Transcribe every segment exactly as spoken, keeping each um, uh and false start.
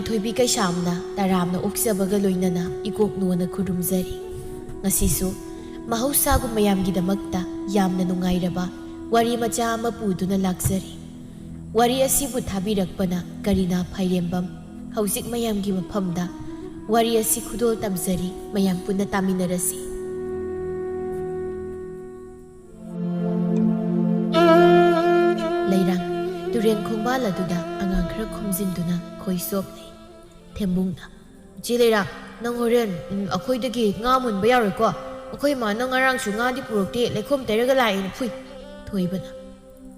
ꯊꯣꯏꯕꯤ ꯀꯩꯁꯥꯝꯅ ꯇꯔꯥꯝꯅ ꯑꯣꯛꯆꯕꯒ ꯂꯣꯏꯅꯅ ꯏꯀꯣꯛ ꯅꯣꯟꯅ ꯈꯨꯔꯨꯝꯖꯔꯤ꯫ ꯉꯁꯤꯁꯨ ꯃꯍꯧꯁꯥꯒꯨꯝ ꯃꯌꯥꯝꯒꯤꯗꯃꯛꯇ ꯌꯥꯝꯅ ꯅꯨꯡꯉꯥꯏꯔꯕ ꯋꯥꯔꯤ ꯃꯆꯥ ꯑꯃ ꯄꯨꯗꯨꯅ ꯂꯥꯛꯆꯔꯤ꯫ ꯋꯥꯔꯤ ꯑꯁꯤꯕꯨ ꯊꯥꯕꯤꯔꯛꯄꯅ ꯀꯔꯤꯅꯥ ꯐꯥꯏꯔꯦꯝꯕꯝ꯫ ꯍꯧꯖꯤꯛ ꯃꯌꯥꯝꯒꯤ ꯃꯐꯝꯗ ꯋꯥꯔꯤ ꯑꯁꯤ ꯈꯨꯗꯣꯜ ꯇꯝꯖꯔꯤ, ꯃꯌꯥꯝ ꯄꯨꯟꯅ ꯇꯥꯃꯤꯟꯅꯔꯁꯤ꯫ ꯂꯩꯔꯥꯡ꯫ ꯇꯨꯔꯦꯟ ꯈꯣꯡꯕꯥꯜ ꯑꯗꯨꯗ ꯑꯉꯥꯡ ꯈꯔ ꯈꯣꯝꯖꯤꯟꯗꯨꯅ ꯈꯣꯏ ꯆꯣꯞꯂꯤ꯫ ꯊꯦꯝꯕꯨꯡꯅ, "ꯏꯆꯦ ꯂꯩꯔꯥꯡ, ꯅꯪ ꯍꯣꯔꯦꯟ, ꯎꯝ, ꯑꯩꯈꯣꯏꯗꯒꯤ ꯉꯥ ꯃꯨꯟꯕ ꯌꯥꯔꯣꯏꯀꯣ? ꯑꯩꯈꯣꯏ ꯏꯃꯥꯅ ꯉꯔꯥꯡꯁꯨ ꯉꯥꯗꯤ ꯄꯨꯔꯛꯇꯦ, ꯂꯩꯈꯣꯝ ꯇꯩꯔꯒ ꯂꯥꯛꯑꯦꯅ ꯐꯨꯏ꯫" ꯊꯣꯏꯕꯅ,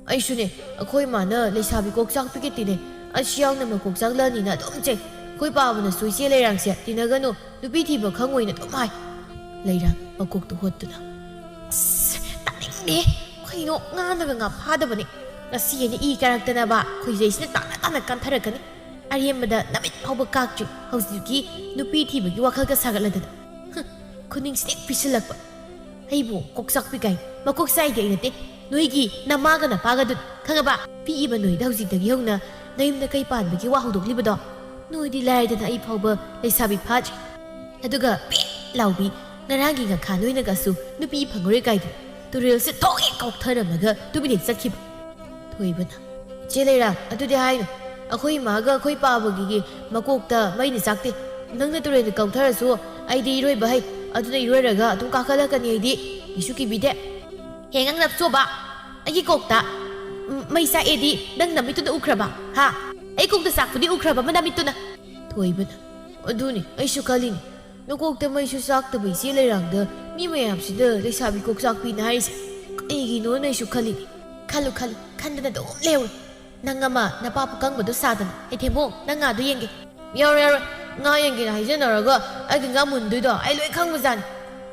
"ꯑꯩꯁꯨꯅꯦ, ꯑꯩꯈꯣꯏ ꯏꯃꯥꯅ ꯂꯩꯁꯥꯕꯤ ꯀꯣꯛ ꯆꯥꯛꯄꯤꯒꯦ ꯇꯤꯅꯦ, ꯑꯁꯤ ꯌꯥꯎꯅ ꯃꯀꯣꯛ ꯆꯥꯛꯂꯅꯤꯅ ꯑꯗꯨꯝ ꯆꯩ꯫ ꯑꯩꯈꯣꯏ ꯄꯥꯕꯅꯁꯨ ꯏꯆꯦ ꯂꯩꯔꯥꯡꯁꯦ ꯇꯤꯟꯅꯒꯅꯨ, ꯅꯨꯄꯤ ꯊꯤꯕ ꯈꯪꯉꯣꯏꯅ ꯑꯗꯨꯝ ꯍꯥꯏ꯫" ꯂꯩꯔꯥꯡ ꯃꯀꯣꯛꯇꯨ ꯍꯣꯠꯇꯨꯅ, "ꯑꯁ, ꯇꯥꯅꯤꯡꯗꯦ꯫ ꯀꯩꯅꯣ, ꯉꯥꯅꯒ ꯉꯥ ꯐꯥꯗꯕꯅꯦ꯫ ꯉꯁꯤ ꯍꯦꯟꯅ ꯏ ꯀꯥꯔꯛꯇꯅꯕ ꯈꯣꯏꯖꯩꯁꯤꯅ ꯇꯥꯅ ꯇꯥꯅ ꯀꯟꯊꯔꯛꯀꯅꯤ꯫ ꯑꯔꯦꯝꯕꯗ ꯅꯃꯤꯠ ꯐꯥꯎꯕ ꯀꯥꯛꯇ꯭ꯔꯤ꯫ ꯍꯧꯖꯤꯛꯀꯤ ꯅꯨꯄꯤ ꯊꯤꯕꯒꯤ ꯋꯥꯈꯜꯒ ꯁꯥꯒꯠꯂꯗꯅ꯫ ꯍꯨꯝ, ꯈꯨꯅꯤꯡꯁꯤꯗꯤ ꯄꯤꯁꯤꯜꯂꯛꯄ꯫ ꯑꯩꯕꯨ ꯀꯣꯛ ꯆꯥꯛꯄꯤ ꯀꯥꯏ꯫ ꯃꯀꯣꯛ ꯆꯥꯏꯗꯤ ꯑꯩ ꯅꯠꯇꯦ꯫ ꯅꯣꯏꯒꯤ ꯅꯃꯥꯒ ꯅꯄꯥꯒꯗꯨ ꯈꯪꯉꯕ? ꯄꯤꯛꯏꯕ ꯅꯣꯏꯗ ꯍꯧꯖꯤꯛꯇꯒꯤ ꯍꯧꯅ ꯅꯌꯨꯝꯗ ꯀꯩ ꯄꯥꯟꯕꯒꯤ ꯋꯥ ꯍꯧꯗꯣꯛꯂꯤꯕꯗꯣ? ꯅꯣꯏꯗꯤ ꯂꯥꯏꯔꯗꯅ ꯑꯩ ꯐꯥꯎꯕ ꯂꯩꯁꯥꯕꯤ ꯐꯥꯗ꯭ꯔꯤ꯫" ꯑꯗꯨꯒ ꯄꯦꯠ ꯂꯥꯎꯕꯤ ꯉꯔꯥꯡꯒꯤ ꯉꯥꯈꯥ ꯅꯣꯏꯅꯒꯁꯨ ꯅꯨꯄꯤ ꯐꯪꯉꯔꯣꯏ ꯀꯥꯏꯗꯨ ꯇꯨꯔꯦꯜꯁꯦ ꯊꯣꯛ ꯍꯦꯛ ꯀꯥꯎꯊꯔꯝꯃꯒ ꯇꯨꯃꯤꯟ ꯍꯦꯛ ꯆꯠꯈꯤꯕ꯫ ꯊꯣꯏꯕꯅ, "ꯏꯆꯦ ꯂꯩꯔꯥ, ꯑꯗꯨꯗꯤ ꯍꯥꯏꯅꯨ꯫ ꯑꯩꯈꯣꯏ ꯏꯃꯥꯒ ꯑꯩꯈꯣꯏ ꯄꯥꯕꯒꯤ ꯃꯀꯣꯛꯇ ꯃꯩꯅ ꯆꯥꯛꯇꯦ꯫ ꯅꯪꯅ ꯇꯨꯔꯦꯜꯗ ꯀꯥꯎꯊꯔꯁꯨ ꯑꯩꯗꯤ ꯏꯔꯣꯏꯕ ꯍꯩ꯫ ꯑꯗꯨꯅ ꯏꯔꯣꯏꯔꯒ ꯑꯗꯨꯝ ꯀꯥꯈꯠꯂꯛꯀꯅꯤ ꯑꯩꯗꯤ꯫ ꯀꯩꯁꯨ ꯀꯤꯕꯤꯗꯦ꯫" "ꯍꯦ, ꯅꯪ ꯅꯞꯆꯣꯕ, ꯑꯩꯒꯤ ꯀꯣꯛꯇ, ꯎꯝ, ꯃꯩ ꯆꯥꯛꯑꯦꯗꯤ ꯅꯪ ꯅꯃꯤꯠꯇꯨꯅ ꯎꯈ꯭ꯔꯕ? ꯍꯥ? ꯑꯩ ꯀꯣꯛꯇ ꯆꯥꯛꯄꯗꯤ ꯎꯈ꯭ꯔꯕ ꯅꯃꯤꯠꯇꯨꯅ?" ꯊꯣꯏꯕꯅ, "ꯑꯗꯨꯅꯤ ꯑꯩꯁꯨ ꯈꯜꯂꯤꯅꯤ꯫ ꯅꯀꯣꯛꯇ ꯃꯩꯁꯨ ꯆꯥꯛꯇꯕ ꯏꯆꯦ ꯂꯩꯔꯥꯡꯗ ꯃꯤ ꯃꯌꯥꯝꯁꯤꯗ ꯂꯩꯁꯥꯕꯤ ꯀꯣꯛ ꯆꯥꯛꯄꯤꯅ ꯍꯥꯏꯔꯤꯁꯦ ꯀꯩꯒꯤꯅꯣꯅ ꯑꯩꯁꯨ ꯈꯜꯂꯤꯅꯤ꯫" "ꯈꯜꯂꯨ, ꯈꯜꯂꯨ, ꯈꯟꯗꯅ ꯑꯗꯨꯝ ꯂꯩꯍꯧꯔꯣ꯫ ꯅꯪ ꯑꯃ ꯅꯄꯥ ꯄꯨꯀꯪꯕꯗꯣ ꯁꯥꯗꯅ꯫ ꯑꯩ ꯊꯦꯝꯃꯣ, ꯅꯪ ꯉꯥꯗꯣ ꯌꯦꯡꯒꯦ꯫" "ꯌꯥꯔꯣꯏ, ꯌꯥꯔꯣꯏ꯫ ꯉꯥ ꯌꯦꯡꯒꯦꯅ ꯍꯥꯏꯖꯟꯅꯔꯒ ꯑꯩꯒꯤ ꯉꯥ ꯃꯨꯟꯗꯣꯏꯗꯣ ꯑꯩ ꯂꯣꯏ ꯈꯪꯕꯖꯥꯠꯅꯤ꯫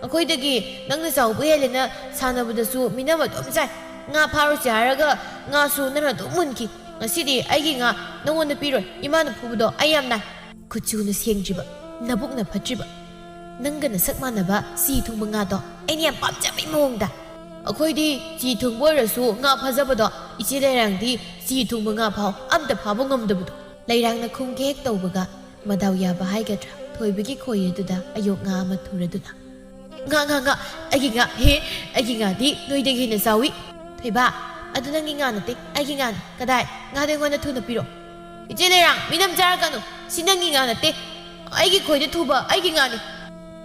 ꯑꯩꯈꯣꯏꯗꯒꯤ ꯅꯪꯅ ꯆꯥꯎꯕ ꯍꯦꯜꯂꯦꯅ ꯁꯥꯟꯅꯕꯗꯁꯨ ꯃꯤꯅꯝ ꯑꯗꯨꯝ ꯆꯥꯏ꯫ ꯉꯥ ꯐꯥꯔꯨꯁꯦ ꯍꯥꯏꯔꯒ ꯉꯥꯁꯨ ꯅꯪꯅ ꯑꯗꯨꯝ ꯃꯨꯟꯈꯤ꯫ ꯉꯁꯤꯗꯤ ꯑꯩꯒꯤ ꯉꯥ ꯅꯪꯉꯣꯟꯗ ꯄꯤꯔꯣꯏ꯫ ꯏꯃꯥꯅ ꯐꯨꯕꯗꯣ ꯑꯩ ꯌꯥꯝ ꯅꯥꯏ꯫" "ꯀꯨꯆꯨꯅ ꯁꯦꯡꯗ꯭ꯔꯤꯕ, ꯅꯕꯨꯛꯅ ꯐꯠꯇ꯭ꯔꯤꯕ, ꯅꯪꯒ ꯅꯁꯛ ꯃꯥꯟꯅꯕ ꯆꯤ ꯊꯨꯡꯕ ꯉꯥꯗꯣ ꯑꯩꯅ ꯌꯥꯝ ꯄꯥꯝꯖꯕꯩ ꯃꯑꯣꯡꯗ꯫" "ꯑꯩꯈꯣꯏꯗꯤ ꯆꯤ ꯊꯨꯡꯕ ꯑꯣꯏꯔꯁꯨ ꯉꯥ ꯐꯥꯖꯕꯗꯣ, ꯏꯆꯦ ꯂꯩꯔꯥꯡꯗꯤ ꯆꯤ ꯊꯨꯡꯕ ꯉꯥ ꯐꯥꯎ ꯑꯝꯇ ꯐꯥꯕ ꯉꯝꯗꯕꯗꯣ꯫ ꯂꯩꯔꯥꯡꯅ ꯈꯨꯝꯒꯦ ꯍꯦꯛ ꯇꯧꯕꯒ, ꯃꯗꯥꯎ ꯌꯥꯕ ꯍꯥꯏꯒꯗ꯭ꯔꯥ, ꯊꯣꯏꯕꯒꯤ ꯈꯣꯏ ꯑꯗꯨꯗ ꯑꯌꯣꯛ ꯉꯥ ꯑꯃ ꯊꯨꯔꯗꯨꯅ, "ꯉꯥ, ꯉꯥ, ꯉꯥ! ꯑꯩꯒꯤ ꯉꯥ! ꯍꯦ! ꯑꯩꯒꯤ ꯉꯥꯗꯤ ꯅꯣꯏꯗꯒꯤ ꯍꯦꯟꯅ ꯆꯥꯎꯏ!" "ꯊꯣꯏꯕ, ꯑꯗꯨ ꯅꯪꯒꯤ ꯉꯥ ꯅꯠꯇꯦ, ꯑꯩꯒꯤ ꯉꯥꯅꯤ꯫ ꯀꯗꯥꯏ? ꯉꯥꯗꯣ ꯑꯩꯉꯣꯟꯗ ꯊꯨꯅ ꯄꯤꯔꯛꯑꯣ!" "ꯏꯆꯦ ꯂꯩꯔꯥꯡ, ꯃꯤꯅꯝ ꯆꯥꯔꯛꯀꯅꯨ! ꯁꯤ ꯅꯪꯒꯤ ꯉꯥ ꯅꯠꯇꯦ꯫ ꯑꯩꯒꯤ ꯈꯣꯏꯗ ꯊꯨꯕ ꯑꯩꯒꯤ ꯉꯥꯅꯤ!"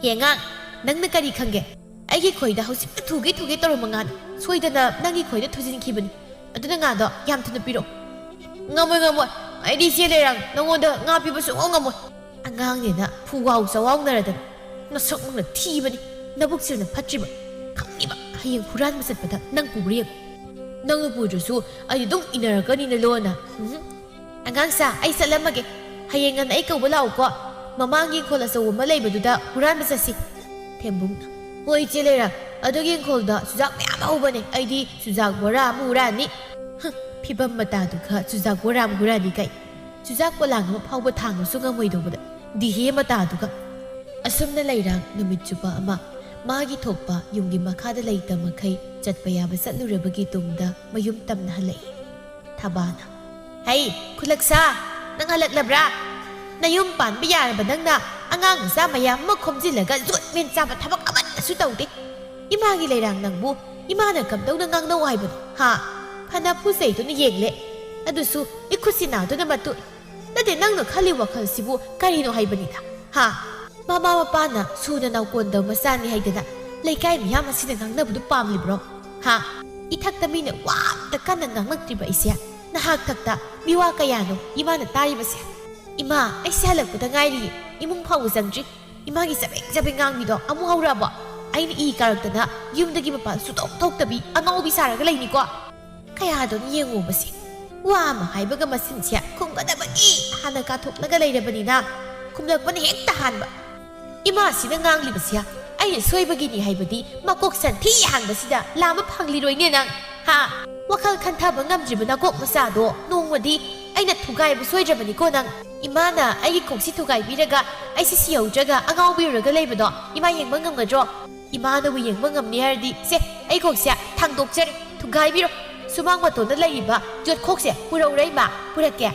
"ꯍꯦ ꯑꯉꯥꯡ, ꯅꯪꯅ ꯀꯔꯤ ꯈꯪꯒꯦ? ꯑꯩꯒꯤ ꯈꯣꯏꯗ ꯍꯧꯖꯤꯛꯇ ꯊꯨꯒꯦ ꯊꯨꯒꯦ ꯇꯧꯔꯝꯕ ꯉꯥꯅꯤ꯫ ꯁꯣꯏꯗꯅ ꯅꯪꯒꯤ ꯈꯣꯏꯗ ꯊꯨꯖꯤꯟꯈꯤꯕꯅꯤ꯫ ꯑꯗꯨꯅ ꯉꯥꯗꯣ ꯌꯥꯝ ꯊꯨꯅ ꯄꯤꯔꯛꯑꯣ!" "ꯉꯝꯃꯣꯏ, ꯉꯝꯃꯣꯏ! ꯑꯩꯗꯤ ꯏꯆꯦ ꯂꯩꯔꯥꯡ ꯅꯉꯣꯟꯗ ꯉꯥ ꯄꯤꯕ ꯁꯨꯡꯉꯝ ꯉꯝꯃꯣꯏ!" "ꯑꯉꯥꯡꯅꯦꯅ ꯐꯨꯋꯥꯎ ꯆꯋꯥꯎꯅꯔꯗꯅ, ꯅꯁꯛ ꯅꯪꯅ ꯊꯤꯕꯅꯤ, ꯅꯕꯨꯛꯁꯤꯅ ꯐꯠꯇ꯭ꯔꯤꯕ, ꯈꯪꯉꯤꯕ꯫ ꯍꯌꯦꯡ ꯍꯨꯔꯥꯟꯕ ꯆꯠꯄꯗ ꯅꯪ ꯄꯨꯕ꯭ꯔꯥ ꯌꯦꯡꯉꯨ꯫ ꯅꯪꯅ ꯄꯨꯗ꯭ꯔꯁꯨ ꯑꯩꯗꯤ ꯑꯗꯨꯝ ꯏꯟꯅꯔꯛꯀꯅꯤꯅ ꯂꯣꯟꯅ꯫ ꯎꯝ꯫ ꯑꯉꯥꯡꯁꯥ, ꯑꯩ ꯆꯠꯂꯝꯃꯒꯦ꯫ ꯍꯌꯦꯡ ꯉꯟꯅ ꯑꯩ ꯀꯧꯕ ꯂꯥꯛꯎꯀꯣ꯫ ꯃꯃꯥꯡꯒꯤ ꯏꯪꯈꯣꯜ ꯑꯆꯧꯕ ꯑꯃ ꯂꯩꯕꯗꯨꯗ ꯍꯨꯔꯥꯟꯕ ꯆꯠꯁꯤ꯫" ꯊꯦꯝꯕꯨꯡꯅ, "ꯍꯣꯏ, ꯏꯆꯦ ꯂꯩꯔꯥꯡ, ꯑꯗꯨꯒꯤ ꯏꯪꯈꯣꯜꯗ ꯆꯨꯖꯥꯛ ꯃꯌꯥꯝ ꯍꯧꯕꯅꯦ꯫ ꯑꯩꯗꯤ ꯆꯨꯖꯥꯛ ꯕꯣꯔꯥ ꯑꯃ ꯍꯨꯔꯥꯟꯅꯤ꯫" ꯍꯨꯝ, ꯐꯤꯕꯝ ꯃꯇꯥꯗꯨꯒ ꯆꯨꯖꯥꯛ ꯕꯣꯔꯥ ꯑꯃ ꯍꯨꯔꯥꯟꯅꯤ ꯀꯥꯏ꯫ ꯆꯨꯖꯥꯛ ꯄꯣꯂꯥꯡ ꯑꯃ ꯐꯥꯎꯕ ꯊꯥꯡꯕꯁꯨ ꯉꯝꯃꯣꯏꯗꯧꯕꯗ꯫ ꯗꯤꯍꯦ ꯃꯇꯥꯗꯨꯒ꯫ ꯑꯁꯨꯝꯅ ꯂꯩꯔꯥꯡ ꯅꯨꯃꯤꯠ ꯆꯨꯞꯄ ꯑꯃ ꯃꯥꯒꯤ ꯊꯣꯛꯄ ꯌꯨꯝꯒꯤ ꯃꯈꯥꯗ ꯂꯩꯇ ꯃꯈꯩ ꯆꯠꯄ ꯌꯥꯕ ꯆꯠꯂꯨꯔꯕꯒꯤ ꯇꯨꯡꯗ ꯃꯌꯨꯝ ꯇꯝꯅ ꯍꯜꯂꯛꯏ꯫ ꯊꯕꯥꯅ, "ꯍꯩ, ꯈꯨꯂꯛꯁꯥ, ꯅꯪ ꯍꯜꯂꯛꯂꯕ꯭ꯔꯥ? ꯅꯌꯨꯝ ꯄꯥꯟꯕ ꯌꯥꯔꯕ ꯅꯪꯅ ꯑꯉꯥꯡ ꯃꯆꯥ ꯃꯌꯥꯝ ꯑꯃ ꯈꯣꯝꯖꯤꯜꯂꯒ ꯖꯣꯠ ꯃꯦꯟ ꯆꯥꯕ ꯊꯕꯛ ꯑꯃꯠꯇꯁꯨ ꯇꯧꯗꯦ꯫ ꯏꯃꯥꯒꯤ ꯂꯩꯔꯥꯡ ꯅꯪꯕꯨ ꯏꯃꯥꯅ ꯀꯝꯗꯧꯅ ꯉꯥꯡꯅꯧ ꯍꯥꯏꯕꯅꯣ, ꯍꯥ? ꯐꯅ ꯐꯨ ꯆꯩꯗꯨꯅ ꯌꯦꯡꯂꯦ, ꯑꯗꯨꯁꯨ ꯏꯈꯨꯠꯁꯤ ꯅꯥꯗꯨꯅ ꯃꯇꯨ꯫ ꯅꯠꯇꯦ, ꯅꯪꯅ ꯈꯜꯂꯤ ꯋꯥꯈꯜꯁꯤꯕꯨ ꯀꯔꯤꯅꯣ ꯍꯥꯏꯕꯅꯤꯗ, ꯍꯥ? ꯃꯃꯥ ꯃꯄꯥꯅ ꯁꯨꯅ ꯅꯥꯎꯀꯣꯟꯗꯕ ꯃꯆꯥꯅꯤ ꯍꯥꯏꯗꯅ ꯂꯩꯀꯥꯏ ꯃꯤꯌꯥꯝ ꯑꯁꯤꯅ ꯉꯥꯡꯅꯕꯗꯨ ꯄꯥꯝꯂꯤꯕ꯭ꯔꯣ, ꯍꯥ? ꯏꯊꯛꯇ ꯃꯤꯅ ꯋꯥ ꯑꯝꯇ ꯀꯟꯅ ꯉꯥꯡꯂꯛꯇ꯭ꯔꯤꯕ ꯑꯩꯁꯦ ꯅꯍꯥꯛ ꯊꯛꯇ ꯃꯤꯋꯥ ꯀꯌꯥꯅꯣ ꯏꯃꯥꯅ ꯇꯥꯔꯤꯕꯁꯦ? ꯏꯃꯥ, ꯑꯩꯁꯦ ꯍꯜꯂꯛꯄꯗ ꯉꯥꯏꯔꯤꯌꯦ, ꯏꯃꯨꯡ ꯐꯥꯎꯕ ꯆꯪꯗ꯭ꯔꯤ꯫ ꯏꯃꯥꯒꯤ ꯆꯕꯦꯡ ꯆꯕꯦꯡ ꯉꯥꯡꯕꯤꯗꯣ ꯑꯃꯨꯛ ꯍꯧꯔꯛꯑꯕꯣ? ꯑꯩꯅ ꯏ ꯀꯥꯔꯛꯇꯅ ꯌꯨꯝꯗꯒꯤ ꯃꯄꯥꯟ ꯁꯨꯛꯊꯣꯛ ꯊꯣꯛꯇꯕꯤ ꯑꯉꯥꯎꯕꯤ ꯁꯥꯔꯒ ꯂꯩꯅꯤꯀꯣ꯫ ꯀꯌꯥꯗꯣꯅ ꯌꯦꯡꯉꯨꯕꯁꯦ꯫ ꯋꯥ ꯑꯃ ꯍꯥꯏꯕꯒ ꯃꯆꯤꯟꯁꯦ ꯈꯨꯝꯒꯗꯕꯒꯤ ꯍꯥꯟꯅ ꯀꯥꯊꯣꯛꯂꯒ ꯂꯩꯔꯕꯅꯤꯅ ꯈꯨꯝꯂꯛꯄꯅ ꯍꯦꯛꯇ ꯍꯥꯟꯕ꯫ ꯏꯃꯥꯁꯤꯅ ꯉꯥꯡꯂꯤꯕꯁꯦ ꯑꯩꯅ ꯁꯣꯏꯕꯒꯤꯅꯤ ꯍꯥꯏꯕꯗꯤ ꯃꯀꯣꯛ ꯁꯟꯊꯤ ꯍꯥꯡꯕꯁꯤꯗ ꯂꯥꯝꯕ ꯐꯪꯂꯤꯔꯣꯏꯅꯦ ꯅꯪ, ꯍꯥ? ꯋꯥꯈꯜ ꯈꯟꯊꯕ ꯉꯝꯗ꯭ꯔꯤꯕ ꯅꯀꯣꯛ ꯃꯆꯥꯗꯣ ꯅꯣꯡꯃꯗꯤ ꯑꯩꯅ ꯊꯨꯒꯥꯏꯕ ꯁꯣꯏꯗ꯭ꯔꯕꯅꯤꯀꯣ ꯅꯪ꯫ ꯏꯃꯥꯅ ꯑꯩꯒꯤ ꯀꯣꯛꯁꯤ ꯊꯨꯒꯥꯏꯕꯤꯔꯒ ꯑꯩꯁꯤ ꯁꯤꯍꯧꯗ꯭ꯔꯒ ꯑꯉꯥꯎꯕꯤ ꯑꯣꯏꯔꯒ ꯂꯩꯕꯗꯣ ꯏꯃꯥ ꯌꯦꯡꯕ ꯉꯝꯒꯗ꯭ꯔꯣ? ꯏꯃꯥꯅꯕꯨ ꯌꯦꯡꯕ ꯉꯝꯅꯤ ꯍꯥꯏꯔꯗꯤ ꯁꯦ, ꯑꯩ ꯀꯣꯛꯁꯦ ꯊꯥꯡꯗꯣꯛꯆꯔꯦ, ꯊꯨꯒꯥꯏꯕꯤꯔꯣ꯫ ꯁꯨꯃꯥꯡ ꯃꯇꯣꯟꯗ ꯂꯩꯔꯤꯕ ꯌꯣꯠꯈꯣꯛꯁꯦ ꯄꯨꯔꯛꯎꯔꯥ ꯏꯃꯥ? ꯄꯨꯔꯛꯀꯦ꯫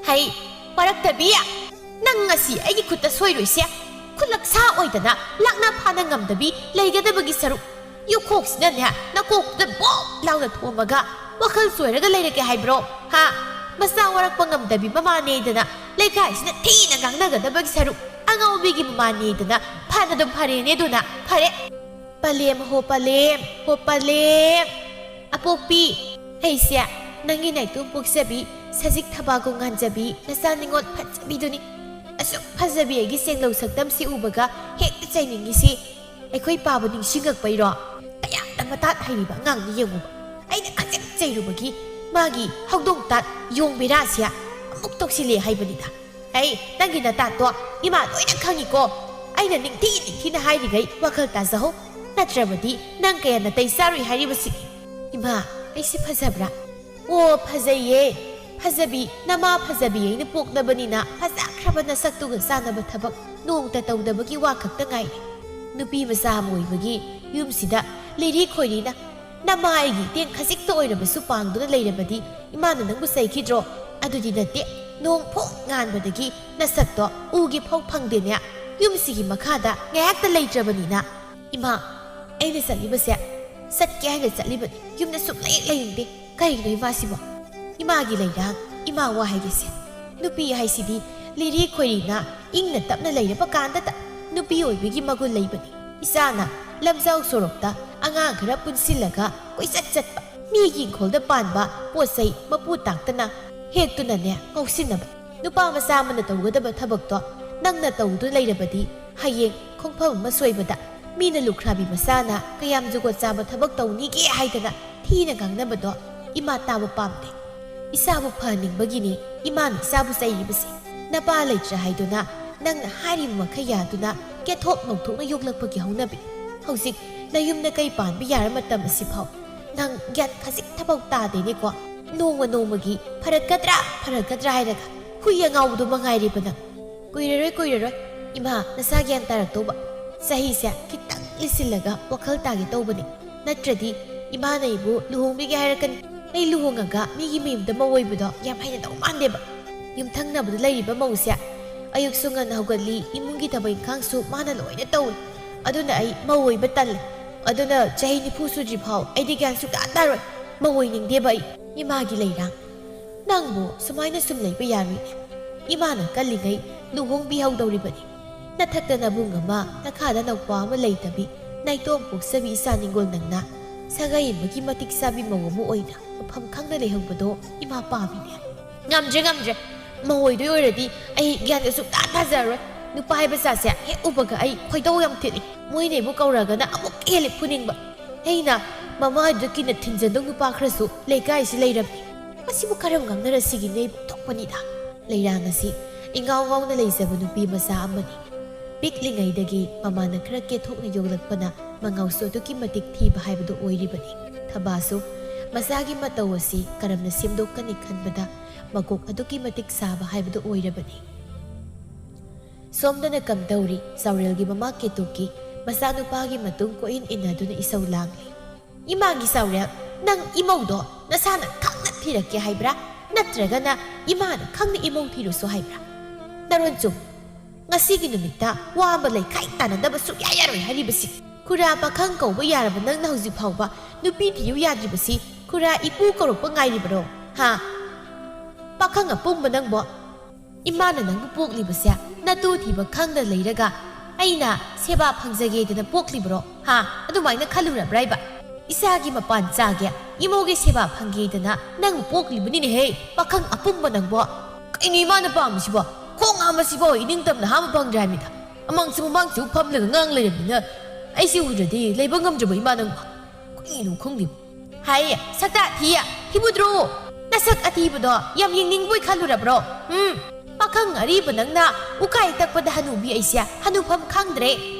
ꯍꯩ, ꯄꯥꯔꯛꯇꯕꯤ, ꯅꯪ ꯉꯁꯤ ꯑꯩꯒꯤ ꯈꯨꯠꯇ ꯁꯣꯏꯔꯣꯏꯁꯦ꯫ ꯈꯨꯠꯂꯛꯁꯥ ꯑꯣꯏꯗꯅ ꯂꯥꯛꯅ ꯐꯥꯅ ꯉꯝꯗꯕꯤ ꯂꯩꯒꯗꯕꯒꯤ ꯁꯔꯨꯛ, ꯌꯨꯈꯣꯛꯁꯤꯅꯅꯦ ꯅꯀꯣꯛꯇꯨꯗ ꯕꯣꯛ ꯂꯥꯎꯅ ꯊꯣꯝꯃꯒ ꯋꯥꯈꯜ ꯆꯣꯏꯔꯒ ꯂꯩꯔꯒꯦ ꯍꯥꯏꯕ꯭ꯔꯣ? ꯍꯥ? ꯃꯆꯥ ꯋꯥꯔꯛꯄ ꯉꯝꯗꯕꯤ ꯃꯃꯥꯅꯦꯗꯅ ꯂꯩꯀꯥꯏꯁꯤꯅ ꯊꯤꯅ ꯉꯥꯡꯅꯒꯗꯕꯒꯤ ꯁꯔꯨꯛ, ꯑꯉꯥꯎꯕꯤꯒꯤ ꯃꯃꯥꯅꯦꯗꯅ ꯐꯅꯗꯨꯝ ꯐꯔꯦꯅꯦ꯫ ꯑꯗꯨꯅ ꯐꯔꯦ꯫ ꯄꯂꯦꯝ ꯍꯣ ꯄꯂꯦꯝ, ꯍꯣ ꯄꯂꯦꯝ꯫ ꯑꯄꯣꯛꯄꯤ, ꯑꯩꯁꯦ ꯅꯪꯒꯤ ꯅꯥꯏꯇꯣꯝ ꯄꯣꯛꯆꯕꯤ, ꯁꯖꯤꯛ ꯊꯕꯥꯒꯨꯝ ꯉꯥꯟꯖꯕꯤ, ꯅꯆꯥ ꯅꯤꯉꯣꯜ ꯐꯖꯕꯤꯗꯨꯅꯤ꯫ ꯑꯁꯨꯛ ꯐꯖꯕꯤ ꯑꯩꯒꯤ ꯁꯦꯡꯂꯧ ꯁꯛꯇꯝꯁꯤ ꯎꯕꯒ ꯍꯦꯛꯇ ꯆꯩꯅꯤꯡꯉꯤꯁꯤ꯫ ꯑꯩꯈꯣꯏ ꯄꯥꯕꯨ ꯅꯤꯡꯁꯤꯡꯉꯛꯄꯩꯔꯣ? ꯀꯌꯥꯗ ꯃꯇꯥꯠ ꯍꯩꯔꯤꯕ ꯑꯉꯥꯡꯅꯤ ꯌꯦꯡꯉꯨꯕ꯫ ꯑꯩꯅ ꯈꯖꯤꯛ ꯆꯩꯔꯨꯕꯒꯤ ꯃꯥꯒꯤ ꯍꯧꯗꯣꯡ ꯇꯥꯠ ꯌꯣꯡ ꯕꯦꯔꯥꯁꯦ ꯑꯃꯨꯛ ꯇꯧꯁꯤꯜꯂꯦ ꯍꯥꯏꯕꯅꯤꯗ꯫ ꯑꯩ ꯅꯪꯒꯤ ꯅꯇꯥꯠꯇꯣ ꯏꯃꯥ ꯂꯣꯏꯅ ꯈꯪꯉꯤꯀꯣ꯫ ꯑꯩꯅ ꯅꯤꯡꯊꯤ ꯅꯤꯡꯊꯤꯅ ꯍꯥꯏꯔꯤꯈꯩ ꯋꯥꯈꯜ ꯇꯥꯖꯍꯧ꯫ ꯅꯠꯇ꯭ꯔꯕꯗꯤ ꯅꯪ ꯀꯌꯥ ꯅꯥꯇꯩ ꯆꯥꯔꯣꯏ ꯍꯥꯏꯔꯤꯕꯁꯤꯅꯤ꯫ ꯏꯃꯥ, ꯑꯩꯁꯦ ꯐꯖꯕ꯭ꯔꯥ? ꯑꯣ, ꯐꯖꯩꯌꯦ꯫ ꯐꯖꯕꯤ, ꯅꯃꯥ ꯐꯖꯕꯤ ꯑꯩꯅ ꯄꯣꯛꯅꯕꯅꯤꯅ ꯐꯖꯈ꯭ꯔꯕ ꯅꯁꯛꯇꯨꯒ ꯆꯥꯟꯅꯕ ꯊꯕꯛ ꯅꯣꯡꯇ ꯇꯧꯗꯕꯒꯤ ꯋꯥ ꯈꯛꯇ ꯉꯥꯏꯔꯦ꯫ ꯅꯨꯄꯤ ꯃꯆꯥ ꯑꯃ ꯑꯣꯏꯕꯒꯤ ꯌꯨꯝꯁꯤꯗ ꯂꯤꯔꯤ ꯈꯣꯏꯔꯤꯅ ꯅꯃꯥ ꯑꯩꯒꯤ ꯏꯇꯦꯡ ꯈꯖꯤꯛꯇ ꯑꯣꯏꯔꯕꯁꯨ ꯄꯥꯡꯗꯨꯅ ꯂꯩꯔꯕꯗꯤ ꯏꯃꯥꯅ ꯅꯪꯕꯨ ꯆꯩꯈꯤꯗ꯭ꯔꯣ? ꯑꯗꯨꯗꯤ ꯅꯠꯇꯦ, ꯅꯣꯡ ꯐꯣꯡ ꯉꯥꯟꯕꯗꯒꯤ ꯅꯁꯛꯇꯣ ꯎꯒꯦ ꯐꯥꯎ ꯐꯪꯗꯦꯅꯦ꯫ ꯌꯨꯝꯁꯤꯒꯤ ꯃꯈꯥꯗ ꯉꯥꯏꯍꯥꯛꯇ ꯂꯩꯇ꯭ꯔꯕꯅꯤꯅ꯫ ꯏꯃꯥ, ꯑꯩꯅ ꯆꯠꯂꯤꯕꯁꯦ ꯆꯠꯀꯦ ꯍꯥꯏꯅ ꯆꯠꯂꯤꯕꯅꯤ, ꯌꯨꯝꯗ ꯁꯨꯡꯂꯩ ꯂꯩꯅꯤꯡꯗꯦ꯫ ꯀꯩꯒꯤꯅꯣ ꯏꯃꯥꯁꯤꯕꯣ? ꯏꯃꯥꯒꯤ ꯂꯩꯔꯥꯡ, ꯏꯃꯥ ꯋꯥ ꯍꯥꯏꯒꯦꯁꯦ꯫ ꯅꯨꯄꯤ ꯍꯥꯏꯁꯤꯗꯤ ꯂꯤꯔꯤ ꯈꯣꯏꯔꯤꯅ ꯏꯪꯅ ꯇꯞꯅ ꯂꯩꯔꯕ ꯀꯥꯟꯗꯇ ꯅꯨꯄꯤ ꯑꯣꯏꯕꯒꯤ ꯃꯒꯨꯟ ꯂꯩꯕꯅꯤ꯫ ꯏꯆꯥꯅ ꯂꯝꯖꯥꯎ ꯁꯣꯔꯣꯛꯇ ꯑꯉꯥꯡ ꯈꯔ ꯄꯨꯟꯁꯤꯜꯂꯒ ꯀꯣꯏꯆꯠ ꯆꯠꯄ, ꯃꯤꯒꯤ ꯏꯪꯈꯣꯜꯗ ꯄꯥꯟꯕ ꯄꯣꯠ ꯆꯩ ꯃꯄꯨ ꯇꯥꯛꯇꯅ ꯍꯦꯛꯇꯨꯅꯅꯦ ꯉꯧꯁꯤꯟꯅꯕ꯫ ꯅꯨꯄꯥ ꯃꯆꯥ ꯑꯃꯅ ꯇꯧꯒꯗꯕ ꯊꯕꯛꯇꯣ ꯅꯪꯅ ꯇꯧꯗꯨꯅ ꯂꯩꯔꯕꯗꯤ ꯍꯌꯦꯡ ꯈꯣꯡꯐꯝ ꯑꯃ ꯁꯣꯏꯕꯗ ꯃꯤꯅ ꯂꯨꯈ꯭ꯔꯥꯕꯤ ꯃꯆꯥꯅ ꯀꯌꯥꯝ ꯖꯨꯒꯣꯠ ꯆꯥꯕ ꯊꯕꯛ ꯇꯧꯅꯤꯒꯦ ꯍꯥꯏꯗꯅ ꯊꯤꯅ ꯉꯥꯡꯅꯕꯗꯣ ꯏꯃꯥ ꯇꯥꯕ ꯄꯥꯝꯗꯦ꯫ ꯏꯆꯥꯕꯨ ꯐꯍꯟꯅꯤꯡꯕꯒꯤꯅꯤ ꯏꯃꯥꯅ ꯏꯆꯥꯕꯨ ꯆꯩꯔꯤꯕꯁꯦ꯫ ꯅꯄꯥ ꯂꯩꯇ꯭ꯔꯦ ꯍꯥꯏꯗꯨꯅ ꯅꯪꯅ ꯍꯥꯏꯔꯤꯕ ꯃꯈꯩ ꯌꯥꯗꯨꯅ ꯀꯦꯊꯣꯛ ꯅꯧꯊꯣꯛꯅ ꯌꯣꯛꯂꯛꯄꯒꯤ ꯍꯧꯅꯕꯤ꯫ ꯍꯧꯖꯤꯛ ꯅꯌꯨꯝꯗ ꯀꯩ ꯄꯥꯟꯕ ꯌꯥꯔ ꯃꯇꯝ ꯑꯁꯤꯐꯥꯎ ꯅꯪ ꯒ꯭ꯌꯥꯟ ꯈꯖꯤꯛꯇꯐꯥꯎ ꯇꯥꯗꯦꯅꯦꯀꯣ꯫ ꯅꯣꯡꯃ ꯅꯣꯡꯃꯒꯤ ꯐꯔꯛꯀꯗ꯭ꯔꯥ ꯐꯔꯛꯀꯗ꯭ꯔꯥ ꯍꯥꯏꯔꯒ ꯍꯨꯏ ꯑꯉꯥꯎꯕꯗꯨ ꯃꯉꯥꯏꯔꯦꯕ ꯅꯪ꯫ ꯀꯨꯏꯔꯔꯣꯏ, ꯀꯨꯏꯔꯔꯣꯏ ꯏꯃꯥ ꯅꯁꯥ ꯒ꯭ꯌꯥꯟ ꯇꯥꯔꯛꯇꯧꯕ꯫ ꯆꯍꯤꯁꯦ ꯈꯤꯇꯪ ꯂꯤꯁꯤꯜꯂꯒ ꯋꯥꯈꯜ ꯇꯥꯒꯦ ꯇꯧꯕꯅꯤ꯫ ꯅꯠꯇ꯭ꯔꯗꯤ ꯏꯃꯥꯅ ꯑꯩꯕꯨ ꯂꯨꯍꯣꯡꯕꯤꯒꯦ ꯍꯥꯏꯔꯛꯀꯅꯤ꯫ ꯑꯩ ꯂꯨꯍꯣꯡꯉꯒ ꯃꯤꯒꯤ ꯃꯌꯨꯝꯗ ꯃꯧ ꯑꯣꯏꯕꯗꯣ ꯌꯥꯝ ꯍꯩꯅꯗꯧ ꯃꯥꯟꯗꯦꯕ꯫ ꯌꯨꯝꯊꯪꯅꯕꯗ ꯂꯩꯔꯤꯕ ꯃꯧꯁꯦ ꯑꯌꯨꯛꯁꯨ ꯉꯟꯅ ꯍꯧꯒꯠꯂꯤ, ꯏꯃꯨꯡꯒꯤ ꯊꯕꯛ ꯏꯪꯈꯥꯡꯁꯨ ꯃꯥꯅ ꯂꯣꯏꯅ ꯇꯧꯏ꯫ ꯑꯗꯨꯅ ꯑꯩ ꯃꯧ ꯑꯣꯏꯕ ꯇꯜꯂꯦ꯫ ꯑꯗꯨꯅ ꯆꯍꯤ ꯅꯤꯐꯨ ꯁꯨꯗ꯭ꯔꯤ ꯐꯥꯎ ꯑꯩꯗꯤ ꯒ꯭ꯌꯥꯟ ꯁꯨꯛꯇꯥ ꯇꯥꯔꯣꯏ꯫ ꯃꯧ ꯑꯣꯏꯅꯤꯡꯗꯦꯕ ꯑꯩ꯫ ꯏꯃꯥꯒꯤ ꯂꯩꯔꯥꯡ꯫ ꯅꯪꯕꯨ ꯁꯨꯃꯥꯏꯅ ꯁꯨꯝ ꯂꯩꯕ ꯌꯥꯔꯣꯏꯅꯦ꯫ ꯏꯃꯥꯅ ꯀꯜꯂꯤꯉꯩ ꯂꯨꯍꯣꯡꯕꯤꯍꯧꯗꯧꯔꯤꯕꯅꯤ꯫ ꯅꯊꯛꯇ ꯅꯕꯨꯡ ꯑꯃ, ꯅꯈꯥꯗ ꯅꯧꯄꯥ ꯑꯃ ꯂꯩꯇꯕꯤ, ꯅꯥꯏꯇꯣꯝ ꯄꯣꯛꯆꯕꯤ ꯏꯆꯥ ꯅꯤꯡꯒꯣꯜ ꯅꯪꯅ ꯁꯥꯒꯩ ꯑꯃꯒꯤ ꯃꯇꯤꯛ ꯆꯥꯕꯤ ꯃꯧ ꯑꯃ ꯑꯣꯏꯅ ꯃꯐꯝ ꯈꯪꯅ ꯂꯩꯍꯧꯕꯗꯣ ꯏꯃꯥ ꯄꯥꯝꯃꯤꯅꯦ꯫ ꯉꯝꯗ꯭ꯔꯦ, ꯉꯝꯗ꯭ꯔꯦ꯫ ꯃꯧ ꯑꯣꯏꯗꯣꯏ ꯑꯣꯏꯔꯗꯤ ꯑꯩ ꯒ꯭ꯌꯥꯟꯒ ꯁꯨꯛꯇꯥ ꯇꯥꯖꯔꯔꯣꯏ꯫ ꯅꯨꯄꯥ ꯍꯥꯏꯕ ꯖꯥꯠꯁꯦ ꯍꯦꯛ ꯎꯕꯒ ꯑꯩ ꯈꯣꯏꯗꯧ ꯌꯥꯝ ꯊꯤꯠꯂꯤ꯫ ꯃꯣꯏꯅ ꯑꯩꯕꯨ ꯀꯧꯔꯒꯅ ꯑꯃꯨꯛ ꯍꯦꯜꯂꯤ ꯐꯨꯅꯤꯡꯕ꯫ ꯑꯩꯅ ꯃꯃꯥꯗꯨꯗ ꯀꯤꯅ ꯊꯤꯟꯖꯟꯗꯧ ꯅꯨꯄꯥ ꯈꯔꯁꯨ ꯂꯩꯀꯥꯏꯁꯤ ꯂꯩꯔꯝꯃꯤ꯫ ꯃꯁꯤꯕꯨ ꯀꯔꯝ ꯉꯥꯡꯅꯔꯁꯤꯒꯤꯅꯦ ꯑꯩꯕꯨ ꯊꯣꯛꯄꯅꯤꯗ꯫ ꯂꯩꯔꯥꯡ ꯑꯁꯤ ꯏꯉꯥꯎ ꯉꯥꯎꯅ ꯂꯩꯖꯕ ꯅꯨꯄꯤ ꯃꯆꯥ ꯑꯃꯅꯤ꯫ ꯄꯤꯛꯂꯤꯉꯩꯗꯒꯤ ꯃꯃꯥꯅ ꯈꯔ ꯀꯦꯊꯣꯛꯅ ꯌꯣꯛꯂꯛꯄꯅ ꯃꯉꯥꯎꯁꯨ ꯑꯗꯨꯛꯀꯤ ꯃꯇꯤꯛ ꯊꯤꯕ ꯍꯥꯏꯕꯗꯨ ꯑꯣꯏꯔꯤꯕꯅꯤ꯫ ꯊꯕꯥꯁꯨ ꯃꯆꯥꯒꯤ ꯃꯇꯧ ꯑꯁꯤ ꯀꯔꯝꯅ ꯁꯦꯝꯗꯣꯛꯀꯅꯤ ꯈꯟꯕꯗ ꯃꯀꯣꯛ ꯑꯗꯨꯛꯀꯤ ꯃꯇꯤꯛ ꯁꯥꯕ ꯍꯥꯏꯕꯗꯨ ꯑꯣꯏꯔꯕꯅꯤ꯫ ꯁꯣꯝꯗꯅ ꯀꯝꯗꯧꯔꯤ, ꯆꯥꯎꯔꯦꯜꯒꯤ ꯃꯃꯥ ꯀꯦꯇꯨꯀꯤ ꯃꯆꯥꯅꯨꯄꯥꯒꯤ ꯃꯇꯨꯡ ꯀꯣꯏꯏꯟ ꯏꯟꯅꯗꯨꯅ ꯏꯁꯧ ꯂꯥꯡꯂꯤ꯫ "ꯏꯃꯥꯒꯤ ꯆꯥꯎꯔꯦꯜ, ꯅꯪ ꯏꯃꯧꯗꯣ ꯅꯁꯥꯅ ꯈꯪꯅ ꯊꯤꯔꯛꯀꯦ ꯍꯥꯏꯕ꯭ꯔꯥ? ꯅꯠꯇ꯭ꯔꯒꯅ ꯏꯃꯥꯅ ꯈꯪꯅ ꯏꯃꯧ ꯊꯤꯔꯨꯁꯣ ꯍꯥꯏꯕ꯭ꯔꯥ? ꯅꯔꯣꯟ ꯆꯨꯝ꯫ ꯉꯁꯤꯒꯤ ꯅꯨꯃꯤꯠꯇ ꯋꯥ ꯑꯃ ꯂꯩꯈꯥꯏ ꯇꯥꯟꯅꯗꯕ ꯁꯨꯛꯌꯥ ꯌꯥꯔꯣꯏ ꯍꯥꯏꯔꯤꯕꯁꯤ꯫ ꯈꯨꯔꯥ ꯄꯥꯈꯪ ꯀꯧꯕ ꯌꯥꯔꯕ ꯅꯪꯅ ꯍꯧꯖꯤꯛ ꯐꯥꯎꯕ ꯅꯨꯄꯤ ꯊꯤꯌꯨ ꯌꯥꯗ꯭ꯔꯤꯕꯁꯤ ꯈꯨꯔꯥ ꯏꯄꯨ ꯀꯧꯔꯛꯄ ꯉꯥꯏꯔꯤꯕꯔꯣ? ꯍꯥ? ꯄꯥꯈꯪ ꯑꯄꯨꯝꯕ ꯅꯪꯕꯣ, ꯏꯃꯥꯅ ꯅꯪꯕꯨ ꯄꯣꯛꯂꯤꯕꯁꯦ ꯅꯇꯨ ꯊꯤꯕ ꯈꯪꯗ ꯂꯩꯔꯒ ꯑꯩꯅ ꯁꯦꯕꯥ ꯐꯪꯖꯒꯦꯗꯅ ꯄꯣꯛꯂꯤꯕꯔꯣ? ꯍꯥ? ꯑꯗꯨꯃꯥꯏꯅ ꯈꯜꯂꯨꯔꯕ꯭ꯔꯥ ꯍꯥꯏꯕ? ꯏꯆꯥꯒꯤ ꯃꯄꯥꯟ ꯆꯥꯒꯦ, ꯏꯃꯧꯒꯤ ꯁꯦꯕꯥ ꯐꯪꯒꯦꯗꯅ ꯅꯪꯕꯨ ꯄꯣꯛꯂꯤꯕꯅꯤꯅꯦꯍꯦ, ꯄꯥꯈꯪ ꯑꯄꯨꯝꯕ ꯅꯪꯕꯣ꯫ ꯀꯩꯅꯣ ꯏꯃꯥꯅ ꯄꯥꯝꯃꯤꯁꯤꯕꯣ? ꯈꯣꯡ ꯍꯥꯝꯕꯁꯤꯐꯥꯎ ꯏꯅꯤꯡꯇꯝꯅ ꯍꯥꯝꯕ ꯐꯪꯗ꯭ꯔꯦ ꯍꯥꯏꯕꯅꯤꯗ꯫ ꯑꯃꯥꯡꯁꯨ ꯃꯃꯥꯡꯁꯨ ꯐꯝꯂꯒ ꯉꯥꯡ ꯂꯩꯔꯕꯅꯤꯅ ꯑꯩꯁꯦ ꯎꯗ꯭ꯔꯗꯤ ꯂꯩꯕ ꯉꯝꯗ꯭ꯔꯕ ꯏꯃꯥ ꯅꯪꯕꯣ꯫ ꯀꯩꯅꯣ ꯈꯪꯗꯦ꯫ ꯍꯥꯏ, ꯁꯛꯇꯥ ꯊꯤ, ꯊꯤꯕꯨꯗ꯭ꯔꯣ? ꯅꯁꯛ ꯑꯊꯤꯕꯗꯣ ꯌꯥꯝ ꯌꯦꯡꯅꯤꯡꯕꯣꯏ ꯈꯜꯂꯨꯔꯕ꯭ꯔꯣ? ꯎꯝ? ꯄꯥꯈꯪ ꯑꯔꯤꯕ ꯅꯪꯅ ꯎꯀꯥꯏ ꯇꯛꯄꯗ ꯍꯅꯨꯕꯤ ꯑꯩꯁꯦ ꯍꯅꯨꯐꯝ ꯈꯪꯗ꯭ꯔꯦ꯫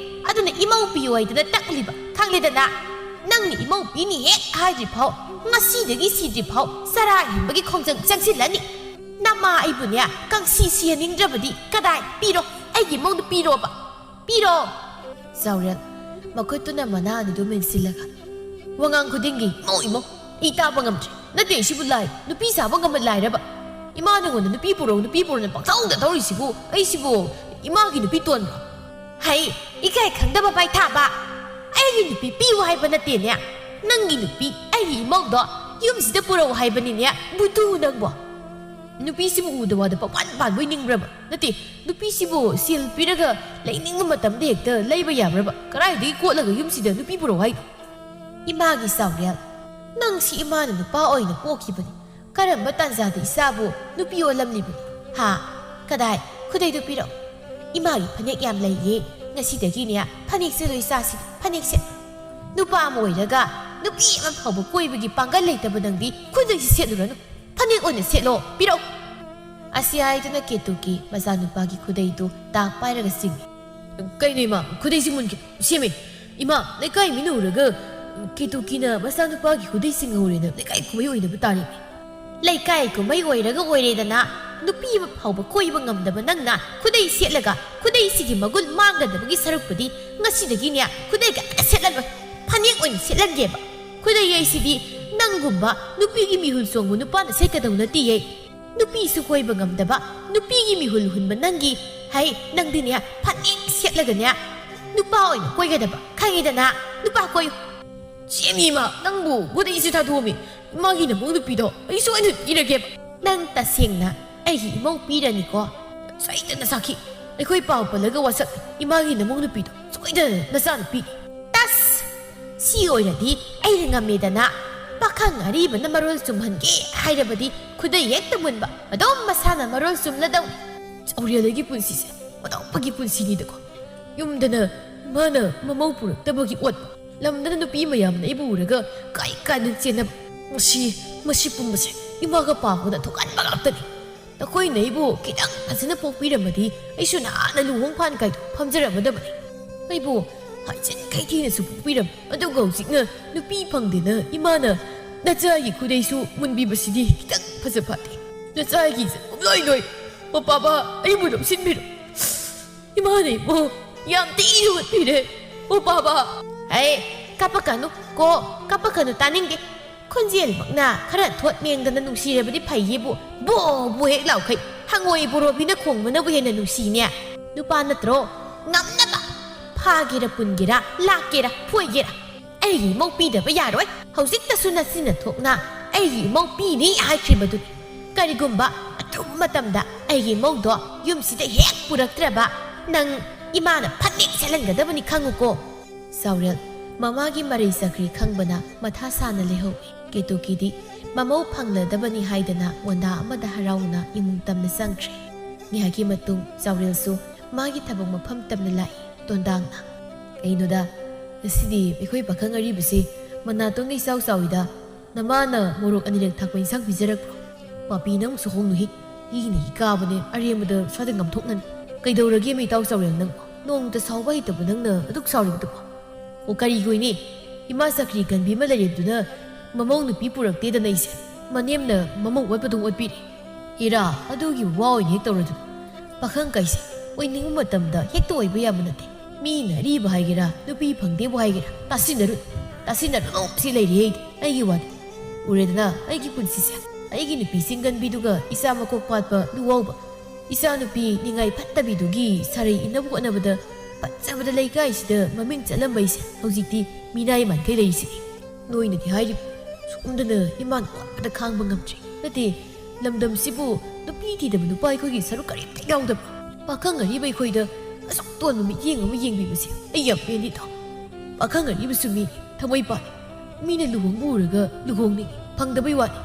ꯑꯗꯨꯅ ꯏꯃꯧ ꯄꯤꯌꯨ ꯍꯥꯏꯗꯅ ꯇꯛꯂꯤꯕ, ꯈꯪꯂꯦꯗꯅ? ꯅꯪꯅ ꯏꯃꯧ ꯄꯤꯅꯤ ꯍꯦꯛ ꯍꯥꯏꯗ꯭ꯔꯤ ꯐꯥꯎ, ꯉꯁꯤꯗꯒꯤ ꯁꯤꯗ꯭ꯔꯤ ꯐꯥꯎ ꯆꯔꯥ ꯍꯦꯟꯕꯒꯤ ꯈꯣꯡꯖꯪ ꯆꯪꯁꯤꯜꯂꯅꯤ꯫ ꯅꯃꯥ ꯑꯩꯕꯨꯅꯦ ꯀꯪꯁꯤ ꯁꯤꯍꯟꯅꯤꯡꯗ꯭ꯔꯕꯗꯤ ꯀꯗꯥꯏ ꯄꯤꯔꯣ, ꯑꯩꯒꯤ ꯏꯃꯧꯗ ꯄꯤꯔꯣꯕ꯫ ꯄꯤꯔꯣ꯫ ꯆꯥꯎꯔꯦꯜ, ꯃꯈꯨꯠꯇꯨꯅ ꯃꯅꯥ ꯑꯅꯤꯗꯨ ꯃꯦꯟꯁꯤꯜꯂꯒ, "ꯋꯥꯉꯥꯡ ꯈꯨꯗꯤꯡꯒꯤ ꯏꯃꯧ, ꯏꯃꯧ, ꯏ ꯇꯥꯕ ꯉꯝꯗ꯭ꯔꯦ꯫ ꯅꯠꯇꯦ, ꯁꯤꯕꯨ ꯂꯥꯏ, ꯅꯨꯄꯤ ꯁꯥꯕ ꯉꯝꯕ ꯂꯥꯏꯔꯕ?" ꯏꯃꯥ ꯅꯉꯣꯟꯗ ꯅꯨꯄꯤ ꯄꯨꯔꯛꯎ, ꯅꯨꯄꯤ ꯄꯨꯔꯛꯎꯅ ꯄꯪꯊꯧꯗ ꯊꯧꯔꯤꯁꯤꯕꯨ? ꯑꯩꯁꯤꯕꯨ ꯏꯃꯥꯒꯤ ꯅꯨꯄꯤ ꯇꯣꯟꯕ꯭ꯔꯣ? ꯍꯩ, ꯏꯀꯥꯏ ꯈꯪꯗꯕ ꯃꯥꯏꯊꯥꯕ! ꯑꯩꯒꯤ ꯅꯨꯄꯤ ꯄꯤꯌꯨ ꯍꯥꯏꯕ ꯅꯠꯇꯦꯅꯦ꯫ ꯅꯪꯒꯤ ꯅꯨꯄꯤ, ꯑꯩꯒꯤ ꯏꯃꯧꯗꯣ ꯌꯨꯝꯁꯤꯗ ꯄꯨꯔꯛꯎ ꯍꯥꯏꯕꯅꯤꯅꯦ, ꯕꯨꯙꯨ ꯅꯪꯕꯣ꯫ ꯅꯨꯄꯤꯁꯤꯕꯨ ꯎꯗ ꯋꯥꯗ ꯄꯪꯄꯥꯟ ꯄꯥꯟꯕꯣꯏ ꯅꯤꯡꯕ꯭ꯔꯕ? ꯅꯠꯇꯦ, ꯅꯨꯄꯤꯁꯤꯕꯨ ꯁꯦꯜ ꯄꯤꯔꯒ ꯂꯩꯅꯤꯡꯕ ꯃꯇꯝꯗ ꯍꯦꯛꯇ ꯂꯩꯕ ꯌꯥꯕ꯭ꯔꯕ? ꯀꯗꯥꯏꯗꯒꯤ ꯀꯣꯠꯂꯒ ꯌꯨꯝꯁꯤꯗ ꯅꯨꯄꯤ ꯄꯨꯔꯛꯎ ꯍꯥꯏꯅꯣ? ꯏꯃꯥꯒꯤ ꯆꯥꯎꯔꯦꯜ, ꯅꯪꯁꯤ ꯏꯃꯥꯅ ꯅꯨꯄꯥ ꯑꯣꯏꯅ ꯄꯣꯛꯈꯤꯕꯅꯤ꯫ ꯀꯔꯝꯕ ꯇꯥꯟꯖꯥꯗ ꯏꯆꯥꯕꯨ ꯅꯨꯄꯤ ꯑꯣꯜꯂꯝꯂꯤꯕꯅꯣ? ꯍꯥ? ꯀꯗꯥꯏ? ꯈꯨꯗꯩꯗꯨ ꯄꯤꯔꯛꯎ꯫ ꯏꯃꯥꯒꯤ ꯐꯅꯦꯛ ꯌꯥꯝ ꯂꯩꯌꯦ꯫ ꯉꯁꯤꯗꯒꯤꯅꯦ ꯐꯅꯦꯛ ꯁꯦꯠꯂꯣ ꯏꯆꯥꯁꯤꯗꯤ꯫ ꯐꯅꯦꯛ ꯁꯦꯠ꯫ ꯅꯨꯄꯥ ꯑꯃ ꯑꯣꯏꯔꯒ ꯅꯨꯄꯤ ꯑꯃ ꯐꯥꯎꯕ ꯀꯣꯏꯕꯒꯤ ꯄꯥꯡꯒꯜ ꯂꯩꯇꯕ ꯅꯪꯗꯤ ꯈꯨꯗꯩꯁꯤ ꯁꯦꯠꯂꯨꯔꯅꯨ꯫ ꯐꯅꯦꯛ ꯑꯣꯏꯅ ꯁꯦꯠꯂꯣ꯫ ꯄꯤꯔꯛꯎ꯫ ꯑꯁꯤ ꯍꯥꯏꯗꯨꯅ ꯀꯦꯇꯨꯀꯤ ꯃꯆꯥꯅꯨꯄꯥꯒꯤ ꯈꯨꯗꯩꯗꯨ ꯇꯥꯛ ꯄꯥꯏꯔꯒ ꯆꯤꯡꯏ꯫ ꯀꯩꯅꯣ ꯏꯃꯥ, ꯈꯨꯗꯩꯁꯤ ꯃꯨꯟꯈꯤ ꯁꯦꯝꯃꯦ꯫ ꯏꯃꯥ, ꯂꯩꯀꯥꯏ ꯃꯤꯅ ꯎꯔꯒ ꯀꯦꯇꯨꯀꯤꯅ ꯃꯆꯥꯅꯨꯄꯥꯒꯤ ꯈꯨꯗꯩ ꯆꯤꯡꯍꯧꯔꯦꯅ ꯂꯩꯀꯥꯏ ꯀꯨꯝꯍꯩ ꯑꯣꯏꯅꯕ ꯇꯥꯔꯦ꯫ ꯂꯩꯀꯥꯏ ꯀꯨꯝꯍꯩ ꯑꯣꯏꯔꯒ ꯑꯣꯏꯔꯦꯗꯅ, ꯅꯨꯄꯤ ꯑꯃ ꯐꯥꯎꯕ ꯀꯣꯏꯕ ꯉꯝꯗꯕ ꯅꯪꯅ ꯈꯨꯗꯩ ꯁꯦꯠꯂꯒ ꯈꯨꯗꯩꯁꯤꯒꯤ ꯃꯒꯨꯟ ꯃꯥꯡꯒꯗꯕꯒꯤ ꯁꯔꯨꯛꯄꯨꯗꯤ ꯉꯁꯤꯗꯒꯤꯅꯦ ꯈꯨꯗꯩꯒ ꯑꯝꯇ ꯁꯦꯠꯂꯔꯣꯏ꯫ ꯐꯅꯦꯛ ꯑꯣꯏꯅ ꯁꯦꯠꯂꯟꯒꯦꯕ꯫ ꯈꯨꯗꯩ ꯍꯥꯏꯁꯤꯗꯤ ꯅꯪꯒꯨꯝꯕ ꯅꯨꯄꯤꯒꯤ ꯃꯤꯍꯨꯜ ꯆꯣꯡꯕ ꯅꯨꯄꯥꯅ ꯁꯦꯠꯀꯗꯧ ꯅꯠꯇꯤꯌꯦ꯫ ꯅꯨꯄꯤꯁꯨ ꯀꯣꯏꯕ ꯉꯝꯗꯕ, ꯅꯨꯄꯤꯒꯤ ꯃꯤꯍꯨꯜ ꯍꯨꯟꯕ ꯅꯪꯒꯤ, ꯍꯩ, ꯅꯪꯗꯤꯅꯦ ꯐꯅꯦꯛ ꯁꯦꯠꯂꯒꯅꯦ ꯅꯨꯄꯥ ꯑꯣꯏꯅ ꯀꯣꯏꯒꯗꯕ, ꯈꯪꯉꯤꯗꯅ? ꯅꯨꯄꯥ ꯀꯣꯏꯌꯨ꯫ ꯆꯦꯃꯤ ꯏꯃꯥ, ꯅꯪꯕꯨ ꯈꯨꯗꯩꯁꯤ ꯊꯥꯗꯣꯛꯑꯝꯃꯤ꯫ ꯏꯃꯥꯒꯤ ꯅꯃꯧ ꯅꯨꯄꯤꯗꯣ ꯑꯩ ꯁꯣꯏꯗꯅ ꯄꯤꯔꯒꯦꯕ꯫ ꯅꯪ ꯇꯁꯦꯡꯅ ꯑꯩꯒꯤ ꯏꯃꯧ ꯄꯤꯔꯅꯤꯀꯣ? ꯁꯣꯏꯗꯅ ꯁꯥꯈꯤ꯫ ꯑꯩꯈꯣꯏ ꯄꯥꯎ ꯄꯜꯂꯒ ꯋꯥꯁꯛ ꯏꯃꯥꯒꯤ ꯅꯃꯧ ꯅꯨꯄꯤꯗꯣ ꯁꯣꯏꯗꯅ ꯅꯆꯥꯅꯨꯄꯤ꯫ ꯇꯁ! ꯁꯤ ꯑꯣꯏꯔꯗꯤ ꯑꯩꯅ ꯉꯝꯃꯦꯗꯅ꯫ ꯄꯥꯈꯪ ꯑꯔꯤꯕꯅ ꯃꯔꯣꯜ ꯆꯨꯝꯍꯟꯒꯦ ꯍꯥꯏꯔꯕꯗꯤ ꯈꯨꯗꯩ ꯍꯦꯛꯇ ꯃꯨꯟꯕ, ꯑꯗꯨꯝ ꯃꯁꯥꯅ ꯃꯔꯣꯜ ꯆꯨꯝꯂꯗꯧꯅꯤ꯫ ꯆꯥꯎꯔꯦꯜ ꯑꯩꯒꯤ ꯄꯨꯟꯁꯤꯁꯦ ꯑꯇꯣꯞꯄꯒꯤ ꯄꯨꯟꯁꯤꯅꯤꯗꯀꯣ꯫ ꯌꯨꯝꯗꯅ ꯏꯃꯥꯅ ꯃꯃꯧ ꯄꯨꯔꯛꯇꯕꯒꯤ ꯑꯣꯠꯄ, ꯂꯝꯗꯅ ꯅꯨꯄꯤ ꯃꯌꯥꯝꯅ ꯑꯩꯕꯨ ꯎꯔꯒ ꯀꯥꯏ ꯀꯥꯏꯗꯅ ꯆꯦꯟꯅꯕ꯫ ꯃꯁꯤ, ꯃꯁꯤ ꯄꯨꯝꯕꯁꯦ ꯏꯃꯥꯒ ꯄꯥꯕꯗ ꯊꯣꯛꯍꯟꯕ ꯉꯥꯛꯇꯅꯤ꯫ ꯅꯈꯣꯏꯅ ꯑꯩꯕꯨ ꯈꯤꯇꯪ ꯐꯖꯅ ꯄꯣꯛꯄꯤꯔꯝꯃꯗꯤ ꯑꯩꯁꯨ ꯅꯍꯥꯟꯅ ꯂꯨꯍꯣꯡ ꯐꯥꯟ ꯀꯥꯏꯗꯣ ꯐꯝꯖꯔꯝꯃꯗꯕꯅꯤ꯫ ꯑꯩꯕꯨ ꯍꯥꯏꯖꯤꯟꯈꯩ ꯊꯤꯅꯁꯨ ꯄꯣꯛꯄꯤꯔꯝꯃꯤ, ꯑꯗꯨꯒ ꯍꯧꯖꯤꯛꯅ ꯅꯨꯄꯤ ꯐꯪꯗꯦꯅ ꯏꯃꯥꯅ ꯅꯆꯥꯒꯤ ꯈꯨꯗꯩꯁꯨ ꯃꯨꯟꯕꯤꯕꯁꯤꯗꯤ ꯈꯤꯇꯪ ꯐꯖ ꯐꯠꯇꯦ꯫ ꯅꯆꯥꯒꯤ ꯄꯨꯝꯂꯣꯏ ꯂꯣꯏ꯫ ꯑꯣ ꯄꯥꯕ, ꯑꯩꯕꯨ ꯂꯧꯁꯤꯟꯕꯤꯔꯣ꯫ ꯏꯃꯥꯅ ꯏꯕꯨ ꯌꯥꯝ ꯊꯤꯅ ꯌꯣꯛꯄꯤꯔꯦ꯫ ꯑꯣ ꯄꯥꯕ꯫ ꯍꯦ, ꯀꯞꯄꯛꯀꯅꯨ ꯀꯣ, ꯀꯞꯄꯛꯀꯅꯨ, ꯇꯥꯅꯤꯡꯗꯦ꯫ ꯈꯣꯟꯖꯦꯜꯃꯛꯅ ꯈꯔ ꯊꯣꯠ ꯃꯦꯡꯗꯅ ꯅꯨꯡꯁꯤꯔꯕꯗꯤ ꯐꯩꯌꯦꯕꯨ, ꯕꯣ ꯕꯣ ꯍꯦꯛ ꯂꯥꯎꯈꯩ ꯍꯪꯉꯣꯏ ꯕꯣꯔꯣꯕꯤꯅ ꯈꯣꯡꯕꯅꯕꯨ ꯍꯦꯟꯅ ꯅꯨꯡꯁꯤꯅꯦ꯫ ꯅꯨꯄꯥ ꯅꯠꯇ꯭ꯔꯣ? ꯉꯝꯅꯕ ꯐꯥꯒꯦꯔ ꯄꯨꯟꯒꯦꯔ, ꯂꯥꯛꯀꯦꯔ ꯐꯣꯏꯒꯦꯔ, ꯑꯩꯒꯤ ꯏꯃꯧ ꯄꯤꯗꯕ ꯌꯥꯔꯣꯏ꯫ ꯍꯧꯖꯤꯛꯇꯁꯨ ꯅꯆꯤꯟꯅ ꯊꯣꯛꯅ ꯑꯩꯒꯤ ꯏꯃꯧ ꯄꯤꯅꯤ ꯍꯥꯏꯈ꯭ꯔꯤꯕꯗꯨꯅꯤ꯫ ꯀꯔꯤꯒꯨꯝꯕ ꯑꯊꯨꯕ ꯃꯇꯝꯗ ꯑꯩꯒꯤ ꯏꯃꯧꯗꯣ ꯌꯨꯝꯁꯤꯗ ꯍꯦꯛ ꯄꯨꯔꯛꯇ꯭ꯔꯕ, ꯅꯪ ꯏꯃꯥꯅ ꯐꯅꯦꯛ ꯁꯦꯠꯍꯟꯒꯗꯕꯅꯤ, ꯈꯪꯉꯨꯀꯣ꯫ ꯆꯥꯎꯔꯦꯜ ꯃꯃꯥꯒꯤ ꯃꯔꯩ ꯆꯀ꯭ꯔꯤ ꯈꯪꯕꯅ ꯃꯊꯥ ꯁꯥꯅ ꯂꯩꯍꯧꯏ꯫ ꯀꯦꯇꯨꯀꯤꯗꯤ ꯃꯃꯧ ꯐꯪꯂꯗꯕꯅꯤ ꯍꯥꯏꯗꯅ ꯃꯣꯟꯗꯥ ꯑꯃꯗ ꯍꯔꯥꯎꯅ ꯏꯃꯨꯡ ꯇꯝꯅ ꯆꯪꯈ꯭ꯔꯦ꯫ ꯉꯥꯏꯍꯥꯛꯀꯤ ꯃꯇꯨꯡ ꯆꯥꯎꯔꯦꯜꯁꯨ ꯃꯥꯒꯤ ꯊꯕꯛ ꯃꯐꯝ ꯇꯝꯅ ꯂꯥꯛꯏ꯫ ꯇꯣꯟꯗꯥꯡꯅ, "ꯀꯩꯅꯣꯗ, ꯉꯁꯤꯗꯤ ꯑꯩꯈꯣꯏ ꯄꯥꯈꯪ ꯑꯔꯤꯕꯁꯤ ꯃꯅꯥꯇꯣꯟꯒ ꯏꯆꯥꯎ ꯆꯥꯎꯏꯗ꯫ ꯅꯃꯥꯅ ꯃꯣꯔꯣꯛ ꯑꯅꯤꯔꯛ ꯊꯥꯛꯄ ꯏꯟꯁꯥꯡ ꯄꯤꯖꯔꯛꯄ꯭ꯔꯣ? ꯄꯥꯄꯤ, ꯅꯪꯁꯨ ꯍꯣꯡꯂꯨꯍꯦ꯫ ꯏꯅ ꯏꯀꯥꯕꯅꯦ, ꯑꯔꯦꯝꯕꯗ ꯁ꯭ꯋꯥꯏꯗ ꯉꯥꯝꯊꯣꯛꯅꯅꯤ꯫ ꯀꯩꯗꯧꯔꯒꯦ ꯃꯤꯇꯥꯎ ꯆꯥꯎꯔꯦꯜ ꯅꯪ? ꯅꯣꯡꯃꯇ ꯁꯥꯎꯕ ꯍꯩꯇꯕ ꯅꯪꯅ ꯑꯗꯨꯛ ꯁꯥꯎꯔꯤꯕꯗꯨꯕꯣ?" "ꯑꯣ, ꯀꯔꯤꯒꯤ ꯑꯣꯏꯅꯤ? ꯏꯃꯥ ꯆꯀ꯭ꯔꯤ ꯀꯟꯕꯤ ꯑꯃ ꯂꯩꯔꯤꯕꯗꯨꯅ ꯃꯃꯧ ꯅꯨꯄꯤ ꯄꯨꯔꯛꯇꯦꯗꯅ ꯑꯩꯁꯦ꯫ ꯃꯅꯦꯝꯅ ꯃꯃꯧ ꯑꯣꯠꯄꯗꯧ ꯑꯣꯠꯄꯤꯔꯦ꯫ ꯏꯔꯥ, ꯑꯗꯨꯒꯤ ꯋꯥ ꯑꯣꯏꯅ ꯍꯦꯛ ꯇꯧꯔꯗꯨꯅ꯫ ꯄꯥꯈꯪ ꯀꯥꯏꯁꯦ ꯑꯣꯏꯅꯤꯡꯕ ꯃꯇꯝꯗ ꯍꯦꯛꯇ ꯑꯣꯏꯕ ꯌꯥꯕ ꯅꯠꯇꯦ꯫ ꯃꯤꯅ ꯑꯔꯤꯕ ꯍꯥꯏꯒꯦꯔꯥ, ꯅꯨꯄꯤ ꯐꯪꯗꯦꯕꯨ ꯍꯥꯏꯒꯦꯔꯥ, ꯇꯥꯁꯤꯟꯅꯔꯨ, ꯇꯥꯁꯤꯟꯅꯔꯨ ꯁꯤ ꯂꯩꯔꯤ ꯑꯩꯗꯤ꯫ ꯑꯩꯒꯤ ꯋꯥꯗꯤ꯫ ꯎꯔꯦꯗꯅ ꯑꯩꯒꯤ ꯄꯨꯟꯁꯤꯁꯦ, ꯑꯩꯒꯤ ꯅꯨꯄꯤ ꯆꯤꯡꯒꯟꯕꯤꯗꯨꯒ ꯏꯆꯥ ꯃꯀꯣꯛ ꯄꯥꯠꯄ ꯂꯨꯋꯥꯎꯕ, ꯏꯆꯥꯅꯨꯄꯤ ꯅꯤꯡꯉꯥꯏ ꯐꯠꯇꯕꯤꯗꯨꯒꯤ ꯁꯥꯔꯩ ꯏꯟꯅꯕ ꯍꯣꯠꯅꯕꯗ ꯐꯖꯕꯗ ꯂꯩꯀꯥꯏꯁꯤꯗ ꯃꯃꯤꯡ ꯆꯠꯂꯝꯕ ꯑꯩꯁꯦ ꯍꯧꯖꯤꯛꯇꯤ ꯃꯤꯅꯥꯏ ꯃꯥꯟꯈꯩ ꯂꯩꯔꯤꯁꯤꯗꯤ꯫ ꯅꯣꯏꯅꯗꯤ ꯍꯥꯏꯔꯤꯕ ꯁꯣꯝꯗꯅ ꯏꯃꯥꯅ ꯋꯥꯕꯗ ꯈꯥꯡꯕ ꯉꯝꯗ꯭ꯔꯦ꯫ ꯅꯠꯇꯦ, ꯂꯝꯗꯝꯁꯤꯕꯨ ꯅꯨꯄꯤ ꯊꯤꯗꯕ ꯅꯨꯄꯥ ꯑꯩꯈꯣꯏꯒꯤ ꯁꯔꯨꯛ ꯀꯔꯤꯝꯇ ꯌꯥꯎꯗꯕ? ꯄꯥꯈꯪ ꯑꯔꯤꯕ ꯑꯩꯈꯣꯏꯗ ꯑꯁꯨꯛ ꯇꯣꯟꯕ ꯃꯤꯠꯌꯦꯡ ꯑꯃ ꯌꯦꯡꯕꯤꯕꯁꯦ ꯑꯩ ꯌꯥꯝ ꯄꯦꯟꯗꯦꯗꯣ꯫ ꯄꯥꯈꯪ ꯑꯔꯤꯕꯁꯨ ꯃꯤꯅꯤ, ꯊꯃꯣꯏ ꯄꯥꯜꯂꯤ꯫ ꯃꯤꯅ ꯂꯨꯍꯣꯡꯕ ꯎꯔꯒ ꯂꯨꯍꯣꯡꯅꯤꯡꯉꯤ, ꯐꯪꯗꯕꯩ ꯋꯥꯅꯤ꯫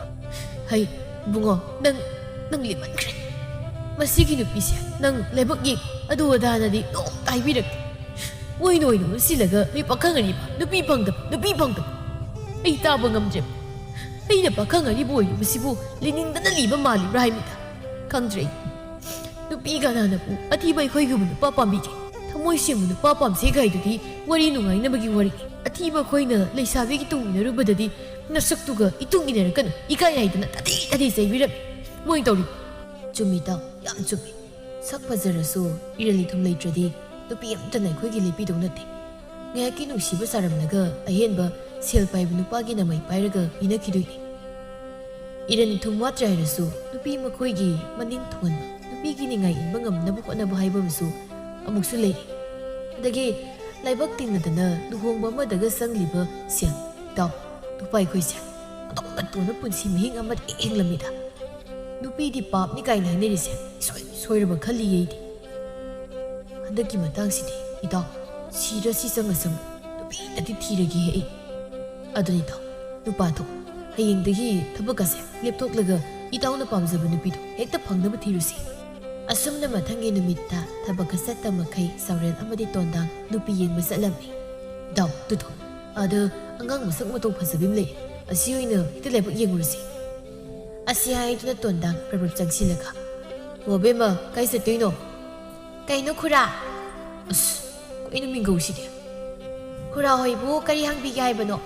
ꯍꯩ, ꯏꯕꯨꯡꯉꯣ, ꯅꯪ, ꯅꯪ ꯂꯤꯃꯟꯈ꯭ꯔꯦ꯫ ꯃꯁꯤꯒꯤ ꯅꯨꯄꯤꯁꯦ ꯅꯪ ꯂꯥꯏꯕꯛ ꯌꯦꯡ, ꯑꯗꯨ ꯑꯗꯥꯅꯗꯤ ꯅꯣꯡꯇ ꯍꯥꯏꯕꯤꯔꯛꯇꯦ꯫ ꯃꯣꯏꯅ ꯑꯣꯏꯅ ꯑꯣꯟꯁꯤꯜꯂꯒ ꯅꯣꯏ ꯄꯥꯈꯪ ꯑꯔꯤꯕ, ꯅꯨꯄꯤ ꯐꯪꯗꯕ, ꯅꯨꯄꯤ ꯐꯪꯗꯕ꯫ ꯑꯩ ꯇꯥꯕ ꯉꯝꯗ꯭ꯔꯦ꯫ ꯑꯩꯅ ꯄꯥꯈꯪ ꯑꯔꯤꯕ ꯑꯣꯏꯔꯤꯕꯁꯤꯕꯨ ꯂꯤꯅꯤꯡꯗꯅ ꯂꯤꯕ ꯃꯥꯜꯂꯤꯕ꯭ꯔꯥ ꯍꯥꯏꯕꯅꯤꯗ꯫ ꯈꯪꯗ꯭ꯔꯦ꯫ ꯅꯨꯄꯤ ꯀꯅꯥꯅꯕꯨ ꯑꯊꯤꯕ ꯑꯩꯈꯣꯏꯒꯨꯝꯕ ꯅꯨꯄꯥ ꯄꯥꯝꯕꯤꯒꯦ? ꯊꯃꯣꯏ ꯁꯦꯡꯕ ꯅꯨꯄꯥ ꯄꯥꯝꯁꯦ ꯀꯥꯏꯗꯨꯗꯤ ꯋꯥꯔꯤ ꯅꯨꯡꯉꯥꯏꯅꯕꯒꯤ ꯋꯥꯔꯤ꯫ ꯑꯊꯤꯕ ꯑꯩꯈꯣꯏꯅ ꯂꯩꯁꯥꯕꯤꯒꯤ ꯇꯨꯡ ꯏꯟꯅꯔꯨꯕꯗꯗꯤ ꯅꯁꯛꯇꯨꯒ ꯏꯇꯨꯡ ꯏꯟꯅꯔꯛꯀꯅꯨ, ꯏꯀꯥꯏ ꯍꯥꯏꯗꯅ ꯇꯥꯊꯤ ꯇꯥꯊꯤ ꯆꯩꯕꯤꯔꯝꯃꯤ꯫ ꯃꯣꯏ ꯇꯧꯔꯤ꯫ ꯆꯨꯝꯃꯤ ꯏꯇꯥꯎ, ꯌꯥꯝ ꯆꯨꯝꯃꯤ꯫ ꯁꯛ ꯐꯖꯔꯁꯨ ꯏꯔꯜ ꯏꯊꯨꯝ ꯂꯩꯇ꯭ꯔꯗꯤ ꯅꯨꯄꯤ ꯑꯝꯇꯅ ꯑꯩꯈꯣꯏꯒꯤ ꯂꯦꯞꯄꯤꯗꯧ ꯅꯠꯇꯦ꯫ ꯉꯥꯏꯍꯥꯛꯀꯤ ꯅꯨꯡꯁꯤꯕ ꯁꯥꯔꯝꯂꯒ ꯑꯍꯦꯟꯕ ꯁꯦꯜ ꯄꯥꯏꯕ ꯅꯨꯄꯥꯒꯤ ꯅꯃꯩ ꯄꯥꯏꯔꯒ ꯄꯤꯅꯈꯤꯗꯣꯏꯅꯤ꯫ ꯏꯔꯟ ꯏꯊꯨꯝ ꯋꯥꯠꯇ꯭ꯔꯦ ꯍꯥꯏꯔꯁꯨ ꯅꯨꯄꯤ ꯃꯈꯣꯏꯒꯤ ꯃꯅꯤꯡ ꯊꯨꯡꯍꯟꯕ, ꯅꯨꯄꯤꯒꯤ ꯅꯤꯡꯉꯥꯏ ꯏꯟꯕ ꯉꯝꯅꯕ ꯍꯣꯠꯅꯕ ꯍꯥꯏꯕ ꯑꯃꯁꯨ ꯑꯃꯨꯛꯁꯨ ꯂꯩꯔꯤ꯫ ꯑꯗꯒꯤ ꯂꯥꯏꯕꯛ ꯇꯤꯟꯅꯗꯅ ꯂꯨꯍꯣꯡꯕ ꯑꯃꯗꯒ ꯆꯪꯂꯤꯕ ꯁꯦꯜ, ꯏꯇꯥꯎ, ꯅꯨꯄꯥ ꯑꯩꯈꯣꯏꯁꯦ ꯑꯣꯟꯊꯣꯛꯅ ꯇꯣꯟꯕ ꯄꯨꯟꯁꯤ ꯃꯍꯤꯡ ꯑꯃꯗ ꯍꯦꯛ ꯍꯤꯡꯂꯝꯃꯤꯗ꯫ ꯅꯨꯄꯤꯗꯤ ꯄꯥꯞꯅꯤ ꯀꯥꯏꯅ ꯍꯥꯏꯅꯔꯤꯁꯦ ꯏꯁꯣꯏ ꯁꯣꯏꯔꯕ ꯈꯜꯂꯤ ꯑꯩꯗꯤ꯫ ꯍꯟꯗꯛꯀꯤ ꯃꯇꯥꯡꯁꯤꯗꯤ ꯏꯇꯥꯎ, ꯁꯤꯔ ꯁꯤ ꯆꯪꯉ ꯆꯪꯉ ꯅꯨꯄꯤ ꯑꯃꯗꯤ ꯊꯤꯔꯒꯦ ꯑꯩ꯫ ꯑꯗꯨꯅꯤ ꯏꯇꯥꯎ, ꯅꯨꯄꯥ ꯊꯣꯛ, ꯍꯌꯦꯡꯗꯒꯤ ꯊꯕꯛ ꯑꯁꯦ ꯂꯦꯞꯊꯣꯛꯂꯒ ꯏꯇꯥꯎꯅ ꯄꯥꯝꯖꯕ ꯅꯨꯄꯤꯗꯣ ꯍꯦꯛꯇ ꯐꯪꯅꯕ ꯊꯤꯔꯨꯁꯤ꯫ ꯑꯁꯨꯝꯅ ꯃꯊꯪꯒꯤ ꯅꯨꯃꯤꯠꯇ ꯊꯕꯛ ꯆꯠꯇ ꯃꯈꯩ ꯆꯥꯎꯔꯦꯜ ꯑꯃꯗꯤ ꯇꯣꯟꯗꯥꯡ ꯅꯨꯄꯤ ꯌꯦꯡꯕ ꯆꯠꯂꯝꯃꯤ꯫ ꯏꯇꯥꯎ, ꯇꯨꯊꯣ, ꯑꯥꯗ ꯑꯉꯥꯡ ꯃꯁꯛ ꯃꯇꯧ ꯐꯖꯕꯤ ꯑꯃ ꯂꯩ, ꯑꯁꯤ ꯑꯣꯏꯅ ꯍꯦꯛꯇ ꯂꯥꯏꯕꯛ ꯌꯦꯡꯉꯨꯔꯁꯤ꯫ ꯑꯁꯤ ꯍꯥꯏꯗꯨꯅ ꯇꯣꯟꯗꯥꯡ ꯄ꯭ꯔꯞ ꯄ꯭ꯔꯞ ꯆꯪꯁꯤꯜꯂꯒ, "ꯑꯣ ꯑꯕꯦꯝꯃ, ꯀꯥꯏ ꯆꯠꯇꯣꯏꯅꯣ?" "ꯀꯩꯅꯣ ꯈꯨꯔꯥ?" "ꯑꯁ, ꯀꯩꯅꯣ ꯃꯤꯡꯒꯧꯁꯤꯗꯤ?" "ꯈꯨꯔꯥ ꯍꯣꯏꯕꯨ ꯀꯔꯤ ꯍꯪꯕꯤꯒꯦ ꯍꯥꯏꯕꯅꯣ?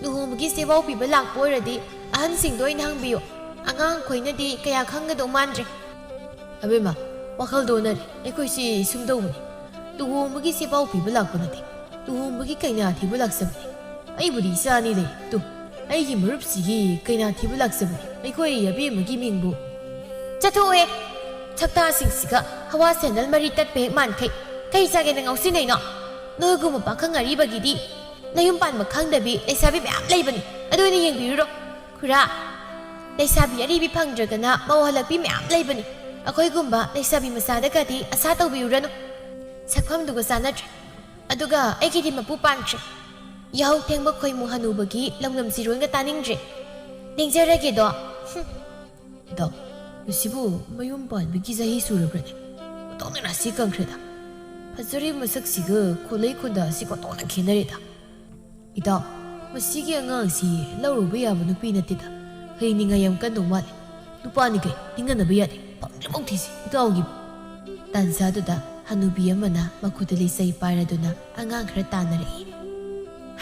ꯂꯨꯍꯣꯡꯕꯒꯤ ꯆꯦꯕꯥꯎ ꯄꯤꯕ ꯂꯥꯛꯄ ꯑꯣꯏꯔꯗꯤ ꯑꯍꯟꯁꯤꯡꯗ ꯑꯣꯏꯅ ꯍꯪꯕꯤꯌꯨ꯫ ꯑꯉꯥꯡꯈꯣꯏꯅꯗꯤ ꯀꯌꯥ ꯈꯪꯒꯗꯧ ꯃꯥꯟꯗ꯭ꯔꯦ꯫" "ꯑꯕꯦꯝꯃ, ꯋꯥꯈꯜꯗꯣ ꯑꯣꯟꯅꯔꯦ꯫ ꯑꯩꯈꯣꯏꯁꯤ ꯁꯨꯝ ꯇꯧꯕꯅꯤ꯫ ꯂꯨꯍꯣꯡꯕꯒꯤ ꯆꯦꯕꯥꯎ ꯄꯤꯕ ꯂꯥꯛꯄ ꯅꯠꯇꯦ꯫ ꯂꯨꯍꯣꯡꯕꯒꯤ ꯀꯩꯅꯥ ꯊꯤꯕ ꯂꯥꯛꯆꯕꯅꯤ꯫ ꯑꯩꯕꯨꯗꯤ ꯏꯆꯥ ꯑꯅꯤ ꯂꯩ꯫ ꯇꯨ, ꯑꯩꯒꯤ ꯃꯔꯨꯞꯁꯤꯒꯤ ꯀꯩꯅꯥ ꯊꯤꯕ ꯂꯥꯛꯆꯕꯅꯤ꯫ ꯑꯩꯈꯣꯏ ꯑꯕꯦꯝꯃꯒꯤ ꯃꯤꯡꯕꯨ꯫" "ꯆꯠꯊꯣꯛꯑꯦ꯫ ꯁꯛꯇꯥꯁꯤꯡꯁꯤꯒ ꯍꯋꯥ ꯁꯦꯟꯗꯜ ꯃꯔꯤ ꯇꯠꯄ ꯍꯦꯛ ꯃꯥꯟꯈꯩ꯫ ꯀꯩ ꯆꯥꯒꯦꯅ ꯉꯥꯎꯁꯤꯟꯅꯩꯅꯣ? ꯅꯣꯏꯒꯨꯝꯕ ꯄꯥꯈꯪ ꯑꯔꯤꯕꯒꯤꯗꯤ ꯅꯌꯨꯝ ꯄꯥꯟꯕ ꯈꯪꯗꯕꯤ ꯂꯩꯁꯥꯕꯤ ꯃꯌꯥꯝ ꯂꯩꯕꯅꯤ꯫ ꯑꯗꯨ ꯑꯣꯏꯅ ꯌꯦꯡꯕꯤꯔꯨꯔꯣ꯫" "ꯈꯨꯔꯥ, ꯂꯩꯁꯥꯕꯤ ꯑꯔꯤꯕꯤ ꯐꯪꯗ꯭ꯔꯒꯅ ꯃꯧ ꯍꯜꯂꯛꯄꯤ ꯃꯌꯥꯝ ꯂꯩꯕꯅꯤ꯫ ꯑꯩꯈꯣꯏꯒꯨꯝꯕ ꯂꯩꯁꯥꯕꯤ ꯃꯆꯥꯗꯒꯗꯤ ꯑꯁꯥ ꯇꯧꯕꯤꯔꯨꯔꯅꯨ꯫ ꯁꯛꯐꯝꯗꯨꯒ ꯆꯥꯟꯅꯗ꯭ꯔꯦ꯫ ꯑꯗꯨꯒ ꯑꯩꯒꯤꯗꯤ ꯃꯄꯨ ꯄꯥꯟꯈ꯭ꯔꯦ꯫ ꯌꯥꯍꯧ ꯊꯦꯡꯕ ꯈꯣꯏꯃꯨ ꯍꯅꯨꯕꯒꯤ ꯂꯧꯅꯝ ꯆꯤꯔꯣꯟꯒ ꯇꯥꯅꯤꯡꯗ꯭ꯔꯦ꯫ ꯂꯦꯡꯖꯔꯒꯦꯗꯣ꯫" "ꯍꯨꯝ꯫" "ꯏꯇꯥꯎ, ꯃꯁꯤꯕꯨ ꯃꯌꯨꯝ ꯄꯥꯟꯕꯒꯤ ꯆꯍꯤ ꯁꯨꯔꯕ꯭ꯔꯅꯦ? ꯑꯣꯟꯊꯣꯛꯅ ꯔꯥꯁꯤ ꯀꯪꯈ꯭ꯔꯦꯗ꯫ ꯐꯖꯔꯤꯕ ꯃꯁꯛꯁꯤꯒ ꯈꯣꯜꯂꯩ ꯈꯣꯟꯗꯥꯁꯤꯒ ꯑꯣꯟꯊꯣꯛꯅ ꯈꯦꯠꯅꯔꯦꯗ꯫ ꯏꯇꯥꯎ, ꯃꯁꯤꯒꯤ ꯑꯉꯥꯡꯁꯤ ꯂꯧꯔꯨꯕ ꯌꯥꯕ ꯅꯨꯄꯤ ꯅꯠꯇꯦꯗ꯫ ꯍꯩꯅꯤꯡꯉꯥꯏ ꯌꯥꯝ ꯀꯟꯗꯧ ꯃꯥꯜꯂꯦ꯫ ꯅꯨꯄꯥꯅꯤ ꯀꯩ, ꯅꯤꯡꯍꯟꯅꯕ ꯌꯥꯗꯦ꯫ ꯐꯪꯗ꯭ꯔꯤꯐꯥꯎ ꯊꯤꯁꯤ ꯏꯇꯥꯎꯒꯤꯕꯨ꯫" ꯇꯥꯟꯖꯥꯗꯨꯗ ꯍꯅꯨꯕꯤ ꯑꯃꯅ ꯃꯈꯨꯠꯇ ꯂꯤꯆꯩ ꯄꯥꯏꯔꯗꯨꯅ ꯑꯉꯥꯡ ꯈꯔ ꯇꯥꯟꯅꯔꯛꯏ꯫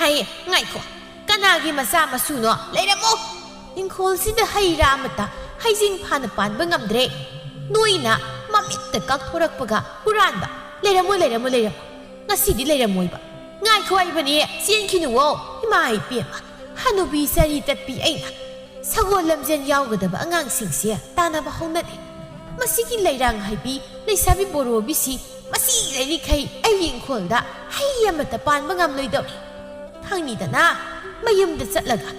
"ꯍꯩ, ꯉꯥꯏꯈꯣ, ꯀꯅꯥꯒꯤ ꯃꯆꯥ ꯃꯁꯨꯅꯣ? ꯂꯩꯔꯝꯃꯣ! ꯏꯪꯈꯣꯜꯁꯤꯗ ꯍꯩ ꯔꯥ ꯑꯃꯠꯇ ꯍꯩꯖꯤꯡ ꯐꯥꯅ ꯄꯥꯟꯕ ꯉꯝꯗ꯭ꯔꯦ꯫ ꯅꯣꯏꯅ ꯃꯃꯤꯠꯇ ꯀꯥꯛꯊꯣꯔꯛꯄꯒ ꯍꯨꯔꯥꯟꯕ꯫ ꯂꯩꯔꯝꯃꯣ, ꯂꯩꯔꯝꯃꯣ, ꯂꯩꯔꯝꯃꯣ꯫ ꯉꯁꯤꯗꯤ ꯂꯩꯔꯝꯃꯣꯏꯕ꯫" "ꯉꯥꯏꯈꯣ ꯍꯥꯏꯕꯅꯦ, ꯆꯦꯟꯈꯤꯅꯨꯋꯣ꯫ ꯏꯃꯥ ꯏꯕꯦꯝꯃ, ꯍꯅꯨꯕꯤ ꯆꯔꯤ ꯇꯠꯄꯤ ꯑꯩꯅ ꯁꯒꯣꯜ ꯂꯝꯖꯦꯟ ꯌꯥꯎꯒꯗꯕ ꯑꯉꯥꯡꯁꯤꯡꯁꯦ ꯇꯥꯟꯅꯕ ꯍꯧꯅꯔꯦ꯫ ꯃꯁꯤꯒꯤ ꯂꯩꯔꯥꯡ ꯍꯥꯏꯕꯤ ꯂꯩꯁꯥꯕꯤ ꯕꯣꯔꯣꯕꯤꯁꯤ ꯃꯁꯤ ꯂꯩꯔꯤꯈꯩ ꯑꯩꯒꯤ ꯏꯪꯈꯣꯜꯗ ꯍꯩ ꯑꯃꯠꯇ ꯄꯥꯟꯕ ꯉꯝꯂꯣꯏꯗꯧꯔꯤ꯫ ꯈꯪꯅꯤꯗꯅ, ꯃꯌꯨꯝꯗ ꯆꯠꯂꯒ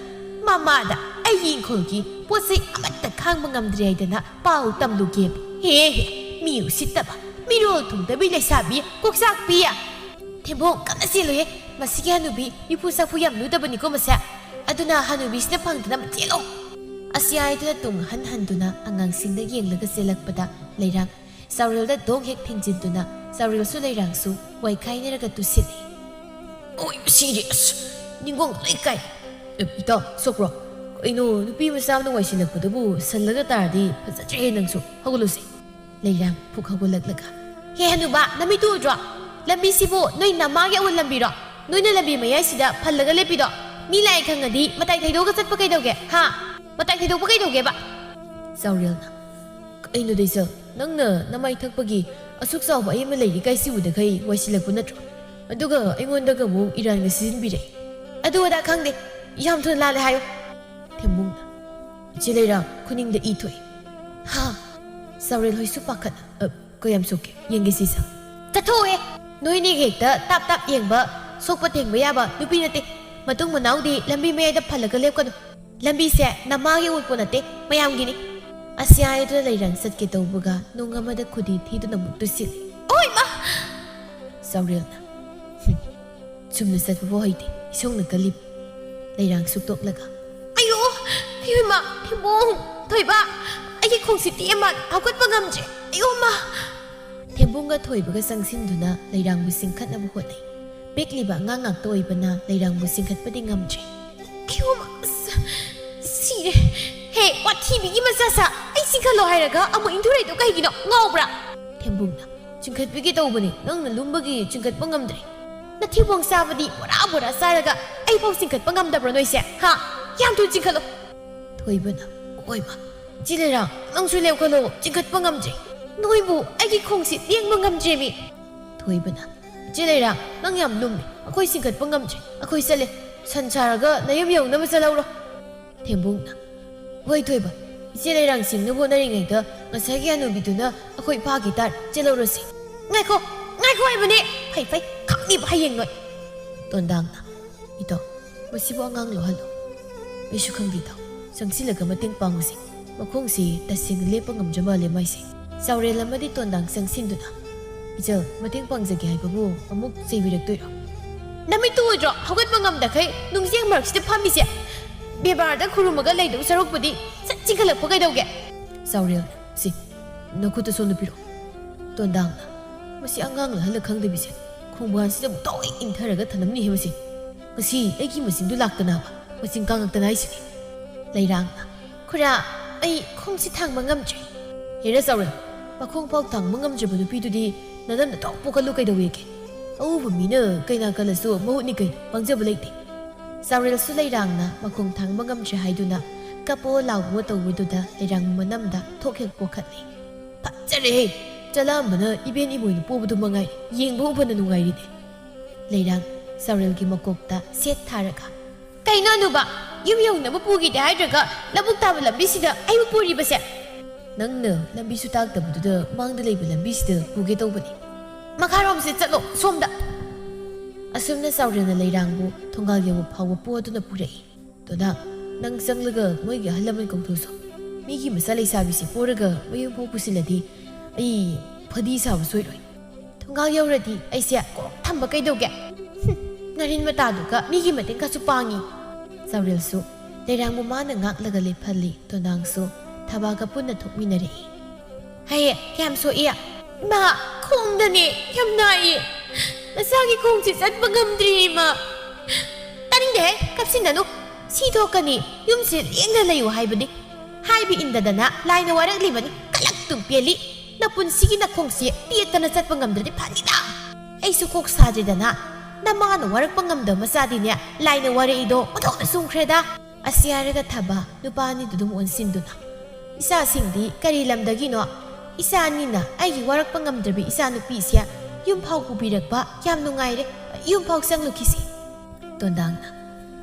ꯃꯃꯥꯗ ꯑꯩꯒꯤ ꯏꯪꯈꯣꯜꯒꯤ ꯄꯣꯠ ꯆꯩ ꯑꯃꯠꯇ ꯈꯥꯡꯕ ꯉꯝꯗ꯭ꯔꯦ ꯍꯥꯏꯗꯅ ꯄꯥꯎ ꯇꯝꯂꯨꯒꯦꯕ꯫ ꯍꯦ ꯍꯦ, ꯃꯤ ꯎꯁꯤꯠꯇꯕ, ꯃꯤꯔꯣꯜ ꯊꯨꯡꯗꯕꯤ ꯂꯩꯁꯥꯕꯤ ꯀꯣꯛꯆꯥꯛꯄꯤ꯫ ꯊꯦꯝꯕꯣꯡ, ꯀꯟꯅ ꯆꯦꯜꯂꯨꯍꯦ꯫ ꯃꯁꯤꯒꯤ ꯍꯅꯨꯕꯤ ꯃꯤꯐꯨ ꯁꯥꯐꯨ ꯌꯥꯝ ꯂꯨꯗꯕꯅꯤꯀꯣ ꯃꯁꯦ꯫ ꯑꯗꯨꯅ ꯍꯅꯨꯕꯤꯁꯤꯅ ꯐꯪꯗꯅꯕ ꯆꯦꯜꯂꯣ!" ꯑꯁꯤ ꯍꯥꯏꯗꯨꯅ ꯇꯨꯡ ꯍꯟ ꯍꯟꯗꯨꯅ ꯑꯉꯥꯡꯁꯤꯡꯗ ꯌꯦꯡꯂꯒ ꯆꯦꯜꯂꯛꯄꯗ ꯂꯩꯔꯥꯡ ꯆꯥꯎꯔꯦꯜꯗ ꯗꯣꯡ ꯍꯦꯛ ꯊꯤꯟꯖꯤꯟꯗꯨꯅ ꯆꯥꯎꯔꯦꯜꯁꯨ ꯂꯩꯔꯥꯡꯁꯨ ꯋꯥꯏꯈꯥꯏꯅꯔꯒ ꯇꯨꯁꯤꯜꯂꯤ꯫ "ꯑꯣꯏ, ꯁꯤꯔꯦ! ꯑꯁ, ꯅꯤꯡꯒꯣꯡ ꯂꯣꯏ ꯀꯥꯏ!" "ꯑꯦ, ꯏꯇꯥꯎ, ꯁꯣꯛꯄ꯭ꯔꯣ? ꯀꯩꯅꯣ, ꯅꯨꯄꯤ ꯃꯆꯥ ꯑꯃꯅ ꯋꯥꯏꯁꯤꯜꯂꯛꯄꯗꯨꯕꯨ ꯁꯜꯂꯒ ꯇꯥꯔꯗꯤ ꯐꯖꯗ꯭ꯔꯦꯍꯦ ꯅꯪꯁꯨ꯫ ꯍꯧꯒꯠꯂꯨꯁꯦ!" ꯂꯩꯔꯥꯡ ꯐꯨꯛ ꯍꯧꯒꯠꯂꯛꯂꯒ, "ꯍꯦ ꯍꯅꯨꯕ, ꯅꯃꯤꯠꯇꯨ ꯎꯗ꯭ꯔꯣ? ꯂꯝꯕꯤꯁꯤꯕꯨ ꯅꯣꯏ ꯅꯃꯥꯒꯤ ꯑꯋꯨꯟ ꯂꯝꯕꯤꯔꯣ? ꯅꯣꯏꯅ ꯂꯝꯕꯤ ꯃꯌꯥꯏꯁꯤꯗ ꯐꯜꯂꯒ ꯂꯦꯞꯄꯤꯗꯣ? ꯃꯤ ꯂꯥꯛꯑꯦ ꯈꯪꯉꯗꯤ ꯃꯇꯥꯏ ꯊꯩꯗꯣꯛꯑꯒ ꯆꯠꯄ ꯀꯩꯗꯧꯒꯦ, ꯍꯥ? ꯃꯇꯥꯏ ꯊꯩꯗꯣꯛꯄ ꯀꯩꯗꯧꯒꯦꯕ?" ꯆꯥꯎꯔꯦꯜꯅ, "ꯀꯩꯅꯣ ꯗꯩꯁꯜ, ꯅꯪꯅ ꯅꯃꯥꯏ ꯊꯛꯄꯒꯤ ꯑꯁꯨꯛ ꯆꯥꯎꯕ ꯑꯌꯦꯝꯕ ꯂꯩꯔꯤ ꯀꯥꯏꯁꯤ ꯎꯗꯈꯩ ꯋꯥꯏꯁꯤꯜꯂꯛꯄ ꯅꯠꯇ꯭ꯔꯣ? ꯑꯗꯨꯒ ꯑꯩꯉꯣꯟꯗꯒ ꯑꯃꯨꯛ ꯏꯔꯥꯟꯒ ꯁꯤꯖꯤꯟꯕꯤꯔꯛꯏ꯫ ꯑꯗꯨ ꯑꯗꯥ ꯈꯪꯗꯦ, ꯌꯥꯝ ꯊꯨꯅ ꯂꯥꯜꯂꯦ ꯍꯥꯏꯌꯨ꯫" ꯊꯦꯝꯕꯨꯡꯅ, "ꯏꯆꯦ ꯂꯩꯔꯥꯡ, ꯈꯨꯅꯤꯡꯗ ꯏ ꯊꯣꯛꯏ꯫" "ꯍꯥ?" ꯆꯥꯎꯔꯦꯜ ꯍꯣꯏꯁꯨ ꯄꯥꯈꯠ, "ꯑ, ꯀꯌꯥꯝ ꯁꯣꯛꯀꯦ? ꯌꯦꯡꯒꯦ ꯁꯤ ꯁꯥ꯫" "ꯆꯠꯊꯣꯛꯑꯦ! ꯅꯣꯏꯅꯤꯒ ꯍꯦꯛꯇ ꯇꯥꯞ ꯇꯥꯞ ꯌꯦꯡꯕ, ꯁꯣꯛꯄ ꯊꯦꯡꯕ ꯌꯥꯕ ꯅꯨꯄꯤ ꯅꯠꯇꯦ꯫ ꯃꯇꯨꯡ ꯃꯅꯥꯎꯗꯤ ꯂꯝꯕꯤ ꯃꯌꯥꯏꯗ ꯐꯜꯂꯒ ꯂꯦꯞꯀꯅꯨ꯫ ꯂꯝꯕꯤꯁꯦ ꯅꯃꯥꯒꯤ ꯑꯣꯏꯄꯣ ꯅꯠꯇꯦ, ꯃꯌꯥꯝꯒꯤꯅꯤ꯫" ꯑꯁꯤ ꯍꯥꯏꯗꯨꯅ ꯂꯩꯔꯥꯡ ꯆꯠꯀꯦ ꯇꯧꯕꯒ ꯅꯣꯡ ꯑꯃꯗ ꯈꯨꯗꯤ ꯊꯤꯗꯨꯅ ꯑꯃꯨꯛ ꯇꯨꯁꯤꯜꯂꯤ꯫ "ꯑꯣꯏ ꯃꯥ!" ꯆꯥꯎꯔꯦꯜꯅ, "ꯍꯨꯝ, ꯆꯨꯝꯅ ꯆꯠꯄꯐꯥꯎ ꯍꯩꯇꯦ, ꯏꯁꯧꯅ ꯀꯜꯂꯤꯕ꯫" ꯂꯩꯔꯥꯡ ꯁꯨꯛꯇꯣꯛꯂꯒ, "ꯑꯌꯣ! ꯑꯌꯣ ꯏꯃꯥ! ꯊꯦꯝꯕꯣꯡ! ꯊꯣꯏꯕ! ꯑꯩꯒꯤ ꯈꯣꯡꯁꯤ ꯇꯦꯛꯑ ꯃꯥꯜꯂꯦ, ꯍꯧꯒꯠꯄ ꯉꯝꯗ꯭ꯔꯦ꯫ ꯑꯌꯣ ꯏꯃꯥ!" ꯊꯦꯝꯕꯣꯡꯒ ꯊꯣꯏꯕꯒ ꯆꯪꯁꯤꯟꯗꯨꯅ ꯂꯩꯔꯥꯡꯕꯨ ꯆꯤꯡꯈꯠꯅꯕ ꯍꯣꯠꯅꯩ꯫ ꯄꯤꯛꯂꯤꯕ ꯑꯉꯥꯡ ꯉꯥꯛꯇ ꯑꯣꯏꯕꯅ ꯂꯩꯔꯥꯡꯕꯨ ꯆꯤꯡꯈꯠꯄꯗꯤ ꯉꯝꯗ꯭ꯔꯦ꯫ "ꯑꯌꯣ ꯏꯃꯥ! ꯑꯁ! ꯁꯤꯔꯦ! ꯍꯦ, ꯋꯥꯊꯤꯕꯤꯒꯤ ꯃꯆꯥꯁꯥ! ꯑꯩ ꯆꯤꯡꯈꯠꯂꯣ ꯍꯥꯏꯔꯒ ꯑꯃꯨꯛ ꯏꯟꯊꯨꯔꯛꯏꯗꯣ ꯀꯩꯒꯤꯅꯣ? ꯉꯥꯎꯕ꯭ꯔꯥ?" ꯊꯦꯝꯕꯣꯡꯅ, "ꯆꯤꯡꯈꯠꯄꯤꯒꯦ ꯇꯧꯕꯅꯤ, ꯅꯪꯅ ꯂꯨꯝꯕꯒꯤ ꯆꯤꯡꯈꯠꯄ ꯉꯝꯗ꯭ꯔꯦ꯫" "ꯅꯊꯤꯕꯣꯡ ꯆꯥꯕꯗꯤ ꯕꯣꯔꯥ ꯕꯣꯔꯥ ꯆꯥꯔꯒ ꯑꯩꯐꯥꯎ ꯆꯤꯡꯈꯠꯄ ꯉꯝꯗꯕ꯭ꯔꯣ ꯅꯣꯏꯁꯦ? ꯍꯥ? ꯌꯥꯝ ꯊꯨꯅ ꯆꯤꯡꯈꯠꯂꯣ꯫" ꯊꯣꯏꯕꯅ, "ꯑꯣꯏꯃ, ꯏꯆꯦ ꯂꯩꯔꯥꯡ, ꯅꯪꯁꯨ ꯂꯦꯞꯈꯠꯂꯣ, ꯆꯤꯡꯈꯠꯄ ꯉꯝꯗ꯭ꯔꯦ꯫ ꯅꯣꯏꯕꯨ ꯑꯩꯒꯤ ꯈꯣꯡꯁꯤ ꯂꯦꯡꯕ ꯉꯝꯗ꯭ꯔꯦꯃꯤ꯫" ꯊꯣꯏꯕꯅ, "ꯏꯆꯦ ꯂꯩꯔꯥꯡ, ꯅꯪ ꯌꯥꯝ ꯂꯨꯝꯃꯦ, ꯑꯩꯈꯣꯏ ꯆꯤꯡꯈꯠꯄ ꯉꯝꯗ꯭ꯔꯦ, ꯑꯩꯈꯣꯏ ꯆꯠꯂꯦ, ꯁꯟ ꯁꯥꯔꯒ ꯅꯌꯨꯝ ꯌꯧꯅꯕ ꯆꯠꯍꯧꯔꯣ꯫" ꯊꯦꯝꯕꯨꯡꯅ, "ꯍꯣꯏ ꯊꯣꯏꯕ, ꯏꯆꯦ ꯂꯩꯔꯥꯡ ꯁꯤꯡꯅꯕ ꯍꯣꯠꯅꯔꯤꯉꯩꯗ ꯉꯁꯥꯏꯒꯤ ꯍꯅꯨꯕꯤꯗꯨꯅ ꯑꯩꯈꯣꯏ ꯐꯥꯈꯤ ꯇꯥꯔꯦ, ꯆꯦꯜꯍꯧꯔꯁꯤ꯫" "ꯉꯥꯏꯈꯣ, ꯉꯥꯏꯈꯣ ꯍꯥꯏꯕꯅꯦ, ꯐꯩ ꯐꯩ, ꯈꯪꯅꯤꯕ ꯍꯌꯦꯡ ꯅꯣꯏ꯫" ꯇꯣꯟꯗꯥꯡꯅ, "ꯏꯇꯥꯎ, ꯃꯁꯤꯕꯨ ꯑꯉꯥꯡ ꯂꯧꯍꯜꯂꯣ꯫" "ꯑꯩꯁꯨ ꯈꯪꯗꯦ ꯏꯇꯥꯎ, ꯆꯪꯁꯤꯜꯂꯒ ꯃꯇꯦꯡ ꯄꯥꯡꯉꯨꯁꯤ꯫ ꯃꯈꯣꯡꯁꯤ ꯇꯁꯦꯡꯅ ꯂꯦꯞꯄ ꯉꯝꯗ꯭ꯔ ꯃꯥꯜꯂꯦ ꯃꯥꯏꯁꯦ꯫" ꯆꯥꯎꯔꯦꯜ ꯑꯃꯗꯤ ꯇꯣꯟꯗꯥꯡ ꯆꯪꯁꯤꯟꯗꯨꯅ, "ꯏꯆꯜ, ꯃꯇꯦꯡ ꯄꯥꯡꯖꯒꯦ ꯍꯥꯏꯕꯕꯨ ꯑꯃꯨꯛ ꯆꯩꯕꯤꯔꯛꯇꯣꯏꯔꯣ?" "ꯅꯃꯤꯠꯇꯨ ꯎꯗ꯭ꯔꯣ, ꯍꯧꯒꯠꯄ ꯉꯝꯗꯈꯩ ꯅꯨꯡꯖꯦꯡ ꯃꯔꯛꯁꯤꯗ ꯐꯝꯃꯤꯁꯦ? ꯕꯦꯕꯥꯔꯗ ꯈꯨꯔꯨꯝꯃꯒ ꯂꯩꯗꯧ ꯁꯔꯨꯛꯄꯨꯗꯤ ꯁꯠ ꯆꯤꯡꯈꯠꯂꯛꯄ ꯀꯩꯗꯧꯒꯦ?" ꯆꯥꯎꯔꯦꯜ, "ꯁꯤ, ꯅꯈꯨꯠꯇ ꯁꯣꯝꯗ ꯄꯤꯔꯛꯑꯣ꯫" ꯇꯣꯟꯗꯥꯡꯅ, "ꯃꯁꯤ ꯑꯉꯥꯡ ꯂꯍꯜꯂ ꯈꯪꯗꯕꯤꯁꯦ, ꯈꯣꯡꯕꯥꯟꯁꯤꯗ ꯑꯃꯨꯛ ꯇꯣꯏ ꯏꯟꯊꯔꯒ ꯊꯅꯝꯅꯤꯍꯦ ꯃꯁꯤ꯫ ꯉꯁꯤ ꯑꯩꯒꯤ ꯃꯆꯤꯟꯗꯨ ꯂꯥꯛꯇꯅꯕ ꯃꯆꯤꯟ ꯀꯥꯡꯉꯛꯇꯅ ꯍꯥꯏꯁꯤꯅꯤ꯫" ꯂꯩꯔꯥꯡꯅ, "ꯈꯨꯔꯥ, ꯑꯩ ꯈꯣꯡꯁꯤ ꯊꯥꯡꯕ ꯉꯝꯗ꯭ꯔꯦ꯫" "ꯍꯦꯔꯥ ꯆꯥꯎꯔꯦꯜ, ꯃꯈꯣꯡ ꯐꯥꯎ ꯊꯥꯡꯕ ꯉꯝꯗ꯭ꯔꯕ ꯅꯨꯄꯤꯗꯨꯗꯤ ꯅꯅꯝꯅ ꯇꯣꯛ ꯄꯣꯛꯍꯜꯂꯨ ꯀꯩꯗꯧꯋꯦꯒꯦ? ꯑꯎꯕ ꯃꯤꯅ ꯀꯩꯅꯥ ꯀꯜꯂꯁꯨ ꯃꯍꯨꯠꯅꯤ ꯀꯩꯅꯣ, ꯄꯪꯖꯕ ꯂꯩꯇꯦ꯫" ꯆꯥꯎꯔꯦꯜꯁꯨ ꯂꯩꯔꯥꯡꯅ ꯃꯈꯣꯡ ꯊꯥꯡꯕ ꯉꯝꯗ꯭ꯔꯦ ꯍꯥꯏꯗꯨꯅ ꯀꯞꯄꯣ ꯂꯥꯎꯕꯣ ꯇꯧꯕꯗꯨꯗ ꯂꯩꯔꯥꯡ ꯃꯅꯝꯗ ꯊꯣꯛ ꯍꯦꯛ ꯄꯣꯈꯠꯂꯤ꯫ "ꯐꯠꯖꯔꯦꯍꯦ! ꯆꯂꯥꯝꯕꯅ ꯏꯕꯦꯟ ꯏꯃꯣꯏꯅ ꯄꯣꯕꯗꯨ ꯃꯉꯥꯏ, ꯌꯦꯡꯕꯕꯨ ꯐꯅ ꯅꯨꯡꯉꯥꯏꯔꯤꯅꯦ꯫" ꯂꯩꯔꯥꯡ ꯆꯥꯎꯔꯦꯜꯒꯤ ꯃꯀꯣꯛꯇ ꯁꯦꯠ ꯊꯥꯔꯒ, "ꯀꯩꯅꯣ ꯑꯅꯨꯕ? ꯌꯨꯝ ꯌꯧꯅꯕ ꯄꯨꯈꯤꯗꯦ ꯍꯥꯏꯗ꯭ꯔꯒ ꯂꯧꯕꯨꯛ ꯇꯥꯕ ꯂꯝꯕꯤꯁꯤꯗ ꯑꯩꯕꯨ ꯄꯨꯔꯤꯕꯁꯦ?" "ꯅꯪꯅ ꯂꯝꯕꯤꯁꯨ ꯇꯥꯛꯇꯕꯗꯨꯗ ꯃꯥꯡꯗ ꯂꯩꯕ ꯂꯝꯕꯤꯁꯤꯗ ꯄꯨꯒꯦ ꯇꯧꯕꯅꯤ꯫" "ꯃꯈꯥꯔꯣꯝꯁꯦ ꯆꯠꯂꯣ, ꯁꯣꯝꯗ꯫" ꯑꯁꯨꯝꯅ ꯆꯥꯎꯔꯦꯜꯅ ꯂꯩꯔꯥꯡꯕꯨ ꯊꯣꯡꯒꯥꯜ ꯌꯧꯕ ꯐꯥꯎꯕ ꯄꯣꯗꯨꯅ ꯄꯨꯔꯛꯏ꯫ "ꯇꯣꯟꯗꯥꯡ, ꯅꯪ ꯆꯪꯂꯒ ꯃꯣꯏꯒꯤ ꯑꯍꯜ ꯂꯃꯟ ꯀꯧꯊꯣꯛꯆꯣ꯫ ꯃꯤꯒꯤ ꯃꯆꯥ ꯂꯩꯁꯥꯕꯤꯁꯤ ꯄꯣꯔꯒ ꯃꯌꯨꯝ ꯐꯥꯎ ꯄꯨꯁꯤꯜꯂꯗꯤ ꯑꯩ ꯐꯗꯤ ꯁꯥꯕ ꯁꯣꯏꯔꯣꯏ꯫ ꯊꯣꯡꯒꯥꯜ ꯌꯧꯔꯗꯤ ꯑꯩꯁꯦ ꯀꯣꯛ ꯊꯝꯕ ꯀꯩꯗꯧꯒꯦ? ꯍꯨꯝ, ꯅꯥꯔꯤꯟ ꯃꯇꯥꯗꯨꯒ ꯃꯤꯒꯤ ꯃꯇꯦꯡꯒꯁꯨ ꯄꯥꯡꯉꯤ꯫" ꯆꯥꯎꯔꯦꯜꯁꯨ ꯂꯩꯔꯥꯡꯕꯨ ꯃꯥꯅ ꯉꯥꯛꯂꯒ ꯂꯦꯞꯍꯜꯂꯤ꯫ ꯇꯣꯟꯗꯥꯡꯁꯨ ꯊꯕꯥꯒ ꯄꯨꯟꯅ ꯊꯣꯛꯃꯤꯟꯅꯔꯛꯏ꯫ "ꯍꯌꯦ, ꯀꯌꯥꯝ ꯁꯣꯛꯏ?" "ꯏꯃꯥ, ꯈꯣꯡꯗꯅꯦ, ꯌꯥꯝ ꯅꯥꯏꯌꯦ꯫ ꯅꯆꯥꯒꯤ ꯈꯣꯡꯁꯦ ꯆꯠꯄ ꯉꯝꯗ꯭ꯔꯤ, ꯏꯃꯥ꯫" "ꯇꯥꯅꯤꯡꯗꯦꯍꯦ, ꯀꯞꯁꯤꯟꯅꯅꯨ꯫ ꯁꯤ ꯊꯣꯛꯀꯅꯤ, ꯌꯨꯝꯁꯦ ꯂꯦꯡꯗꯅ ꯂꯩꯌꯨ ꯍꯥꯏꯕꯅꯤ꯫ ꯍꯥꯏꯕ ꯏꯟꯗꯗꯅ ꯂꯥꯏꯅ ꯋꯥꯔꯛꯂꯤꯕꯅꯤ, ꯀꯂꯛ ꯇꯨꯝ ꯄꯦꯜꯂꯤ꯫ ꯅꯄꯨꯟꯁꯤꯒꯤ ꯅꯈꯣꯡꯁꯦ ꯇꯦꯛꯇꯅ ꯆꯠꯄ ꯉꯝꯗ꯭ꯔꯗꯤ ꯐꯅꯤꯗ꯫ ꯑꯩꯁꯨ ꯀꯣꯛ ꯁꯥꯗ꯭ꯔꯤꯗꯅ, ꯅꯃꯥꯅ ꯋꯥꯔꯛꯄ ꯉꯝꯗꯕ ꯃꯆꯥꯗꯤꯅꯦ, ꯂꯥꯏꯅ ꯋꯥꯔꯛꯏꯗꯣ ꯑꯣꯟꯊꯣꯛꯅ ꯆꯨꯝꯈ꯭ꯔꯦꯗ꯫" ꯑꯁꯤ ꯍꯥꯏꯔꯒ ꯊꯕ ꯅꯨꯄꯥ ꯑꯅꯤꯗꯨ ꯑꯗꯨꯝ ꯑꯣꯟꯁꯤꯟꯗꯨꯅ, "ꯏꯆꯥꯁꯤꯡꯗꯤ ꯀꯔꯤ ꯂꯝꯗꯒꯤꯅꯣ? ꯏꯆꯥ ꯑꯅꯤꯅ ꯑꯩꯒꯤ ꯋꯥꯔꯛꯄ ꯉꯝꯗ꯭ꯔꯕꯤ ꯏꯆꯥ ꯅꯨꯄꯤꯁꯦ ꯌꯨꯝ ꯐꯥꯎ ꯄꯨꯕꯤꯔꯛꯄ ꯌꯥꯝ ꯅꯨꯡꯉꯥꯏꯔꯦ꯫ ꯌꯨꯝ ꯐꯥꯎ ꯆꯪꯂꯨꯈꯤꯁꯤ꯫ ꯇꯣꯟꯗꯥꯡꯅ,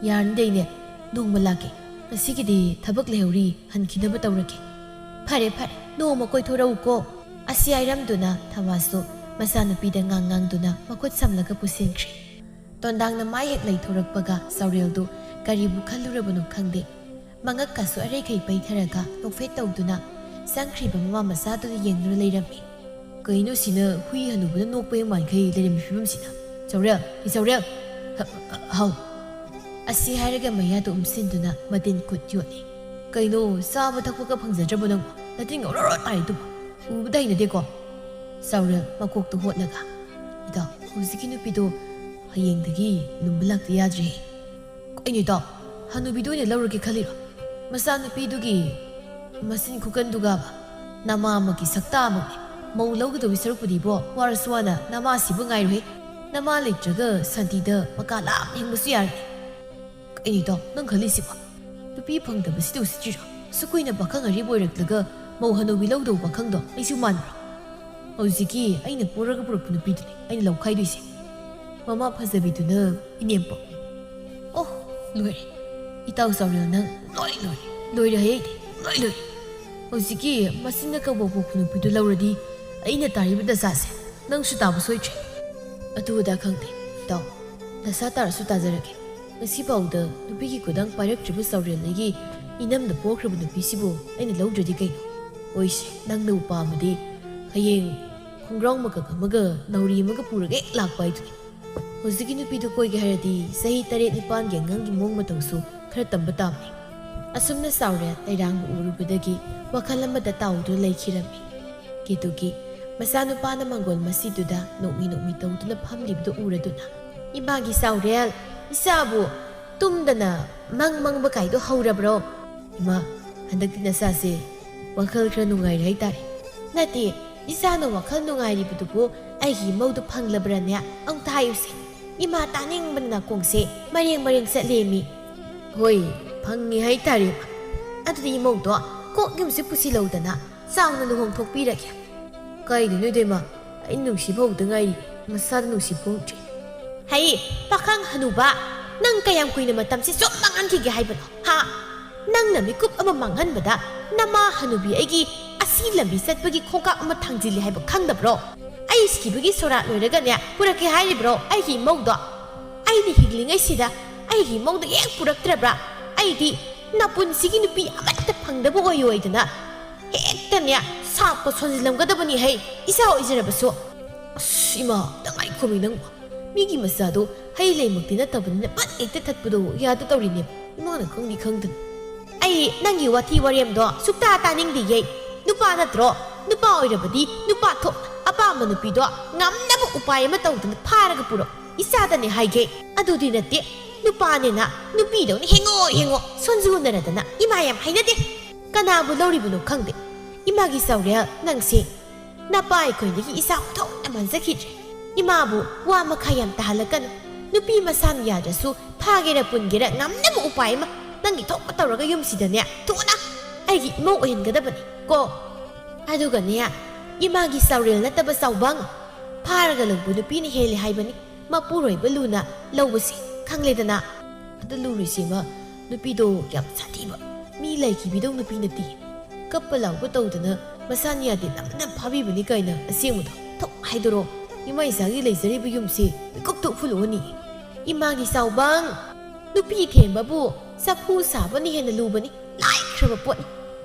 "ꯌꯥꯔꯅꯤꯗ ꯏꯅꯦ, ꯅꯣꯡꯃ ꯂꯥꯛꯀꯦ꯫ ꯉꯁꯤꯒꯤꯗꯤ ꯊꯕꯛ ꯂꯩꯍꯧꯔꯤ, ꯍꯟꯈꯤꯅꯕ ꯇꯧꯔꯒꯦ꯫" "ꯐꯔꯦ ꯐꯔꯦ, ꯅꯣꯡꯃ ꯀꯣꯏꯊꯣꯔꯛꯎꯀꯣ꯫" ꯑꯁꯤ ꯍꯥꯏꯔꯝꯗꯨꯅ ꯊꯋꯥꯁꯨ ꯃꯆꯥꯅꯨꯄꯤꯗ ꯉꯥꯡ ꯉꯥꯡꯗꯨꯅ ꯃꯈꯨꯠ ꯁꯝꯂꯒ ꯄꯨꯁꯤꯟꯈ꯭ꯔꯦ꯫ ꯇꯣꯟꯗꯥꯡꯅ ꯃꯥꯏ ꯍꯦꯛ ꯂꯩꯊꯣꯔꯛꯄꯒ ꯆꯥꯎꯔꯦꯜꯗꯨ ꯀꯔꯤꯕꯨ ꯈꯜꯂꯨꯔꯕꯅꯣ ꯈꯪꯗꯦ, ꯃꯉꯛꯀꯁꯨ ꯑꯔꯩꯈꯩ ꯄꯩꯊꯔꯒ ꯅꯣꯛꯐꯦꯠ ꯇꯧꯗꯨꯅ ꯆꯪꯈ꯭ꯔꯤꯕ ꯃꯃꯥ ꯃꯆꯥꯗꯨꯗ ꯌꯦꯡꯗꯨꯅ ꯂꯩꯔꯝꯃꯤ꯫ "ꯀꯩꯅꯣ ꯁꯤꯅ ꯍꯨꯏ ꯍꯅꯨꯕꯅ ꯅꯣꯛꯄ ꯍꯦꯛ ꯃꯥꯟꯈꯩ ꯂꯩꯔꯝꯃꯤ ꯐꯤꯕꯝꯁꯤꯅ? ꯆꯥꯎꯔꯦꯜ, ꯏꯆꯥꯎꯔꯦꯜ! ꯍ-, ꯍ-, ꯍꯥꯎ!" ꯑꯁꯤ ꯍꯥꯏꯔꯒ ꯃꯌꯥꯗ ꯎꯝꯁꯤꯟꯗꯨꯅ ꯃꯇꯤꯟ ꯀꯨꯠ ꯌꯣꯠꯂꯤ꯫ "ꯀꯩꯅꯣ, ꯆꯥꯕ ꯊꯛꯄꯒ ꯐꯪꯖꯗ꯭ꯔꯕꯣ ꯅꯪꯕꯣ? ꯅꯇꯤꯟ ꯉꯧꯔꯣꯔꯣ ꯇꯥꯔꯤꯗꯨꯕꯣ? ꯎꯕꯗ ꯍꯩꯅꯗꯦꯀꯣ꯫" ꯆꯥꯎꯔꯦꯜ ꯃꯀꯣꯛꯇꯨ ꯍꯣꯠꯂꯒ, "ꯏꯇꯥꯎ, ꯍꯧꯖꯤꯛꯀꯤ ꯅꯨꯄꯤꯗꯣ ꯍꯌꯦꯡꯗꯒꯤ ꯂꯨꯝꯕ ꯂꯥꯛꯇ ꯌꯥꯗ꯭ꯔꯦ꯫" "ꯀꯩꯅꯣ ꯏꯇꯥꯎ, ꯍꯅꯨꯕꯤꯗꯨ ꯑꯣꯏꯅ ꯂꯧꯔꯒꯦ ꯈꯜꯂꯤꯔꯣ? ꯃꯆꯥꯅꯨꯄꯤꯗꯨꯒꯤ ꯃꯆꯤꯟ ꯈꯨꯀꯟꯗꯨꯒꯕ? ꯅꯃꯥ ꯑꯃꯒꯤ ꯁꯛꯇꯥ ꯑꯃꯅꯤ꯫ ꯃꯧ ꯂꯧꯒꯗꯧꯕꯤ ꯁꯔꯨꯛꯄꯨꯗꯤꯕꯣ, ꯋꯥꯔꯁꯨ ꯋꯥꯅ ꯅꯃꯥꯁꯤꯕꯨ ꯉꯥꯏꯔꯨꯍꯦ꯫ ꯅꯃꯥ ꯂꯩꯇ꯭ꯔꯒ ꯁꯥꯟꯇꯤꯗ ꯃꯀꯥ ꯂꯥꯝꯅ ꯍꯤꯡꯕꯁꯨ ꯌꯥꯔꯅꯤ꯫" "ꯀꯩꯅꯣ ꯏꯇꯥꯎ, ꯅꯪ ꯈꯜꯂꯤꯁꯤꯕꯣ? ꯅꯨꯄꯤ ꯐꯪꯗꯕꯁꯤꯗ ꯎꯁꯤꯠꯇ꯭ꯔꯤꯔꯣ? ꯑꯁꯨꯛ ꯀꯨꯏꯅ ꯄꯥꯈꯪ ꯑꯔꯤꯕ ꯑꯣꯏꯔꯛꯂꯒ ꯃꯧ ꯍꯅꯨꯕꯤ ꯂꯧꯗꯧꯕ ꯄꯥꯈꯪꯗꯣ ꯑꯩꯁꯨ ꯃꯥꯟꯕ꯭ꯔꯣ? ꯍꯧꯖꯤꯛꯀꯤ ꯑꯩꯅ ꯄꯣꯔꯒ ꯄꯨꯔꯛꯄ ꯅꯨꯄꯤꯗꯨꯅꯤ ꯑꯩꯅ ꯂꯧꯈꯥꯏꯗꯣꯏꯁꯦ꯫" ꯃꯃꯥ ꯐꯖꯕꯤꯗꯨꯅ ꯏꯅꯦꯝꯄꯣꯛ, "ꯑꯣ, ꯂꯣꯏꯔꯦ꯫ ꯏꯇꯥꯎ ꯆꯥꯎꯔꯦꯜ, ꯅꯪ ꯂꯣꯏ ꯂꯣꯏꯔꯦ꯫ ꯂꯣꯏꯔꯦ ꯍꯥꯏꯌꯦ ꯑꯩꯗꯤ, ꯂꯣꯏ ꯂꯣꯏꯔꯦ꯫ ꯍꯧꯖꯤꯛꯀꯤ ꯃꯆꯤꯟꯅ ꯀꯕꯣꯛ ꯄꯣꯛꯄ ꯅꯨꯄꯤꯗꯨ ꯂꯧꯔꯗꯤ ꯑꯩꯅ ꯇꯥꯔꯤꯕ ꯗꯁꯥꯁꯦ ꯅꯪꯁꯨ ꯇꯥꯕ ꯁꯣꯏꯗ꯭ꯔꯦ꯫" "ꯑꯗꯨ ꯑꯗꯥ ꯈꯪꯗꯦ, ꯏꯇꯥꯎ꯫ ꯗꯁꯥ ꯇꯥꯔꯁꯨ ꯇꯥꯖꯔꯒꯦ꯫ ꯉꯁꯤꯐꯥꯎꯗ ꯅꯨꯄꯤꯒꯤ ꯈꯨꯗꯥꯡ ꯄꯥꯏꯔꯛꯇ꯭ꯔꯤꯕ ꯆꯥꯎꯔꯦꯜ ꯑꯩꯒꯤ ꯏꯅꯝꯗ ꯄꯣꯛꯈ꯭ꯔꯕ ꯅꯨꯄꯤꯁꯤꯕꯨ ꯑꯩꯅ ꯂꯧꯗ꯭ꯔꯗꯤ ꯀꯩꯅꯣ? ꯍꯣꯏꯁꯦ, ꯅꯪꯅꯕꯨ ꯄꯥꯝꯃꯗꯤ ꯍꯌꯦꯡ ꯈꯣꯡꯒ꯭ꯔꯥꯎ ꯃꯀꯛ ꯑꯃꯒ ꯅꯥꯎꯔꯤ ꯑꯃꯒ ꯄꯨꯔꯒ ꯍꯦꯛ ꯂꯥꯛꯄ ꯍꯥꯏꯗꯨꯅꯤ꯫ ꯍꯧꯖꯤꯛꯀꯤ ꯅꯨꯄꯤꯗꯨ ꯀꯣꯏꯒꯦ ꯍꯥꯏꯔꯗꯤ ꯆꯍꯤ ꯇꯔꯦꯠ ꯅꯤꯄꯥꯟꯒꯤ ꯑꯉꯥꯡꯒꯤ ꯃꯑꯣꯡ ꯃꯇꯧꯁꯨ ꯈꯔ ꯇꯝꯕ ꯇꯥꯕꯅꯤ꯫" ꯑꯁꯨꯝꯅ ꯆꯥꯎꯔꯦꯜ ꯂꯩꯔꯥꯡꯕ ꯎꯔꯨꯕꯗꯒꯤ ꯋꯥꯈꯜ ꯑꯃꯗ ꯇꯥꯎꯗꯨꯅ ꯂꯩꯈꯤꯔꯝꯃꯤ꯫ ꯀꯦꯇꯨꯒꯤ ꯃꯆꯥꯅꯨꯄꯥꯅ ꯃꯪꯒꯣꯜ ꯃꯁꯤꯗꯨꯗ ꯅꯣꯛꯃꯤ ꯅꯣꯛꯃꯤ ꯇꯧꯗꯨꯅ ꯐꯝꯂꯤꯕꯗꯨ ꯎꯔꯗꯨꯅ, "ꯏꯃꯥꯒꯤ ꯆꯥꯎꯔꯦꯜ, ꯏꯆꯥꯕꯨ ꯇꯨꯝꯗꯅ ꯃꯪ ꯃꯪꯕ ꯀꯥꯏꯗꯣ ꯍꯧꯔꯕ꯭ꯔꯣ?" "ꯏꯃꯥ, ꯍꯟꯗꯛꯇꯤ ꯅꯆꯥꯁꯦ ꯋꯥꯈꯜ ꯈꯔ ꯅꯨꯡꯉꯥꯏꯔꯦ ꯍꯥꯏꯇꯥꯔꯦ꯫" "ꯅꯠꯇꯦ, ꯏꯆꯥꯅ ꯋꯥꯈꯜ ꯅꯨꯡꯉꯥꯏꯔꯤꯕꯗꯨꯕꯨ ꯑꯩꯒꯤ ꯏꯃꯧꯗꯨ ꯐꯪꯂꯕ꯭ꯔꯅꯦ? ꯑꯝꯇ ꯍꯥꯏꯌꯨꯁꯦ꯫ ꯏꯃꯥ ꯇꯥꯅꯤꯡꯕꯅ ꯅꯥꯀꯣꯡꯁꯦ ꯃꯔꯦꯡ ꯃꯔꯦꯡ ꯆꯠꯂꯦꯃꯤ꯫" "ꯍꯣꯏ, ꯐꯪꯉꯦ ꯍꯥꯏꯇꯥꯔꯦ, ꯏꯃꯥ꯫ ꯑꯗꯨꯗꯤ ꯏꯃꯧꯗꯣ ꯀꯣꯛ ꯌꯨꯝꯁꯤ ꯄꯨꯁꯤꯜꯍꯧꯗꯅ ꯆꯥꯎꯅ ꯂꯨꯍꯣꯡꯊꯣꯛꯄꯤꯔꯒꯦ꯫" "ꯀꯥꯏꯗꯅꯣ ꯏꯕꯦꯝꯃ, ꯑꯩ ꯅꯨꯡꯁꯤꯕ ꯍꯧꯗ ꯉꯥꯏꯔꯤ, ꯃꯁꯥꯗ ꯅꯨꯡꯁꯤꯕ ꯍꯧꯗ꯭ꯔꯤ꯫ ꯍꯩ, ꯄꯥꯈꯪ ꯍꯅꯨꯕ, ꯅꯪ ꯀꯌꯥꯝ ꯀꯨꯏꯅ ꯃꯇꯝꯁꯦ ꯁꯨꯝ ꯃꯥꯡꯍꯟꯈꯤꯒꯦ ꯍꯥꯏꯕꯅꯣ, ꯍꯥ? ꯅꯪꯅ ꯃꯤꯀꯨꯞ ꯑꯃ ꯃꯥꯡꯍꯟꯕꯗ ꯅꯃꯥ ꯍꯅꯨꯕꯤ ꯑꯩꯒꯤ ꯑꯁꯤ ꯂꯝꯕꯤ ꯆꯠꯄꯒꯤ ꯈꯣꯡꯀꯥꯞ ꯑꯃ ꯊꯥꯡꯖꯤꯜꯂꯤ ꯍꯥꯏꯕ ꯈꯪꯗꯕ꯭ꯔꯣ? ꯑꯩ ꯁꯤꯕꯒꯤ ꯁꯣꯔꯥꯠ ꯂꯣꯏꯔꯒꯅꯦ ꯄꯨꯔꯛꯀꯦ ꯍꯥꯏꯔꯤꯕ꯭ꯔꯣ ꯑꯩꯒꯤ ꯏꯃꯧꯗꯣ? ꯑꯩꯗꯤ ꯍꯤꯡꯂꯤꯉꯩꯁꯤꯗ ꯑꯩꯒꯤ ꯏꯃꯧꯗꯣ ꯍꯦꯛ ꯄꯨꯔꯛꯇ꯭ꯔꯕ꯭ꯔꯥ? ꯑꯩꯗꯤ ꯅꯄꯨꯟꯁꯤꯒꯤ ꯅꯨꯄꯤ ꯑꯃꯠꯇ ꯐꯪꯗꯕ ꯑꯣꯏꯌꯣꯏꯗꯅ ꯍꯦꯛꯇꯅꯦ ꯁꯥꯞꯀ ꯁꯣꯟꯖꯤꯜꯂꯝꯒꯗꯕꯅꯤ ꯍꯩ, ꯏꯆꯥ ꯑꯣꯏꯖꯔꯕꯁꯨ꯫ ꯑꯁ, ꯏꯃꯥ, ꯇꯉꯥꯏ ꯈꯣꯃꯤ ꯅꯪꯕꯨ꯫ ꯃꯤꯒꯤ ꯃꯆꯥꯗꯣ ꯍꯩ ꯂꯩꯃꯛꯇꯤ ꯅꯠꯇꯕꯅꯤꯅ ꯄꯠ ꯍꯦꯛꯇ ꯊꯠꯄꯗꯣ ꯌꯥꯗ ꯇꯧꯔꯤꯅꯦ꯫ ꯏꯃꯥꯅ ꯈꯪꯗꯤ ꯈꯪꯗꯅ꯫ ꯑꯩ ꯅꯪꯒꯤ ꯋꯥꯊꯤ ꯋꯥꯔꯦꯝꯗꯣ ꯁꯨꯛꯇꯥ ꯇꯥꯅꯤꯡꯗꯤꯌꯦ꯫ ꯅꯨꯄꯥ ꯅꯠꯇ꯭ꯔꯣ? ꯅꯨꯄꯥ ꯑꯣꯏꯔꯕꯗꯤ ꯅꯨꯄꯥ ꯊꯣꯛ ꯑꯄꯥꯝꯕ ꯅꯨꯄꯤꯗꯣ ꯉꯝꯅꯕ ꯎꯄꯥꯏ ꯑꯃ ꯇꯧꯗꯅ ꯐꯥꯔꯒ ꯄꯨꯔꯛ꯫ ꯏꯆꯥꯗꯅꯦ ꯍꯥꯏꯒꯦ꯫ ꯑꯗꯨꯗꯤ ꯅꯠꯇꯦ꯫ ꯅꯨꯄꯥꯅꯦꯅ ꯅꯨꯄꯤꯗꯧꯅ ꯍꯦꯡꯉꯣ ꯍꯦꯡꯉꯣ ꯁꯣꯟꯖꯨꯅꯔꯗꯅ ꯏꯃꯥ ꯌꯥꯝ ꯍꯩꯅꯗꯦ꯫ ꯀꯅꯥꯕꯨ ꯂꯧꯔꯤꯕꯅꯣ ꯈꯪꯗꯦ꯫ ꯏꯃꯥꯒꯤ ꯆꯥꯎꯔꯦꯜ ꯅꯪꯁꯦ꯫ ꯅꯄꯥ ꯑꯩꯈꯣꯏꯗꯒꯤ ꯏꯆꯥ ꯑꯣꯟꯊꯣꯛꯅ ꯃꯥꯟꯖꯈꯤꯗ꯭ꯔꯦ꯫ ꯏꯃꯥꯕꯨ ꯋꯥ ꯃꯈꯥ ꯌꯥꯝ ꯇꯥꯍꯜꯂꯛꯀꯅꯨ꯫ ꯅꯨꯄꯤ ꯃꯁꯥꯅ ꯌꯥꯗ꯭ꯔꯁꯨ ꯐꯥꯒꯦꯔ ꯄꯨꯟꯒꯦꯔ ꯉꯝꯅꯕ ꯎꯄꯥꯏ ꯑꯃ ꯅꯪꯒꯤ ꯊꯣꯛꯄ ꯇꯧꯔꯒ ꯌꯨꯝꯁꯤꯗꯅꯦ ꯊꯨꯅ ꯑꯩꯒꯤ ꯏꯃꯧ ꯑꯣꯏꯍꯟꯒꯗꯕꯅꯤ ꯀꯣ꯫ ꯑꯗꯨꯒꯅꯦ, ꯏꯃꯥꯒꯤ ꯆꯥꯎꯔꯦꯜ ꯅꯠꯇꯕ ꯆꯥꯎꯕꯪ, ꯐꯥꯔꯒ ꯂꯧꯕ ꯅꯨꯄꯤꯅ ꯍꯦꯜꯂꯦ ꯍꯥꯏꯕꯅꯤ ꯃꯄꯨꯔꯣꯏꯕ ꯂꯨꯅ ꯂꯧꯕꯁꯤ, ꯈꯪꯂꯦꯗꯅ꯫ ꯑꯗꯨ ꯂꯨꯔꯤꯁꯤꯃ ꯅꯨꯄꯤꯗꯣ ꯌꯥꯝ ꯁꯥꯊꯤꯕ, ꯃꯤ ꯂꯥꯏ ꯀꯤꯕꯤꯗꯧ ꯅꯨꯄꯤ ꯅꯠꯇꯦ꯫ ꯀꯞꯄ ꯂꯥꯎꯕ ꯇꯧꯗꯅ ꯃꯁꯥꯅ ꯌꯥꯗꯦ ꯅꯝꯗꯅ ꯐꯥꯕꯤꯕꯅꯤ ꯀꯥꯏꯅ ꯑꯁꯦꯡꯕꯗꯣ ꯊꯣꯛ ꯍꯥꯏꯗꯣꯔꯛꯑꯣ꯫ ꯏꯃꯥ ꯏꯆꯥꯒꯤ ꯂꯩꯖꯔꯤꯕ ꯌꯨꯝꯁꯤ ꯃꯤꯀꯨꯞꯇ ꯎꯐꯨꯜꯂꯨꯑꯣꯅꯤ꯫ ꯏꯃꯥꯒꯤ ꯆꯥꯎꯕꯪ, ꯅꯨꯄꯤ ꯊꯦꯝꯕꯕꯨ ꯆꯐꯨ ꯁꯥꯕꯅ ꯍꯦꯟꯅ ꯂꯨꯕꯅꯤ, ꯂꯥꯏꯈ꯭ꯔꯕ ꯄꯣꯠꯅꯤ꯫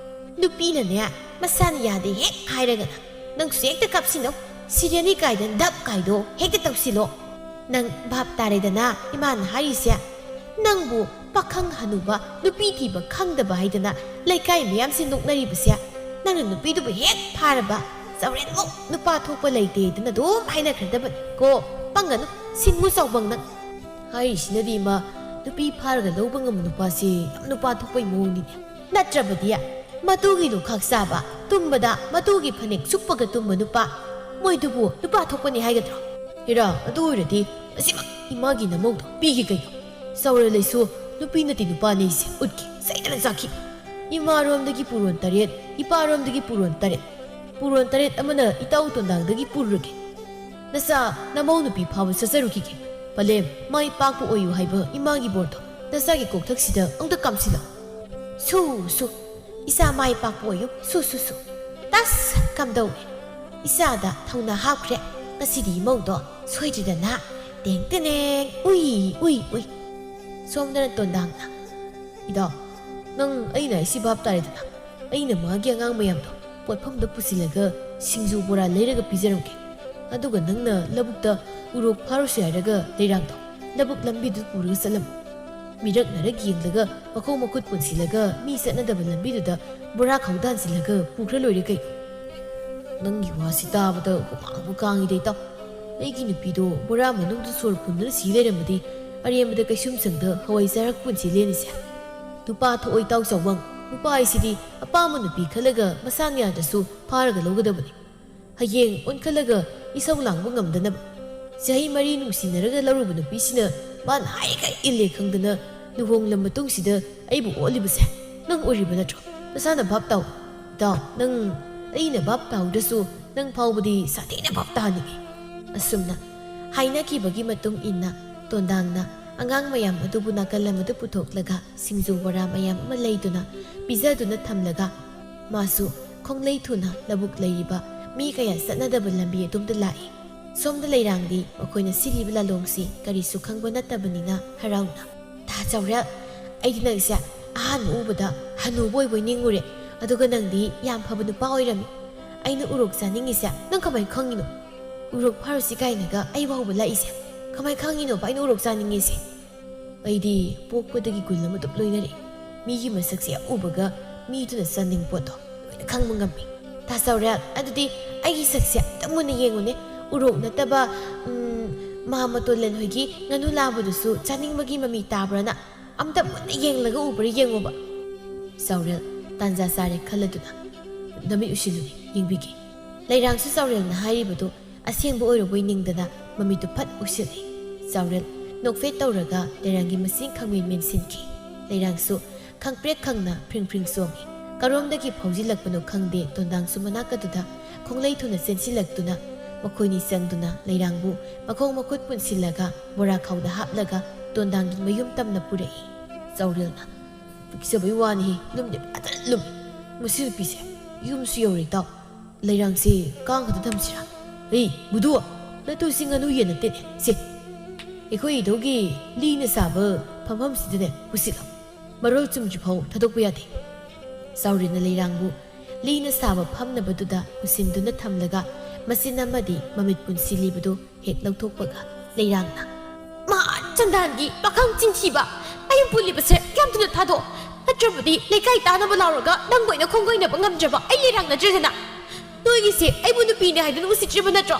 ꯅꯨꯄꯤꯅꯅꯦ ꯃꯁꯥꯅ ꯌꯥꯗꯦ ꯍꯦꯛ ꯍꯥꯏꯔꯒꯅ ꯅꯪꯁꯨ ꯍꯦꯛꯇ ꯀꯞꯁꯤꯜꯂꯣ, ꯁꯤꯔꯅꯤ ꯀꯥꯏꯗꯅ ꯗꯞ ꯀꯥꯏꯗꯣ ꯍꯦꯛꯇ ꯇꯧꯁꯤꯜꯂꯣ꯫ ꯅꯪ ꯚꯥꯞ ꯇꯥꯔꯦꯗꯅ ꯏꯃꯥꯅ ꯍꯥꯏꯔꯤꯁꯦ? ꯅꯪꯕꯨ ꯄꯥꯈꯪ ꯍꯅꯨꯕ ꯅꯨꯄꯤ ꯊꯤꯕ ꯈꯪꯗꯕ ꯍꯥꯏꯗꯅ ꯂꯩꯀꯥꯏ ꯃꯌꯥꯝꯁꯤ ꯅꯣꯛꯅꯔꯤꯕꯁꯦ, ꯅꯪꯅ ꯅꯨꯄꯤꯗꯨꯕꯨ ꯍꯦꯛ ꯐꯥꯔꯕ ꯆꯥꯎꯔꯦꯟꯃꯨꯛ ꯅꯨꯄꯥ ꯊꯣꯛꯄ ꯂꯩꯇꯦꯗꯅ ꯑꯗꯨꯝ ꯍꯥꯏꯅꯈ꯭ꯔꯗꯕꯅꯤ ꯀꯣ꯫ ꯄꯪꯒꯅꯨ, ꯁꯤꯡꯉꯨ ꯆꯥꯎꯕꯪ ꯅꯪ꯫ ꯍꯥꯏꯔꯤꯁꯤꯅꯗꯤ ꯏꯃꯥ, ꯅꯨꯄꯤ ꯐꯥꯔꯒ ꯂꯧꯕ ꯉꯝꯕ ꯅꯨꯄꯥꯁꯤ ꯌꯥꯝ ꯅꯨꯄꯥ ꯊꯣꯛꯄꯩ ꯃꯑꯣꯡꯅꯤꯅꯦ꯫ ꯅꯠꯇ꯭ꯔꯕꯗꯤ ꯃꯗꯨꯒꯤ ꯅꯨꯡꯈꯥꯛ ꯆꯥꯕ, ꯇꯨꯝꯕꯗ ꯃꯗꯨꯒꯤ ꯐꯅꯦꯛ ꯁꯨꯞꯄꯒ ꯇꯨꯝꯕ ꯅꯨꯄꯥ, ꯃꯣꯏꯗꯨꯕꯨ ꯅꯨꯄꯥ ꯊꯣꯛꯄꯅꯤ ꯍꯥꯏꯒꯗ꯭ꯔꯣ? ꯍꯦꯔꯥ, ꯑꯗꯨ ꯑꯣꯏꯔꯗꯤ ꯃꯁꯤꯃꯛ ꯏꯃꯥꯒꯤ ꯅꯃꯧꯗꯣ ꯄꯤꯒꯦ ꯀꯩꯅꯣ? ꯆꯥꯎꯔꯦꯜ ꯑꯩꯁꯨ ꯅꯨꯄꯤ ꯅꯠꯇꯦ ꯅꯨꯄꯥꯅꯦ ꯑꯩꯁꯦ ꯎꯠꯀꯦ, ꯁꯣꯏꯗꯅ ꯆꯥꯛꯈꯤ꯫ ꯏꯃꯥꯔꯣꯝꯗꯒꯤ ꯄꯨꯔꯣꯟ ꯇꯔꯦꯠ, ꯏꯄꯥꯔꯣꯝꯗꯒꯤ ꯄꯨꯔꯣꯟ ꯇꯔꯦꯠ꯫ ꯄꯨꯔꯣꯟ ꯇꯔꯦꯠ ꯑꯃꯅ ꯏꯇꯥꯎ ꯇꯣꯟꯗꯥꯡꯗꯒꯤ ꯄꯨꯔꯨꯔꯒꯦ꯫ ꯅꯆꯥ ꯅꯃꯧ ꯅꯨꯄꯤ ꯐꯥꯕ ꯆꯠꯆꯔꯨꯈꯤꯒꯦ꯫ ꯄꯂꯦꯝ, ꯃꯥꯏ ꯄꯥꯛꯄ ꯑꯣꯏꯌꯨ ꯍꯥꯏꯕ ꯏꯃꯥꯒꯤ ꯕꯣꯔꯗꯣ ꯅꯆꯥꯒꯤ ꯀꯣꯛꯊꯛꯁꯤꯗ ꯑꯃꯨꯛꯇ ꯀꯥꯝꯁꯤꯜꯂꯣ꯫ ꯁꯨ, ꯁꯨ꯫ ꯏꯆꯥ ꯃꯥꯏ ꯄꯥꯛꯄ ꯑꯣꯏꯌꯨ꯫ ꯁꯨ, ꯁꯨ, ꯁꯨ꯫ ꯇꯁ! ꯀꯝꯗꯧꯏ? ꯏꯆꯥꯗ ꯊꯧꯅꯥ ꯍꯥꯞꯈ꯭ꯔꯦ꯫ ꯉꯁꯤꯗꯤ ꯏꯃꯧꯗꯣ ꯁꯣꯏꯗ꯭ꯔꯤꯗꯅ꯫ ꯇꯦꯡ ꯇꯦꯅꯦꯡ꯫ ꯎꯏ, ꯎꯏ, ꯎꯏ꯫ ꯁꯣꯝꯗꯅ ꯇꯣꯟꯗꯥꯡꯅ, "ꯏꯗꯣ, ꯅꯪ ꯑꯩꯅ ꯍꯥꯏꯁꯤ ꯚꯥꯞ ꯇꯥꯔꯦꯗꯅ? ꯑꯩꯅ ꯃꯥꯒꯤ ꯑꯉꯥꯡ ꯃꯌꯥꯝꯗꯣ ꯄꯣꯠꯐꯝꯗ ꯄꯨꯁꯤꯜꯂꯒ ꯁꯤꯡꯖꯨ ꯕꯣꯔꯥ ꯂꯩꯔꯒ ꯄꯤꯖꯔꯝꯒꯦ꯫ ꯑꯗꯨꯒ ꯅꯪꯅ ꯂꯧꯕꯨꯛꯇ ꯎꯔꯣꯛ ꯐꯥꯔꯨꯁꯤ ꯍꯥꯏꯔꯒ ꯂꯩꯔꯥꯡꯗꯣ ꯂꯧꯕꯨꯛ ꯂꯝꯕꯤꯗꯨ ꯄꯨꯔꯒ ꯆꯠꯂꯝꯃꯨ꯫ ꯃꯤꯔꯛꯅꯔꯛ ꯌꯦꯡꯂꯒ ꯃꯈꯣꯡ ꯃꯈꯨꯠ ꯄꯨꯟꯁꯤꯜꯂꯒ ꯃꯤ ꯆꯠꯅꯗꯕ ꯂꯝꯕꯤꯗꯨꯗ ꯕꯣꯔꯥ ꯈꯥꯎ ꯗꯥꯟꯁꯤꯜꯂꯒ ꯄꯨꯈ꯭ꯔ ꯂꯣꯏꯔꯦ ꯀꯩꯅꯣ?" ꯅꯪꯒꯤ ꯋꯥꯁꯤ ꯇꯥꯕꯗ ꯍꯨꯃꯥꯡꯕꯨ ꯀꯥꯡꯉꯤꯗ ꯏꯇꯥꯎ꯫ ꯑꯩꯒꯤ ꯅꯨꯄꯤꯗꯣ ꯕꯣꯔꯥ ꯃꯅꯨꯡꯗ ꯁꯣꯔ ꯐꯨꯟꯗꯨꯅ ꯁꯤ ꯂꯩꯔꯝꯃꯗꯤ ꯑꯔꯦꯝꯕꯗ ꯀꯩꯁꯨꯝꯁꯪꯗ ꯍꯋꯥꯏ ꯆꯥꯔꯛ ꯄꯨꯟꯁꯤ ꯂꯦꯟꯅꯤꯁꯦ꯫ ꯅꯨꯄꯥ ꯊꯣꯛꯑꯣꯏ ꯇꯥꯎ ꯆꯥꯎꯕꯪ꯫ ꯅꯨꯄꯥ ꯍꯥꯏꯁꯤꯗꯤ ꯑꯄꯥꯝꯕ ꯅꯨꯄꯤ ꯈꯜꯂꯒ ꯃꯁꯥꯅ ꯌꯥꯗ꯭ꯔꯁꯨ ꯐꯥꯔꯒ ꯂꯧꯒꯗꯕꯅꯤ꯫ ꯍꯌꯦꯡ ꯑꯣꯟꯈꯠꯂꯒ ꯏꯁꯧ ꯂꯥꯡꯕ ꯉꯝꯗꯅꯕ꯫ ꯆꯍꯤ ꯃꯔꯤ ꯅꯨꯡꯁꯤꯅꯔꯒ ꯂꯧꯔꯨꯕ ꯅꯨꯄꯤꯁꯤꯅ ꯃꯥꯅ ꯍꯥꯏꯒ ꯏꯜꯂꯦ ꯈꯪꯗꯅ ꯂꯨꯍꯣꯡꯂ ꯃꯇꯨꯡꯁꯤꯗ ꯑꯩꯕꯨ ꯑꯣꯠꯂꯤꯕꯁꯦ ꯅꯪ ꯎꯔꯤꯕ ꯅꯠꯇ꯭ꯔꯣ? ꯅꯁꯥꯅ ꯚꯥꯞ ꯇꯥꯎ꯫ ꯏꯇꯥꯎ, ꯅꯪ ꯑꯩꯅ ꯚꯥꯞ ꯇꯥꯍꯧꯗ꯭ꯔꯁꯨ ꯅꯪ ꯐꯥꯎꯕꯗꯤ ꯁꯥꯊꯤꯅ ꯚꯥꯞ ꯇꯥꯍꯟꯅꯤꯡꯉꯤ꯫ ꯑꯁꯨꯝꯅ ꯍꯥꯏꯅꯈꯤꯕꯒꯤ ꯃꯇꯨꯡ ꯏꯟꯅ ꯇꯣꯟꯗꯥꯡꯅ ꯑꯉꯥꯡ ꯃꯌꯥꯝ ꯑꯗꯨꯕꯨ ꯅꯥꯀꯜ ꯑꯃꯗ ꯄꯨꯊꯣꯛꯂꯒ ꯁꯤꯡꯖꯨ ꯕꯣꯔꯥ ꯃꯌꯥꯝ ꯑꯃ ꯂꯩꯗꯨꯅ ꯄꯤꯖꯗꯨꯅ ꯊꯝꯂꯒ ꯃꯥꯁꯨ ꯈꯣꯡꯂꯩ ꯊꯨꯅ ꯂꯧꯕꯨꯛ ꯂꯩꯔꯤꯕ ꯃꯤ ꯀꯌꯥ ꯆꯠꯅꯗꯕ ꯂꯝꯕꯤ ꯑꯗꯣꯝꯗ ꯂꯥꯛꯏ꯫ ꯁꯣꯝꯗ ꯂꯩꯔꯥꯡꯗꯤ ꯃꯈꯣꯏꯅ ꯁꯤꯜꯂꯤꯕ ꯂꯥꯂꯣꯡꯁꯤ ꯀꯔꯤꯁꯨ ꯈꯪꯕ ꯅꯠꯇꯕꯅꯤꯅ ꯍꯔꯥꯎꯅ, "ꯇꯥ ꯆꯥꯎꯔꯦꯜ, ꯑꯩꯗꯤ ꯅꯪꯁꯦ ꯑꯍꯥꯟꯕ ꯎꯕꯗ ꯍꯅꯨꯕ ꯑꯣꯏꯕꯣꯏ ꯅꯤꯡꯉꯨꯔꯦ, ꯑꯗꯨꯒ ꯅꯪꯗꯤ ꯌꯥꯝ ꯐꯕ ꯅꯨꯄꯥ ꯑꯣꯏꯔꯝꯃꯤ꯫ ꯑꯩꯅ ꯎꯔꯣꯛ ꯆꯥꯅꯤꯡꯉꯤꯁꯦ ꯅꯪ ꯀꯃꯥꯏꯅ ꯈꯪꯉꯤꯅꯣ? ꯎꯔꯣꯛ ꯐꯥꯔꯨꯁꯤ ꯀꯥꯏꯅꯒ ꯑꯩ ꯐꯥꯎꯕ ꯂꯥꯛꯏꯁꯦ ꯀꯃꯥꯏꯅ ꯈꯪꯉꯤꯅꯣꯕ ꯑꯩꯅ ꯎꯔꯣꯛ ꯆꯥꯅꯤꯡꯉꯤꯁꯦ?" ꯑꯩꯗꯤ ꯄꯣꯛꯄꯗꯒꯤ ꯒꯨꯟ ꯑꯃ ꯑꯗꯨꯝ ꯂꯣꯏꯅꯔꯛꯏ꯫ ꯃꯤꯒꯤ ꯃꯁꯛꯁꯦ ꯍꯦꯛ ꯎꯕꯒ ꯃꯤꯗꯨꯅ ꯆꯥꯅꯤꯡꯕ ꯄꯣꯠꯇꯣ ꯂꯣꯏꯅ ꯈꯪꯕ ꯉꯝꯃꯤ꯫ "ꯇꯥ ꯆꯥꯎꯔꯦꯜ, ꯑꯗꯨꯗꯤ ꯑꯩꯒꯤ ꯁꯛꯁꯦ ꯑꯝꯇ ꯃꯨꯟꯅ ꯌꯦꯡꯉꯨꯅꯦ꯫ ꯎꯔꯣꯛ ꯅꯠꯇꯕ, ꯎꯝ, ꯃꯥ ꯃꯇꯣꯟꯂꯦꯟ ꯍꯣꯏꯒꯤ ꯉꯥꯅꯨ ꯂꯥꯕꯗꯨꯁꯨ ꯆꯥꯅꯤꯡꯕꯒꯤ ꯃꯃꯤ ꯇꯥꯕ꯭ꯔꯥꯅ ꯑꯝꯇ ꯃꯨꯟꯅ ꯌꯦꯡꯂꯒ ꯎꯕ꯭ꯔꯥ ꯌꯦꯡꯉꯣꯕ꯫" ꯆꯥꯎꯔꯦꯜ ꯇꯥꯟꯖꯥ ꯆꯥꯔꯦ ꯈꯜꯂꯗꯨꯅ, "ꯅꯃꯤꯠ ꯎꯁꯤꯜꯂꯨꯅꯦ, ꯌꯦꯡꯕꯤꯒꯦ꯫" ꯂꯩꯔꯥꯡꯁꯨ ꯆꯥꯎꯔꯦꯜꯅ ꯍꯥꯏꯔꯤꯕꯗꯨ ꯑꯁꯦꯡꯕ ꯑꯣꯏꯔꯕꯣꯏ ꯅꯤꯡꯗꯅ ꯃꯃꯤꯠꯇꯨ ꯐꯠ ꯎꯁꯤꯜꯂꯤ꯫ ꯆꯥꯎꯔꯦꯜ ꯅꯣꯛꯐꯦꯠ ꯇꯧꯔꯒ ꯂꯩꯔꯥꯡꯒꯤ ꯃꯆꯤꯟ ꯈꯪꯃꯦꯟ ꯃꯦꯟꯁꯤꯟꯈꯤ꯫ ꯂꯩꯔꯥꯡꯁꯨ ꯈꯪꯄ꯭ꯔꯦꯛ ꯈꯪꯅ ꯐ꯭ꯔꯤꯡ ꯐ꯭ꯔꯤꯡ ꯆꯣꯡꯉꯤ꯫ ꯀꯔꯣꯝꯗꯒꯤ ꯐꯥꯎꯖꯤꯜꯂꯛꯄꯅꯣ ꯈꯪꯗꯦ, ꯇꯣꯟꯗꯥꯡꯁꯨ ꯃꯅꯥꯛ ꯑꯗꯨꯗ ꯈꯣꯡꯂꯩ ꯊꯨꯅ ꯆꯦꯟꯁꯤꯜꯂꯛꯇꯨꯅ ꯃꯈꯣꯏꯅꯤ ꯆꯪꯗꯨꯅ ꯂꯩꯔꯥꯡꯕꯨ ꯃꯈꯣꯡ ꯃꯈꯨꯠ ꯄꯨꯟꯁꯤꯜꯂꯒ ꯕꯣꯔꯥ ꯈꯥꯎꯗ ꯍꯥꯞꯂꯒ ꯇꯣꯟꯗꯥꯡꯒꯤ ꯃꯌꯨꯝ ꯇꯝꯅ ꯄꯨꯔꯛꯏ꯫ ꯆꯥꯎꯔꯦꯜꯅ, "ꯄꯤꯛꯆꯕꯩ ꯋꯥꯅꯤ, ꯂꯨꯝꯗꯤ ꯐꯖꯅ ꯂꯨꯝꯃꯤ꯫ ꯃꯁꯤ ꯅꯨꯄꯤꯁꯦ ꯌꯨꯝꯁꯨ ꯌꯧꯔꯦ ꯏꯇꯥꯎ꯫ ꯂꯩꯔꯥꯡꯁꯦ ꯀꯥꯡ ꯈꯛꯇ ꯊꯝꯁꯤꯔꯥ? ꯍꯦ, ꯕꯨꯗꯨ, ꯅꯇꯨꯁꯤ ꯉꯥꯅꯨ ꯌꯦꯟ ꯅꯠꯇꯦꯅꯦ꯫ ꯁꯦ, ꯑꯩꯈꯣꯏ ꯏꯙꯧꯒꯤ ꯂꯤꯅ ꯁꯥꯕ ꯐꯝꯐꯝꯁꯤꯗꯅꯦ ꯄꯨꯁꯤꯜꯂꯣ꯫ ꯃꯔꯣꯜ ꯆꯨꯝꯗ꯭ꯔꯤꯐꯥꯎ ꯊꯥꯗꯣꯛꯄ ꯌꯥꯗꯦ꯫" ꯆꯥꯎꯔꯦꯜꯅ ꯂꯩꯔꯥꯡꯕꯨ ꯂꯤꯅ ꯁꯥꯕ ꯐꯝꯅꯕꯗꯨꯗ ꯄꯨꯁꯤꯟꯗꯨꯅ ꯊꯝꯂꯒ ꯃꯆꯤꯟ ꯑꯃꯗꯤ ꯃꯃꯤꯠ ꯄꯨꯟꯁꯤꯜꯂꯤꯕꯗꯨ ꯍꯦꯛ ꯂꯧꯊꯣꯛꯄꯒ ꯂꯩꯔꯥꯡꯅ, "ꯃꯍꯥ ꯆꯟꯗꯥꯟꯒꯤ ꯄꯥꯈꯪ ꯆꯤꯟꯊꯤꯕ, ꯃꯌꯨꯝ ꯄꯨꯜꯂꯤꯕꯁꯦ ꯌꯥꯝ ꯊꯨꯅ ꯊꯥꯗꯣꯛ꯫ ꯅꯠꯇ꯭ꯔꯕꯗꯤ ꯂꯩꯀꯥꯏ ꯇꯥꯅꯕ ꯂꯥꯎꯔꯒ ꯅꯪꯕꯨ ꯑꯩꯅ ꯈꯣꯡꯒꯣꯏꯅꯕ ꯉꯝꯗ꯭ꯔꯕ ꯑꯩ ꯂꯩꯔꯥꯡ ꯅꯠꯇ꯭ꯔꯦꯗꯅ꯫ ꯅꯣꯏꯒꯤꯁꯦ ꯑꯩꯕꯨ ꯅꯨꯄꯤꯅꯦ ꯍꯥꯏꯗꯨꯅ ꯎꯁꯤꯠꯇ꯭ꯔꯤꯕ ꯅꯠꯇ꯭ꯔꯣ?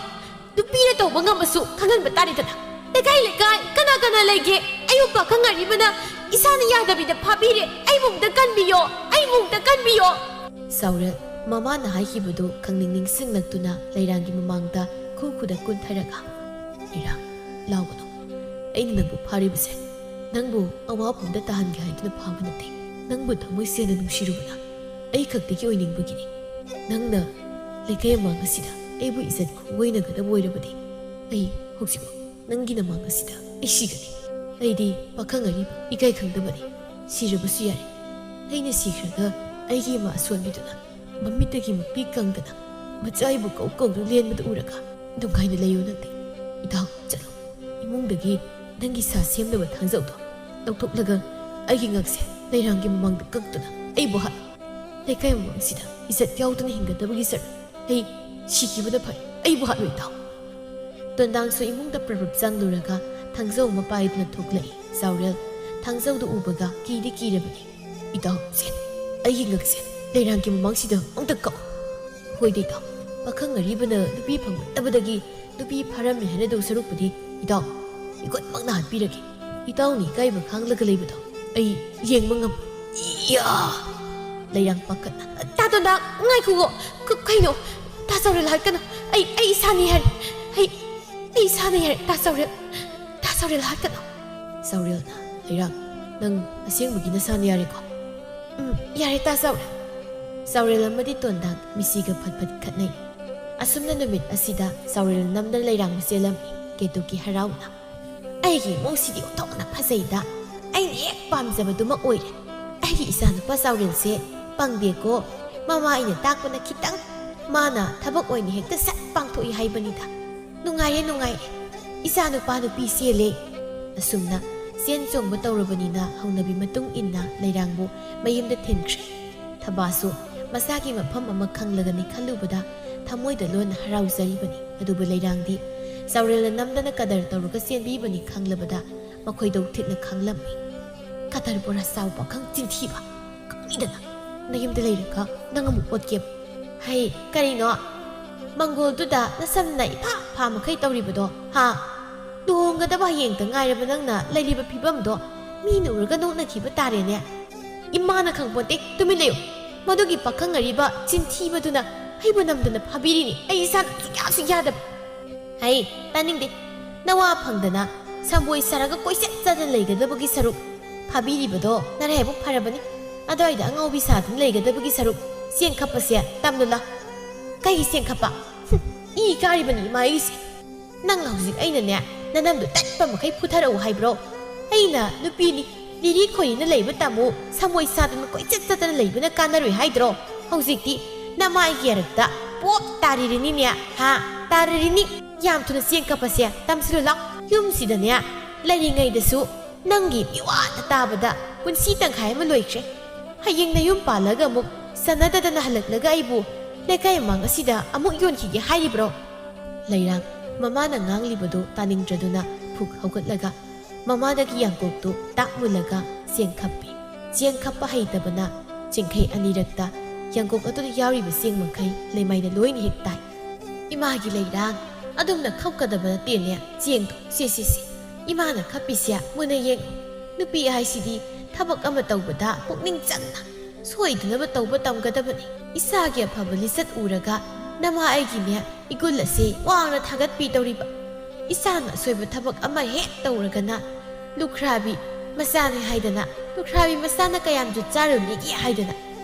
ꯅꯨꯄꯤꯅ ꯇꯧꯕ ꯉꯝꯕꯁꯨ ꯈꯪꯍꯟꯕ ꯇꯥꯔꯦꯗꯅ꯫ ꯂꯩꯀꯥꯏ ꯂꯩꯀꯥꯏ ꯀꯅꯥ ꯀꯅꯥ ꯂꯩꯒꯦ? ꯑꯩꯕꯨ ꯄꯥꯈꯪ ꯑꯔꯤꯕꯅ ꯏꯁꯥꯅ ꯌꯥꯗꯕꯤꯗ ꯐꯥꯕꯤꯔꯦ꯫ ꯑꯩꯕꯨ ꯑꯝꯇ ꯀꯟꯕꯤꯌꯣ, ꯑꯩꯕꯨ ꯑꯝꯇ ꯀꯟꯕꯤꯌꯣ꯫" ꯆꯥꯎꯔꯦꯜ ꯃꯃꯥꯅ ꯍꯥꯏꯈꯤꯕꯗꯨ ꯈꯪꯅꯤꯡ ꯅꯤꯡꯁꯤꯡꯂꯛꯇꯨꯅ ꯂꯩꯔꯥꯡꯒꯤ ꯃꯃꯥꯡꯗ ꯈꯨ ꯈꯨꯗ ꯀꯨꯟꯊꯔꯒ, "ꯂꯩꯔꯥꯡ, ꯂꯥꯎꯒꯅꯨ꯫ ꯑꯩꯅ ꯅꯪꯕꯨ ꯐꯥꯔꯤꯕꯁꯦ ꯅꯪꯕꯨ ꯑꯋꯥꯐꯝꯗ ꯇꯥꯍꯟꯒꯦ ꯍꯥꯏꯗꯨꯅ ꯐꯥꯕ ꯅꯠꯇꯦ꯫ ꯅꯪꯕꯨ ꯊꯃꯣꯏ ꯁꯦꯡꯅ ꯅꯨꯡꯁꯤꯔꯨꯕꯅ ꯑꯩ ꯈꯛꯇꯒꯤ ꯑꯣꯏꯅꯤꯡꯕꯒꯤꯅꯤ꯫ ꯅꯪꯅ ꯂꯩꯀꯥꯏ ꯃꯃꯥꯡ ꯑꯁꯤꯗ ꯑꯩꯕꯨ ꯏꯖꯠ ꯈꯨꯡꯒꯣꯏꯅꯒꯗꯕ ꯑꯣꯏꯔꯕꯗꯤ ꯑꯩ ꯍꯧꯖꯤꯛꯃꯛ ꯅꯪꯒꯤ ꯅꯃꯥꯡ ꯑꯁꯤꯗ ꯑꯩ ꯁꯤꯒꯅꯤ꯫ ꯑꯩꯗꯤ ꯄꯥꯈꯪ ꯑꯔꯤꯕ ꯏꯀꯥꯏ ꯈꯪꯗꯕꯅꯤ꯫ ꯁꯤꯔꯕꯁꯨ ꯌꯥꯔꯦ꯫ ꯑꯩꯅ ꯁꯤꯈ꯭ꯔꯒ ꯑꯩꯒꯤ ꯏꯃꯥ ꯑꯁꯣꯟꯕꯤꯗꯨꯅ ꯃꯃꯤꯠꯇꯒꯤ ꯃꯄꯤ ꯀꯪꯗꯅ ꯃꯆꯥ ꯑꯩꯕꯨ ꯀꯧ ꯀꯧꯗꯨꯅ ꯂꯦꯟꯕꯗꯨ ꯎꯔꯒ ꯅꯨꯡꯉꯥꯏꯅ ꯂꯩꯌꯨ ꯅꯪꯗꯤ꯫ ꯏꯇꯥꯎ, ꯆꯠꯂꯣ꯫ ꯏꯃꯨꯡꯗꯒꯤ ꯅꯪꯒꯤ ꯁꯥ ꯁꯦꯝꯅꯕ ꯊꯥꯡꯖꯧꯗꯣ ꯂꯧꯊꯣꯛꯂꯒ ꯑꯩꯒꯤ ꯉꯛꯁꯦ ꯂꯩꯔꯥꯡꯒꯤ ꯃꯃꯥꯡꯗ ꯀꯛꯇꯨꯅ ꯑꯩꯕꯨ ꯍꯥꯠꯂꯨ꯫ ꯂꯩꯀꯥꯏ ꯃꯃꯥꯡꯁꯤꯗ ꯏꯖꯠ ꯌꯥꯎꯗꯅ ꯍꯤꯡꯒꯗꯕꯒꯤ ꯁꯔꯨꯛ ꯑꯩ ꯁꯤꯈꯤꯕꯅ ꯐꯔꯦ꯫ ꯑꯩꯕꯨ ꯍꯥꯠꯂꯨ ꯏꯇꯥꯎ꯫" ꯇꯣꯟꯗꯥꯡꯁꯨ ꯏꯃꯨꯡꯗ ꯄ꯭ꯔꯞ ꯄ꯭ꯔꯞ ꯆꯪꯂꯨꯔꯒ ꯊꯥꯡꯖꯧ ꯑꯃ ꯄꯥꯏꯗꯨꯅ ꯊꯣꯛꯂꯛꯏ꯫ ꯆꯥꯎꯔꯦꯜ ꯊꯥꯡꯖꯧꯗꯨ ꯎꯕꯒ ꯀꯤꯗꯤ ꯀꯤꯔꯕꯅꯤ꯫ "ꯏꯇꯥꯎ, ꯁꯦ, ꯑꯩꯒꯤ ꯉꯛꯁꯦ ꯂꯩꯔꯥꯡꯒꯤ ꯃꯃꯥꯡꯁꯤꯗ ꯑꯃꯨꯛꯇ ꯀꯛꯎ꯫" "ꯍꯣꯏꯗ ꯏꯇꯥꯎ, ꯄꯥꯈꯪ ꯑꯔꯤꯕꯅ ꯅꯨꯄꯤ ꯐꯪꯂꯛꯇꯕꯗꯒꯤ ꯅꯨꯄꯤ ꯐꯥꯔꯝꯃꯤ ꯍꯥꯏꯅꯗꯧ ꯁꯔꯨꯛꯄꯨꯗꯤ ꯏꯇꯥꯎ, ꯏꯈꯨꯠꯃꯛꯅ ꯍꯥꯠꯄꯤꯔꯒꯦ꯫ ꯏꯇꯥꯎꯅ ꯏꯀꯥꯏꯕ ꯈꯥꯡꯂꯒ ꯂꯩꯕꯗꯣ ꯑꯩ ꯌꯦꯡꯕ ꯉꯝ-" "ꯏꯌꯥ!" ꯂꯩꯔꯥꯡ ꯄꯥꯈꯠꯅ, "ꯇꯥ ꯇꯣꯟꯗꯥ, ꯉꯥꯏꯈꯨꯑꯣ꯫ ꯀ-, ꯀꯩꯅꯣ? ꯇꯥ ꯆꯥꯎꯔꯦꯜ ꯍꯥꯠꯀꯅꯨ꯫ ꯑꯩ, ꯑꯩ ꯏꯁꯥꯅꯤ ꯍꯥꯏꯔꯦ꯫ ꯑꯩ, ꯑꯩ ꯏꯁꯥꯅꯤ ꯍꯥꯏꯔꯦ꯫ ꯇꯥ ꯆꯥꯎꯔꯦꯜ, ꯇꯥ ꯆꯥꯎꯔꯦꯜ ꯍꯥꯠꯀꯅꯨ꯫" ꯆꯥꯎꯔꯦꯜꯅ, "ꯂꯩꯔꯥꯡ, ꯅꯪ ꯑꯁꯦꯡꯕꯒꯤ ꯅꯁꯥꯅꯤ ꯍꯥꯏꯔꯦꯀꯣ?" "ꯎꯝ, ꯌꯥꯔꯦ ꯇꯥ ꯆꯥꯎꯔꯦꯜ꯫ ꯆꯥꯎꯔꯦꯜ ꯑꯃꯗꯤ ꯇꯣꯟꯗꯥꯡ ꯃꯤꯁꯤꯒ ꯐꯠ ꯐꯠ ꯈꯠꯅꯩ꯫ ꯑꯁꯨꯝꯅ ꯅꯨꯃꯤꯠ ꯑꯁꯤꯗ ꯆꯥꯎꯔꯦꯜ ꯅꯝꯗꯅ ꯂꯩꯔꯥꯡꯕ ꯆꯦꯜꯂꯝꯃꯤ꯫ ꯀꯦꯇꯨꯀꯤ ꯍꯔꯥꯎꯅ, "ꯑꯩꯒꯤ ꯏꯃꯧꯁꯤꯗꯤ ꯑꯣꯟꯊꯣꯛꯅ ꯐꯖꯩꯗ꯫ ꯑꯩꯅ ꯍꯦꯛ ꯄꯥꯝꯖꯕꯗꯨꯃꯛ ꯑꯣꯏꯔꯦ꯫ ꯑꯩꯒꯤ ꯏꯆꯥꯅꯨꯄꯥ ꯆꯥꯎꯔꯦꯜꯁꯦ ꯄꯪꯗꯦꯀꯣ꯫ ꯃꯃꯥ ꯑꯩꯅ ꯇꯥꯛꯄꯅ ꯈꯤꯇꯪ, ꯃꯥꯅ ꯊꯕꯛ ꯑꯣꯏꯅ ꯍꯦꯛꯇ ꯁꯠ ꯄꯥꯡꯊꯣꯛꯏ ꯍꯥꯏꯕꯅꯤꯗ꯫ ꯅꯨꯡꯉꯥꯏꯔꯦ, ꯅꯨꯡꯉꯥꯏꯔꯦ꯫ ꯏꯆꯥꯅꯨꯄꯥ ꯅꯨꯄꯤ ꯆꯦꯜꯂꯦ"꯫ ꯑꯁꯨꯝꯅ ꯆꯦꯟ ꯆꯣꯡꯕ ꯇꯧꯔꯕꯅꯤꯅ ꯍꯧꯅꯕꯤ ꯃꯇꯨꯡ ꯏꯟꯅ ꯂꯩꯔꯥꯡꯕꯨ ꯃꯌꯨꯝꯗ ꯊꯤꯟꯈ꯭ꯔꯦ꯫ ꯊꯕꯥꯁꯨ ꯃꯁꯥꯒꯤ ꯃꯐꯝ ꯑꯃ ꯈꯪꯂꯒꯅꯤ ꯈꯜꯂꯨꯕꯗ ꯊꯃꯣꯏꯗ ꯂꯣꯟꯅ ꯍꯔꯥꯎꯖꯔꯤꯕꯅꯤ꯫ ꯑꯗꯨꯕꯨ ꯂꯩꯔꯥꯡꯗꯤ ꯆꯥꯎꯔꯦꯜꯅ ꯅꯝꯗꯅ ꯀꯗꯔ ꯇꯧꯔꯒ ꯆꯦꯟꯕꯤꯕꯅꯤ ꯈꯪꯂꯕꯗ ꯃꯈꯣꯏꯗꯧ ꯊꯤꯠꯅ ꯈꯪꯂꯝꯃꯤ꯫ "ꯀꯗꯔ ꯕꯣꯔꯥ ꯆꯥꯎ ꯄꯥꯈꯪ ꯆꯤꯟꯊꯤꯕ! ꯈꯪꯉꯤꯗꯅ ꯅꯌꯨꯝꯗ ꯂꯩꯔꯒ ꯅꯪ ꯑꯃꯨꯛ ꯑꯣꯠꯀꯦꯕ꯫ ꯍꯩ, ꯀꯔꯤꯅꯣ? ꯃꯪꯒꯣꯜꯗꯨꯗ ꯅꯁꯝꯅ ꯏꯐꯥ ꯐꯥ ꯃꯈꯩ ꯇꯧꯔꯤꯕꯗꯣ, ꯍꯥ? ꯂꯨꯍꯣꯡꯒꯗꯕ ꯍꯌꯦꯡꯇ ꯉꯥꯏꯔꯕ ꯅꯪꯅ ꯂꯩꯔꯤꯕ ꯐꯤꯕꯝꯗꯣ ꯃꯤꯅ ꯎꯔꯒ ꯅꯣꯛꯅꯈꯤꯕ ꯇꯥꯔꯦꯅꯦ꯫ ꯏꯃꯥꯅ ꯈꯪꯄꯣꯟꯇꯦ, ꯇꯨꯃꯤꯟ ꯂꯩꯌꯨ꯫ ꯃꯗꯨꯒꯤ ꯄꯥꯈꯪ ꯑꯔꯤꯕ ꯆꯤꯟꯊꯤꯕꯗꯨꯅ ꯑꯩꯕꯨ ꯅꯝꯗꯅ ꯐꯥꯕꯤꯔꯤꯅꯤ꯫ ꯑꯩ ꯏꯁꯥꯅ ꯁꯨꯛꯌꯥꯁꯨ ꯌꯥꯗꯕ"꯫ "ꯍꯩ, ꯇꯥꯅꯤꯡꯗꯦ꯫ ꯅꯋꯥ ꯐꯪꯗꯅ ꯁꯪꯒꯣꯏ ꯁꯥꯔꯒ ꯀꯣꯏꯆꯠ ꯆꯠꯇꯅ ꯂꯩꯒꯗꯕꯒꯤ ꯁꯔꯨꯛ, ꯐꯥꯕꯤꯔꯤꯕꯗꯣ ꯅꯔꯥꯏꯕꯛ ꯐꯔꯕꯅꯤ꯫ ꯑꯗ꯭ꯋꯥꯏꯗ ꯑꯉꯥꯎꯕꯤ ꯁꯥꯗꯨꯅ ꯂꯩꯒꯗꯕꯒꯤ ꯁꯔꯨꯛ ꯆꯦꯡ ꯈꯞꯄꯁꯦ ꯇꯝꯂꯨ ꯂꯥꯎ"꯫ "ꯀꯩꯒꯤ ꯆꯦꯡ ꯈꯞꯄ? ꯍꯨꯝ, ꯏ ꯀꯥꯔꯤꯕꯅꯤ ꯏꯃꯥ ꯑꯩꯒꯤꯁꯦ꯫ ꯅꯪ ꯍꯧꯖꯤꯛ ꯑꯩꯅꯅꯦ, ꯅꯅꯝꯗꯨ ꯇꯠꯄ ꯃꯈꯩ ꯐꯨꯊꯔꯛꯎ ꯍꯥꯏꯕ꯭ꯔꯣ? ꯑꯩꯅ ꯅꯨꯄꯤꯅꯤ, ꯂꯤꯔꯤ ꯈꯣꯏꯔꯤꯅ ꯂꯩꯕ ꯇꯝꯃꯨ, ꯁꯪꯒꯣꯏ ꯁꯥꯗꯅ ꯀꯣꯏꯆꯠ ꯆꯠꯇꯅ ꯂꯩꯕꯅ ꯀꯥꯟꯅꯔꯣꯏ ꯍꯥꯏꯗ꯭ꯔꯣ? ꯍꯧꯖꯤꯛꯇꯤ ꯅꯃꯥꯏꯒꯤ ꯌꯥꯔꯛꯇ ꯄꯣꯞ ꯇꯥꯔꯤꯔꯤꯅꯤꯅꯦ, ꯍꯥ? ꯇꯥꯔꯤꯔꯤꯅꯤ꯫ ꯌꯥꯝ ꯊꯨꯅ ꯆꯦꯡ ꯀꯞꯄꯁꯦ ꯇꯝꯁꯤꯜꯂꯨ ꯂꯥꯎ꯫ ꯌꯨꯝꯁꯤꯗꯅꯦ ꯂꯩꯔꯤꯉꯩꯗꯁꯨ ꯅꯪꯒꯤ ꯃꯤꯋꯥꯇ ꯇꯥꯕꯗ ꯄꯨꯟꯁꯤ ꯇꯪꯈꯥꯏ ꯑꯃ ꯂꯣꯏꯈ꯭ꯔꯦ꯫ ꯍꯌꯦꯡ ꯅꯌꯨꯝ ꯄꯥꯜꯂꯒ ꯑꯃꯨꯛ ꯆꯟꯅꯗꯗꯅ ꯍꯜꯂꯛꯂꯒ ꯑꯩꯕꯨ ꯂꯩꯀꯥꯏ ꯃꯃꯥꯡ ꯑꯁꯤꯗ ꯑꯃꯨꯛ ꯌꯣꯟꯈꯤꯒꯦ ꯍꯥꯏꯔꯤꯕ꯭ꯔꯣ?" ꯂꯩꯔꯥꯡ ꯃꯃꯥꯅ ꯉꯥꯡꯂꯤꯕꯗꯨ ꯇꯥꯅꯤꯡꯗ꯭ꯔꯗꯨꯅ ꯐꯨꯛ ꯍꯧꯒꯠꯂꯒ ꯃꯃꯥꯗꯒꯤ ꯌꯥꯡꯀꯣꯛꯇꯨ ꯇꯥꯛ ꯃꯨꯜꯂꯒ ꯆꯦꯡ ꯈꯞꯄꯤ꯫ ꯆꯦꯡ ꯈꯞꯄ ꯍꯩꯇꯕꯅ ꯆꯦꯡꯈꯩ ꯑꯅꯤꯔꯛꯇ ꯌꯥꯡꯀꯣꯛ ꯑꯗꯨꯗ ꯌꯥꯎꯔꯤꯕ ꯆꯦꯡ ꯃꯈꯩ ꯂꯩꯃꯥꯏꯗ ꯂꯣꯏꯅ ꯍꯦꯛ ꯇꯥꯏ꯫ "ꯏꯃꯥꯒꯤ ꯂꯩꯔꯥꯡ, ꯑꯗꯨꯝꯅ ꯈꯞꯀꯗꯕ ꯅꯠꯇꯦꯅꯦ ꯆꯦꯡꯗꯣ꯫ ꯁꯦ, ꯁꯦ, ꯁꯦ, ꯏꯃꯥꯅ ꯈꯞꯄꯤꯁꯦ ꯃꯨꯟꯅ ꯌꯦꯡꯉꯨ꯫ ꯅꯨꯄꯤ ꯍꯥꯏꯁꯤꯗꯤ ꯊꯕꯛ ꯑꯃ ꯇꯧꯕꯗ ꯄꯨꯛꯅꯤꯡ ꯆꯪꯅ, ꯁꯣꯏꯗꯅꯕ ꯇꯧꯕ ꯇꯝꯒꯗꯕꯅꯤ꯫ ꯏꯁꯥꯒꯤ ꯑꯐꯕ ꯂꯤꯆꯠ ꯎꯔꯒ ꯅꯃꯥ ꯑꯩꯒꯤꯅꯦ ꯏꯒꯨꯜ ꯑꯁꯤ ꯋꯥꯡꯅ ꯊꯥꯒꯠꯄꯤꯗꯧꯔꯤꯕ꯫ ꯏꯁꯥꯅ ꯑꯁꯣꯏꯕ ꯊꯕꯛ ꯑꯃ ꯍꯦꯛ ꯇꯧꯔꯒꯅ ꯂꯨꯈ꯭ꯔꯥꯕꯤ ꯃꯆꯥꯅꯤ ꯍꯥꯏꯗꯅ, ꯂꯨꯈ꯭ꯔꯥꯕꯤ ꯃꯆꯥꯅ ꯀꯌꯥꯝ ꯖꯨꯠ ꯆꯥꯔꯨꯅꯤꯒꯦ ꯍꯥꯏꯗꯅ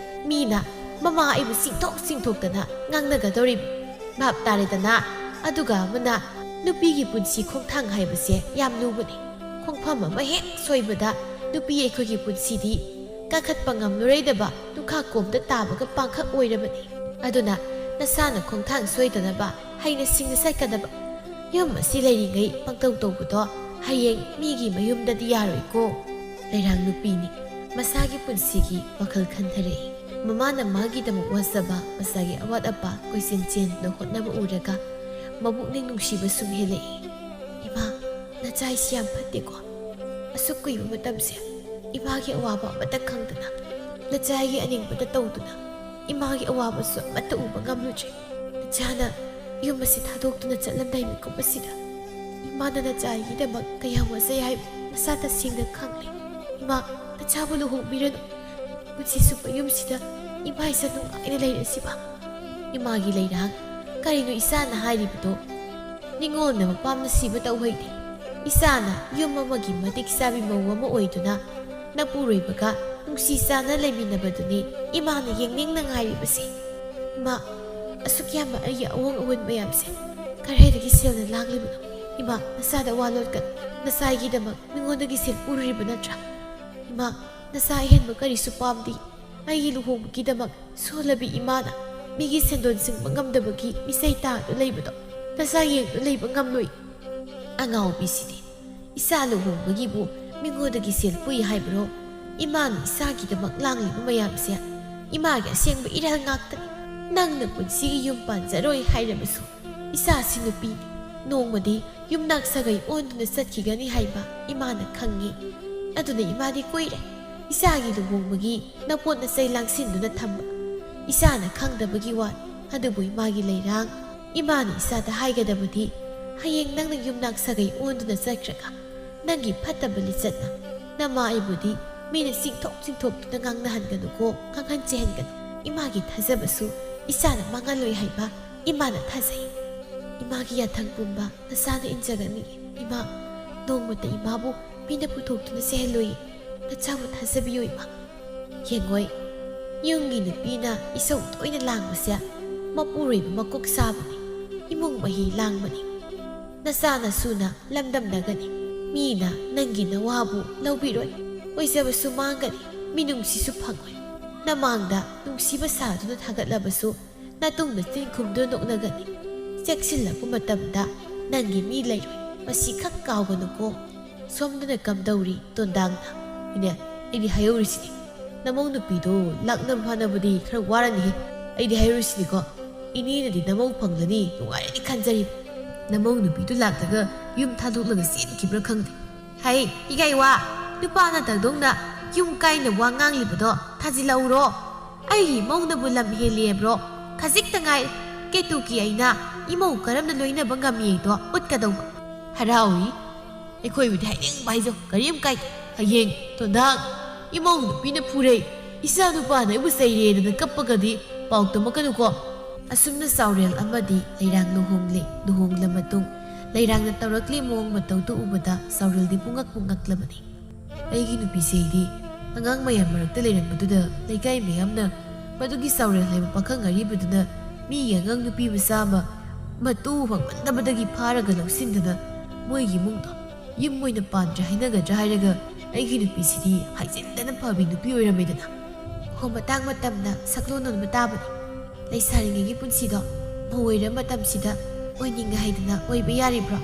ꯃꯤꯅ ꯃꯃꯥ ꯑꯩꯕꯨ ꯆꯤꯡꯊꯣꯛ ꯆꯤꯡꯊꯣꯛꯇꯅ ꯉꯥꯡꯅꯒꯗꯧꯔꯤꯕ꯫ ꯚꯥꯞ ꯇꯥꯔꯦꯗꯅ? ꯑꯗꯨꯒ ꯑꯃꯅ, ꯅꯨꯄꯤꯒꯤ ꯄꯨꯟꯁꯤ ꯈꯣꯡꯊꯥꯡ ꯍꯥꯏꯕꯁꯦ ꯌꯥꯝ ꯂꯨꯕꯅꯤ꯫ ꯈꯣꯡꯐꯝ ꯑꯃ ꯍꯦꯛ ꯁꯣꯏꯕꯗ ꯅꯨꯄꯤ ꯑꯩꯈꯣꯏꯒꯤ ꯄꯨꯟꯁꯤꯗꯤ ꯀꯥꯈꯠꯄ ꯉꯝꯂꯔꯣꯏꯗꯕ ꯅꯨꯡꯈꯥ ꯀꯣꯝꯗ ꯇꯥꯕꯒ ꯄꯥꯡꯈꯛ ꯑꯣꯏꯔꯕꯅꯤ꯫ ꯑꯗꯨꯅ ꯅꯁꯥꯅ ꯈꯣꯡꯊꯥꯡ ꯁꯣꯏꯗꯅꯕ ꯍꯩꯅ ꯁꯤꯡꯅ ꯆꯠꯀꯗꯕ꯫ ꯌꯨꯝ ꯑꯁꯤ ꯂꯩꯔꯤꯉꯩ ꯄꯪꯇꯧ ꯇꯧꯕꯗꯣ ꯍꯌꯦꯡ ꯃꯤꯒꯤ ꯃꯌꯨꯝꯗꯗꯤ ꯌꯥꯔꯣꯏꯀꯣ꯫ ꯂꯩꯔꯥꯡ ꯅꯨꯄꯤꯅꯤ꯫ ꯃꯁꯥꯒꯤ ꯄꯨꯟꯁꯤꯒꯤ ꯋꯥꯈꯜ ꯈꯟꯊꯔꯛꯏ꯫ ꯃꯃꯥꯅ ꯃꯥꯒꯤꯗꯃꯛ ꯋꯥꯖꯕ, ꯃꯁꯥꯒꯤ ꯑꯋꯥꯠ ꯑꯄꯥ ꯀꯣꯏꯆꯦꯟ ꯆꯦꯟꯗꯨꯅ ꯍꯣꯠꯅꯕ ꯎꯔꯒ ꯃꯕꯨꯛꯅꯤꯡ ꯅꯨꯡꯁꯤꯕ ꯁꯨꯝ ꯍꯦꯜꯂꯛꯏ꯫ "ꯏꯃꯥ, ꯅꯆꯥ ꯑꯩꯁꯤ ꯌꯥꯝ ꯐꯠꯇꯦꯀꯣ꯫ ꯑꯁꯨꯛ ꯀꯨꯏꯕ ꯃꯇꯝꯁꯦ ꯏꯃꯥꯒꯤ ꯑꯋꯥꯕ ꯑꯃꯠꯇ ꯈꯪꯗꯅ, ꯅꯆꯥ ꯑꯩꯒꯤ ꯑꯅꯤꯡꯕꯇ ꯇꯧꯗꯨꯅ, ꯏꯃꯥꯒꯤ ꯑꯋꯥꯕꯁꯨ ꯑꯃꯠꯇ ꯎꯕ ꯉꯝꯂꯨꯗ꯭ꯔꯦ꯫ ꯅꯆꯥꯅ ꯌꯨꯝ ꯑꯁꯤ ꯊꯥꯗꯣꯛꯇꯨꯅ ꯆꯠꯂꯝꯗꯥꯏ ꯃꯤꯀꯨꯞ ꯑꯁꯤꯗ ꯏꯃꯥꯅ ꯅꯆꯥ ꯑꯩꯒꯤꯗꯃꯛ ꯀꯌꯥꯝ ꯋꯥꯖꯩ ꯍꯥꯏꯕ ꯅꯁꯥ ꯇꯁꯦꯡꯅ ꯈꯪꯂꯦ꯫ ꯏꯃꯥ, ꯅꯆꯥꯕꯨ ꯂꯨꯍꯣꯡꯕꯤꯔꯅꯨ꯫ ꯄꯨꯟꯁꯤ ꯆꯨꯞꯄ ꯌꯨꯝꯁꯤꯗ ꯏꯃꯥ ꯏꯆꯥ ꯅꯨꯡꯉꯥꯏꯅ ꯂꯩꯔꯁꯤꯕ?" ꯏꯃꯥꯒꯤ ꯂꯩꯔꯥꯡ, ꯀꯔꯤꯅꯣ ꯏꯆꯥꯅ ꯍꯥꯏꯔꯤꯕꯗꯣ? ꯅꯤꯉꯣꯜꯅ ꯃꯄꯥꯝꯅ ꯁꯤꯕ ꯇꯧꯍꯩꯗꯦ꯫ ꯏꯆꯥꯅ ꯌꯨꯝ ꯑꯃꯒꯤ ꯃꯇꯤꯛ ꯆꯥꯕꯤ ꯃꯧ ꯑꯃ ꯑꯣꯏꯗꯨꯅ ꯅꯄꯨꯔꯣꯏꯕꯒ ꯅꯨꯡꯁꯤ ꯆꯥꯟꯅ ꯂꯩꯃꯤꯟꯅꯕꯗꯨꯅꯤ ꯏꯃꯥꯅ ꯌꯦꯡꯅꯤꯡꯅ ꯉꯥꯏꯔꯤꯕꯁꯦ꯫ ꯏꯃꯥ, ꯑꯁꯨꯛ ꯌꯥꯝꯕ ꯑꯩꯒꯤ ꯑꯋꯣꯡ ꯑꯋꯣꯟ ꯃꯌꯥꯝꯁꯦ ꯀꯔꯥꯏꯗꯒꯤ ꯁꯦꯜꯅ ꯂꯥꯡꯂꯤꯕꯅꯣ? ꯏꯃꯥ, ꯅꯆꯥꯗ ꯋꯥ ꯂꯣꯠꯀꯅꯨ꯫ ꯅꯆꯥꯒꯤꯗꯃꯛ ꯃꯤꯉꯣꯟꯗꯒꯤ ꯁꯦꯜ ꯄꯨꯔꯨꯔꯤꯕ ꯅꯠꯇ꯭ꯔꯥ? ꯏꯃꯥ, ꯅꯆꯥ ꯑꯍꯦꯟꯕ ꯀꯔꯤꯁꯨ ꯄꯥꯝꯗꯦ꯫ ꯑꯩꯒꯤ ꯂꯨꯍꯣꯡꯕꯒꯤꯗꯃꯛ ꯁꯣꯜꯂꯕꯤ ꯏꯃꯥꯅ ꯃꯤꯒꯤ ꯁꯦꯟꯗꯣꯟ ꯁꯤꯡꯕ ꯉꯝꯗꯕꯒꯤ ꯃꯤꯆꯩ ꯇꯥꯗꯨꯅ ꯂꯩꯕꯗꯣ ꯅꯆꯥ ꯌꯦꯡꯗꯨꯅ ꯂꯩꯕ ꯉꯝꯂꯣꯏ꯫ ꯑꯉꯥꯎꯕꯤꯁꯤꯗꯤ, ꯏꯆꯥ ꯂꯨꯍꯣꯡꯕꯒꯤꯕꯨ ꯃꯤꯉꯣꯟꯗꯒꯤ ꯁꯦꯜ ꯄꯨꯏ ꯍꯥꯏꯕ꯭ꯔꯣ? ꯏꯃꯥꯅ ꯏꯆꯥꯒꯤꯗꯃꯛ ꯂꯥꯡꯂꯤꯕ ꯃꯌꯥꯝꯁꯦ ꯏꯃꯥꯒꯤ ꯑꯁꯦꯡꯕ ꯏꯔꯥꯜ ꯉꯥꯛꯇꯅꯤ꯫ ꯅꯪꯅ ꯄꯨꯟꯁꯤꯒꯤ ꯌꯨꯝ ꯄꯥꯟꯖꯔꯣꯏ ꯍꯥꯏꯔꯕꯁꯨ ꯏꯆꯥꯁꯤ ꯅꯨꯄꯤꯅꯤ꯫ ꯅꯣꯡꯃꯗꯤ ꯌꯨꯝꯅꯥꯛ ꯁꯥꯒꯩ ꯑꯣꯟꯗꯨꯅ ꯆꯠꯈꯤꯒꯅꯤ ꯍꯥꯏꯕ ꯏꯃꯥꯅ ꯈꯪꯉꯤ꯫ ꯑꯗꯨꯅ ꯏꯃꯥꯗꯤ ꯀꯨꯏꯔꯦ ꯏꯆꯥꯒꯤ ꯂꯨꯍꯣꯡꯕꯒꯤ ꯅꯄꯣꯠ ꯅꯆꯩ ꯂꯥꯡꯁꯤꯟꯗꯨꯅ ꯊꯝꯕ꯫ ꯏꯆꯥꯅ ꯈꯪꯗꯕꯒꯤ ꯋꯥꯅꯤ꯫ ꯑꯗꯨꯕꯨ ꯏꯃꯥꯒꯤ ꯂꯩꯔꯥꯡ, ꯏꯃꯥꯅ ꯏꯆꯥꯗ ꯍꯥꯏꯒꯗꯕꯗꯤ, ꯍꯌꯦꯡ ꯅꯪꯅ ꯌꯨꯝꯅꯥꯛ ꯁꯥꯒꯩ ꯑꯣꯟꯗꯨꯅ ꯆꯠꯈ꯭ꯔꯒ ꯅꯪꯒꯤ ꯐꯠꯇꯕ ꯂꯤꯆꯠꯅ ꯅꯃꯥ ꯑꯩꯕꯨꯗꯤ ꯃꯤꯅ ꯆꯤꯡꯊꯣꯛ ꯆꯤꯡꯊꯣꯛꯇꯨꯅ ꯉꯥꯡꯅꯍꯟꯒꯅꯨꯀꯣ, ꯉꯥꯡꯍꯟ ꯆꯩꯍꯟꯒꯅꯨ꯫ ꯏꯃꯥꯒꯤ ꯊꯥꯖꯕꯁꯨ ꯏꯆꯥꯅ ꯃꯥꯡꯍꯜꯂꯣꯏ ꯍꯥꯏꯕ ꯏꯃꯥꯅ ꯊꯥꯖꯩ꯫ ꯏꯃꯥꯒꯤ ꯌꯥꯊꯪ ꯄꯨꯝꯕ ꯅꯆꯥꯅ ꯏꯟꯖꯒꯅꯤ꯫ ꯏꯃꯥ, ꯅꯣꯡꯃꯇ ꯏꯃꯥꯕꯨ ꯃꯤꯅ ꯄꯨꯊꯣꯛꯇꯨꯅ ꯆꯩꯍꯜꯂꯣꯏ꯫ ꯅꯆꯥꯕꯨ ꯊꯥꯖꯕꯤꯌꯨ ꯏꯃꯥ꯫ ꯌꯦꯡꯉꯣꯏ, ꯌꯨꯝꯒꯤ ꯅꯨꯄꯤꯅ ꯏꯁꯧ ꯇꯣꯏꯅ ꯂꯥꯡꯕꯁꯦ ꯃꯄꯨꯔꯣꯏꯕ ꯃꯀꯣꯛ ꯁꯥꯕꯅꯤ, ꯏꯃꯨꯡ ꯃꯍꯤ ꯂꯥꯡꯕꯅꯤ꯫ ꯅꯆꯥ ꯅꯁꯨꯅ ꯂꯝꯗꯝꯅꯒꯅꯤ꯫ ꯃꯤꯅ ꯅꯪꯒꯤ ꯅꯋꯥꯕꯨ ꯂꯧꯕꯤꯔꯣꯏ꯫ ꯑꯣꯏꯖꯕꯁꯨ ꯃꯥꯡꯒꯅꯤ, ꯃꯤꯅꯨꯡꯁꯤꯁꯨ ꯐꯪꯉꯣꯏ꯫ ꯅꯃꯥꯡꯗ ꯅꯨꯡꯁꯤꯕ ꯁꯥꯗꯨꯅ ꯊꯥꯒꯠꯂꯕꯁꯨ ꯅꯇꯨꯡꯗ ꯆꯤꯟ ꯈꯨꯝꯗꯨꯅ ꯅꯣꯛꯅꯒꯅꯤ꯫ ꯆꯦꯛꯁꯤꯜꯂꯛꯄ ꯃꯇꯝꯗ ꯅꯪꯒꯤ ꯃꯤ ꯂꯩꯔꯣꯏ꯫ ꯃꯁꯤꯈꯛ ꯀꯥꯎꯒꯅꯨꯀꯣ꯫ ꯁꯣꯝꯗꯅ ꯀꯝꯗꯧꯔꯤ ꯇꯣꯟꯗꯥꯡꯅ? ꯏꯅꯦ, ꯑꯩꯗꯤ ꯍꯥꯏꯍꯧꯔꯤꯁꯤꯅꯤ꯫ ꯅꯃꯧ ꯅꯨꯄꯤꯗꯣ ꯂꯥꯛꯅꯕ ꯐꯥꯅꯕꯗꯤ ꯈꯔ ꯋꯥꯔꯅꯤꯍꯦ꯫ ꯑꯩꯗꯤ ꯍꯥꯏꯍꯧꯔꯤꯁꯤꯅꯤꯀꯣ꯫ ꯏꯅꯦꯅꯗꯤ ꯅꯃꯧ ꯐꯪꯂꯅꯤ ꯅꯨꯡꯉꯥꯏꯔꯅꯤ ꯈꯟꯖꯔꯤꯕ꯫ ꯅꯃꯧ ꯅꯨꯄꯤꯗꯨ ꯂꯥꯛꯂꯒ ꯌꯨꯝ ꯊꯥꯗꯣꯛꯂꯒ ꯆꯦꯟꯈꯤꯕ꯭ꯔꯥ ꯈꯪꯗꯦ꯫ ꯍꯩ, ꯏꯒꯥꯏꯋꯥ, ꯅꯨꯄꯥ ꯅꯠꯇꯗꯧꯅ ꯌꯨꯝ ꯀꯥꯏꯅ ꯋꯥ ꯉꯥꯡꯂꯤꯕꯗꯣ ꯊꯥꯖꯤꯜꯂꯧꯔꯣ꯫ ꯑꯩꯒꯤ ꯏꯃꯧꯅꯕꯨ ꯂꯝ ꯍꯦꯜꯂꯦꯕ꯭ꯔꯣ? ꯈꯖꯤꯛꯇ ꯉꯥꯏ ꯀꯦꯇꯨꯀꯤ ꯑꯩꯅ ꯏꯃꯧ ꯀꯔꯝꯅ ꯂꯣꯏꯅꯕ ꯉꯝꯃꯤꯗꯣ ꯎꯠꯀꯗꯧꯕ꯫ ꯍꯔꯥꯎꯏ꯫ ꯑꯩꯈꯣꯏꯕꯨꯗꯤ ꯍꯥꯏꯅꯤꯡꯕ ꯍꯥꯏꯖꯧ, ꯀꯔꯤꯝ ꯀꯥꯏꯗꯦ꯫ ꯍꯌꯦꯡ ꯇꯣꯟꯗꯥꯡ ꯏꯃꯧ ꯅꯨꯄꯤꯅ ꯐꯨꯔꯦ, ꯏꯆꯥ ꯅꯨꯄꯥꯅ ꯑꯩꯕꯨ ꯆꯩꯔꯦꯗꯅ ꯀꯞꯄꯒꯗꯤ ꯄꯥꯎ ꯇꯝꯃꯛꯀꯅꯨꯀꯣ꯫ ꯑꯁꯨꯝꯅ ꯆꯥꯎꯔꯦꯜ ꯑꯃꯗꯤ ꯂꯩꯔꯥꯡ ꯂꯨꯍꯣꯡꯂꯦ꯫ ꯂꯨꯍꯣꯡꯂ ꯃꯇꯨꯡ ꯂꯩꯔꯥꯡꯅ ꯇꯧꯔꯛꯂꯤ ꯃꯑꯣꯡ ꯃꯇꯧꯗꯨ ꯎꯕꯗ ꯆꯥꯎꯔꯦꯜꯗꯤ ꯄꯨꯡꯉꯛꯄꯨ ꯉꯛꯂꯕꯅꯤ꯫ ꯑꯩꯒꯤ ꯅꯨꯄꯤꯁꯦ ꯑꯩꯗꯤ ꯑꯉꯥꯡ ꯃꯌꯥꯝ ꯃꯔꯛꯇ ꯂꯩꯔꯝꯕꯗꯨꯗ ꯂꯩꯀꯥꯏ ꯃꯌꯥꯝꯅ ꯃꯗꯨꯒꯤ ꯆꯥꯎꯔꯦꯜ ꯍꯥꯏꯕ ꯄꯥꯈꯪ ꯑꯔꯤꯕꯗꯨꯅ ꯃꯤꯒꯤ ꯑꯉꯥꯡ ꯅꯨꯄꯤ ꯃꯆꯥ ꯑꯃ ꯃꯇꯨ ꯐꯪꯃꯟꯗꯕꯗꯒꯤ ꯐꯥꯔꯒ ꯂꯧꯁꯤꯟꯗꯅ ꯃꯣꯏꯒꯤ ꯏꯃꯨꯡꯗꯣ ꯌꯨꯝ ꯑꯣꯏꯅ ꯄꯥꯟꯗ꯭ꯔꯦ ꯍꯥꯏꯅꯒꯗ꯭ꯔꯥ ꯍꯥꯏꯔꯒ ꯑꯩꯒꯤ ꯅꯨꯄꯤꯁꯤꯗꯤ ꯍꯥꯏꯖꯤꯟꯗꯅ ꯐꯕꯤ ꯅꯨꯄꯤ ꯑꯣꯏꯔꯝꯃꯦꯗꯅ꯫ ꯍꯣ, ꯃꯇꯥꯡ ꯃꯇꯝꯅ ꯁꯛꯂꯣꯟ ꯑꯣꯟꯕ ꯇꯥꯕꯅꯤ꯫ ꯂꯩꯁꯥꯔꯤꯉꯩꯒꯤ ꯄꯨꯟꯁꯤꯗꯣ ꯃꯧ ꯑꯣꯏꯔ ꯃꯇꯝꯁꯤꯗ ꯑꯣꯏꯅꯤꯡꯉꯦ ꯍꯥꯏꯗꯅ ꯑꯣꯏꯕ ꯌꯥꯔꯤꯕ꯭ꯔꯣ?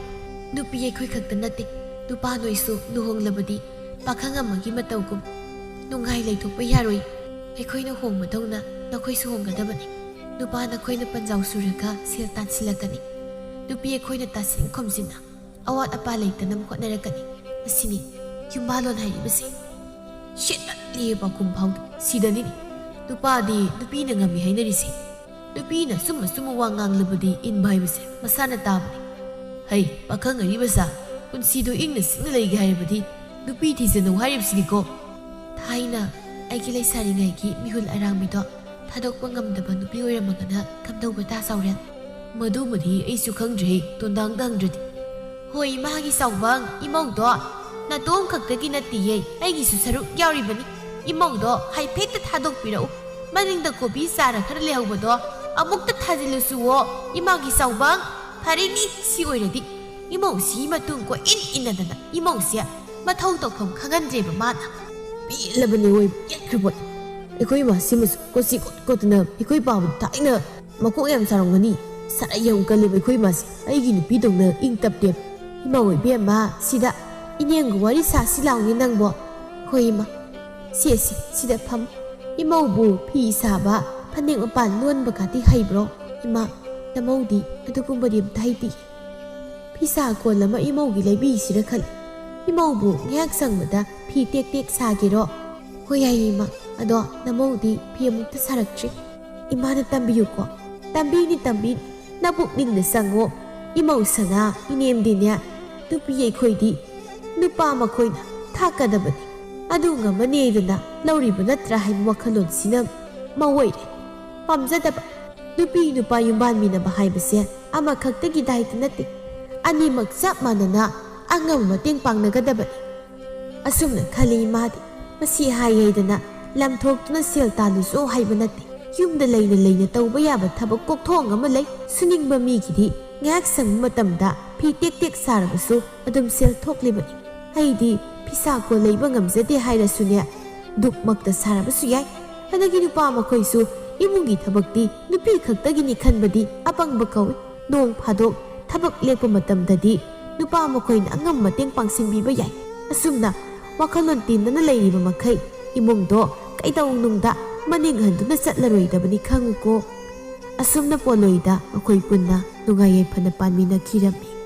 ꯅꯨꯄꯤ ꯑꯩꯈꯣꯏ ꯈꯛꯇ ꯅꯠꯇꯦ, ꯅꯨꯄꯥ ꯅꯣꯏꯁꯨ ꯂꯨꯍꯣꯡꯂꯕꯗꯤ ꯄꯥꯈꯪ ꯑꯃꯒꯤ ꯃꯇꯧꯒꯨꯝ ꯅꯨꯡꯉꯥꯏ ꯂꯩꯊꯣꯛꯄ ꯌꯥꯔꯣꯏ꯫ ꯑꯩꯈꯣꯏꯅ ꯍꯣꯡꯕꯗꯧꯅ ꯅꯈꯣꯏꯁꯨ ꯍꯣꯡꯒꯗꯕꯅꯤ꯫ ꯅꯨꯄꯥ ꯅꯈꯣꯏꯅ ꯄꯟꯖꯥꯎ ꯁꯨꯔꯒ ꯁꯦꯜ ꯇꯥꯟꯁꯤꯜꯂꯛꯀꯅꯤ꯫ ꯅꯨꯄꯤ ꯑꯩꯈꯣꯏꯅ ꯇꯥꯁꯤꯟ ꯈꯣꯝꯖꯤꯟꯅ ꯑꯋꯥꯠ ꯑꯄꯥ ꯂꯩꯇꯅꯕ ꯍꯣꯠꯅꯔꯛꯀꯅꯤ꯫ ꯑꯁꯤꯅꯤ ꯌꯨꯝꯕꯥꯂꯣꯟ ꯍꯥꯏꯔꯤꯕꯁꯦ꯫ ꯁꯦꯠꯇꯠꯂꯤ ꯄꯥꯎꯈꯨꯝ ꯐꯥꯎꯗꯦ꯫ ꯁꯤꯗꯅꯤꯅꯦ ꯅꯨꯄꯥꯗꯤ ꯅꯨꯄꯤꯅ ꯉꯝꯃꯤ ꯍꯥꯏꯅꯔꯤꯁꯦ꯫ ꯅꯨꯄꯤꯅ ꯑꯆꯨꯝ ꯑꯆꯨꯝꯕ ꯋꯥ ꯉꯥꯡꯂꯕꯗꯤ ꯏꯟꯕ ꯍꯥꯏꯕꯁꯦ ꯃꯁꯥꯅ ꯇꯥꯕꯅꯤ꯫ ꯍꯩ, ꯄꯥꯈꯪ ꯑꯔꯤꯕꯁꯥ, ꯄꯨꯟꯁꯤꯗꯣ ꯏꯪꯅ ꯆꯤꯛꯅ ꯂꯩꯒꯦ ꯍꯥꯏꯔꯕꯗꯤ ꯅꯨꯄꯤ ꯊꯤꯖꯅꯧ ꯍꯥꯏꯔꯤꯕꯁꯤꯅꯤꯀꯣ꯫ ꯊꯥꯏꯅ ꯑꯩꯒꯤ ꯂꯩꯁꯥꯔꯤꯉꯩꯒꯤ ꯃꯤꯍꯨꯜ ꯑꯔꯥꯡꯕꯤꯗꯣ ꯊꯥꯗꯣꯛꯄ ꯉꯝꯗꯕ ꯅꯨꯄꯤ ꯑꯣꯏꯔꯝꯃꯒꯅ ꯀꯝꯗꯧꯕ ꯇꯥ ꯆꯥꯎꯔꯦꯜ? ꯃꯗꯨꯃꯗꯤ ꯑꯩꯁꯨ ꯈꯪꯗ꯭ꯔꯦ, ꯇꯣꯟꯗꯥꯡꯗ ꯍꯪꯗ꯭ꯔꯗꯤ꯫ ꯍꯣꯏ, ꯏꯃꯥꯒꯤ ꯆꯥꯎꯕꯪ, ꯏꯃꯧꯗꯣ ꯅꯇꯣꯝ ꯈꯛꯇꯒꯤ ꯅꯠꯇꯤꯌꯦ, ꯑꯩꯒꯤꯁꯨ ꯁꯔꯨꯛ ꯌꯥꯎꯔꯤꯕꯅꯤ꯫ ꯏꯃꯧꯗꯣ ꯍꯥꯏꯐꯦꯠꯇ ꯊꯥꯗꯣꯛꯄꯤꯔꯛꯎ꯫ ꯃꯅꯤꯡꯗ ꯀꯣꯕꯤ ꯆꯥꯔ ꯈꯔ ꯂꯩꯍꯧꯕꯗꯣ ꯑꯃꯨꯛꯇ ꯊꯥꯖꯤꯜꯂꯨꯁꯨꯋꯣ, ꯏꯃꯥꯒꯤ ꯆꯥꯎꯕꯪ꯫ ꯐꯔꯦꯅꯤ, ꯁꯤ ꯑꯣꯏꯔꯗꯤ ꯏꯃꯧꯁꯤ ꯃꯇꯨꯡ ꯀꯣꯏ ꯏꯟ ꯏꯟꯅꯗꯅ ꯏꯃꯧꯁꯦ ꯃꯊꯧ ꯇꯧꯐꯝ ꯈꯪꯍꯟꯗ꯭ꯔꯦꯕ ꯃꯥꯅ꯫ ꯄꯦꯜꯂꯕꯅꯦ ꯑꯣꯏꯕ, ꯌꯦꯠꯈ꯭ꯔꯕꯣꯠ꯫ ꯑꯩꯈꯣꯏ ꯏꯃꯥꯁꯤꯃꯁꯨ ꯀꯣꯆꯤ ꯀꯣꯠ ꯀꯣꯠꯇꯅ ꯑꯩꯈꯣꯏ ꯄꯥꯕꯨ ꯊꯥꯏꯅ ꯃꯀꯣꯛ ꯌꯥꯝ ꯆꯥꯎꯔꯝꯒꯅꯤ꯫ ꯁꯔꯥ ꯌꯥꯝ ꯀꯜꯂꯦꯕ ꯑꯩꯈꯣꯏ ꯏꯃꯥꯁꯦ꯫ ꯑꯩꯒꯤ ꯅꯨꯄꯤꯗꯧꯅ ꯏꯪ ꯇꯞꯇꯦꯕ꯫ ꯏꯃꯧ ꯏꯕꯦꯝꯃ, ꯁꯤꯗ ꯏꯅꯦꯝꯒ ꯋꯥꯔꯤ ꯁꯥꯁꯤ ꯂꯥꯎꯅꯦ ꯅꯪꯕꯣ꯫ ꯍꯣꯏ ꯏꯃꯥ꯫ ꯁꯦ, ꯁꯦ, ꯁꯤꯗ ꯐꯝ꯫ ꯏꯃꯧꯕꯨ ꯐꯤ ꯁꯥꯕ, ꯐꯅꯦꯛ ꯃꯄꯥꯟ ꯂꯣꯟꯕꯒꯗꯤ ꯍꯩꯕ꯭ꯔꯣ? ꯏꯃꯥ, ꯅꯃꯧꯗꯤ ꯑꯗꯨꯒꯨꯝꯕꯗꯤ ꯑꯝꯇ ꯍꯩꯇꯦ꯫ ꯐꯤꯁꯥ ꯀꯣꯟ ꯑꯃ ꯏꯃꯧꯒꯤ ꯂꯩꯕꯤꯁꯤꯔ ꯈꯜꯂꯤ꯫ ꯏꯃꯧꯕꯨ ꯉꯥꯏꯍꯥꯛ ꯁꯪꯕꯗ ꯐꯤ ꯇꯦꯛ ꯇꯦꯛ ꯁꯥꯒꯦꯔꯣ? ꯍꯣꯏ, ꯌꯥꯏꯌꯦ ꯏꯃꯥ꯫ ꯑꯗꯣ ꯅꯃꯧꯗꯤ ꯐꯤ ꯑꯃꯨꯛꯇ ꯁꯥꯔꯛꯇ꯭ꯔꯤ꯫ ꯏꯃꯥꯅ ꯇꯝꯕꯤꯌꯨꯀꯣ꯫ ꯇꯝꯕꯤꯅꯤ, ꯇꯝꯕꯤꯅꯤ꯫ ꯅꯕꯨꯛꯅꯤꯡꯗ ꯆꯪꯉꯣ꯫ ꯏꯃꯧ ꯁꯅꯥ, ꯏꯅꯦꯝꯗꯤꯅꯦ, ꯅꯨꯄꯤ ꯑꯩꯈꯣꯏꯗꯤ ꯅꯨꯄꯥ ꯃꯈꯣꯏꯅ ꯊꯥꯛꯀꯗꯕꯅꯤ꯫ ꯑꯗꯨ ꯉꯝꯃꯅꯤꯗꯅ ꯂꯧꯔꯤꯕ ꯅꯠꯇ꯭ꯔꯥ ꯍꯥꯏꯕ ꯋꯥꯈꯜꯂꯣꯟꯁꯤꯅ ꯃꯧ ꯑꯣꯏꯔꯦ꯫ ꯄꯥꯝꯖꯗꯕ꯫ ꯅꯨꯄꯤ ꯅꯨꯄꯥ ꯌꯨꯝꯕꯥꯟꯃꯤꯟꯅꯕ ꯍꯥꯏꯕꯁꯦ ꯑꯃꯈꯛꯇꯒꯤ ꯗꯥꯏꯇ ꯅꯠꯇꯦ꯫ ꯑꯅꯤꯃꯛ ꯆꯞ ꯃꯥꯟꯅꯅ ꯑꯉꯝꯕ ꯃꯇꯦꯡ ꯄꯥꯡꯅꯒꯗꯕꯅꯤ꯫ ꯑꯁꯨꯝꯅ ꯈꯜꯂꯤ ꯏꯃꯥꯗꯤ꯫ ꯃꯁꯤ ꯍꯥꯏ ꯍꯥꯏꯗꯅ ꯂꯝ ꯊꯣꯛꯇꯨꯅ ꯁꯦꯜ ꯇꯥꯜꯂꯨꯆꯣ ꯍꯥꯏꯕ ꯅꯠꯇꯦ꯫ ꯌꯨꯝꯗ ꯂꯩꯅ ꯂꯩꯅ ꯇꯧꯕ ꯌꯥꯕ ꯊꯕꯛ ꯀꯣꯛꯊꯣꯡ ꯑꯃ ꯂꯩ꯫ ꯁꯨꯅꯤꯡꯕ ꯃꯤꯒꯤꯗꯤ ꯉꯥꯏꯍꯥꯛ ꯁꯪꯕ ꯃꯇꯝꯗ ꯐꯤ ꯇꯦꯛ ꯇꯦꯛ ꯁꯥꯔꯕꯁꯨ ꯑꯗꯨꯝ ꯁꯦꯜ ꯊꯣꯛꯂꯤꯕꯅꯤ꯫ ꯑꯩꯗꯤ ꯐꯤꯁꯥ ꯀꯣꯟ ꯂꯩꯕ ꯉꯝꯖꯗꯦ ꯍꯥꯏꯔꯁꯨꯅꯦ, ꯗꯨꯛꯃꯛꯇ ꯁꯥꯔꯕꯁꯨ ꯌꯥꯏ꯫ ꯑꯗꯒꯤ ꯅꯨꯄꯥ ꯃꯈꯣꯏꯁꯨ ꯏꯃꯨꯡꯒꯤ ꯊꯕꯛꯇꯤ ꯅꯨꯄꯤ ꯈꯛꯇꯒꯤꯅꯤ ꯈꯟꯕꯗꯤ ꯑꯄꯪꯕ ꯀꯧꯏ꯫ ꯅꯣꯡ ꯐꯥꯗꯣꯛ ꯊꯕꯛ ꯂꯦꯞꯄ ꯃꯇꯝꯗꯗꯤ ꯅꯨꯄꯥ ꯃꯈꯣꯏꯅ ꯑꯉꯝ ꯃꯇꯦꯡ ꯄꯥꯡꯁꯤꯟꯕꯤꯕ ꯌꯥꯏ꯫ ꯑꯁꯨꯝꯅ ꯋꯥꯈꯜꯂꯣꯟ ꯇꯤꯟꯅꯅ ꯂꯩꯔꯤꯕ ꯃꯈꯩ ꯏꯃꯨꯡꯗꯣ ꯀꯩꯗꯧꯅꯨꯡꯗ ꯃꯅꯤꯡ ꯍꯟꯗꯨꯅ ꯆꯠꯂꯔꯣꯏꯗꯕꯅꯤ ꯈꯪꯉꯨꯀꯣ꯫ ꯑꯁꯨꯝꯅ ꯄꯣꯠꯂꯣꯏꯗ ꯑꯩꯈꯣꯏ ꯄꯨꯟꯅ ꯅꯨꯡꯉꯥꯏ ꯌꯥꯏꯐꯅ ꯄꯥꯟꯃꯤꯟꯅꯈꯤꯔꯝꯃꯤ꯫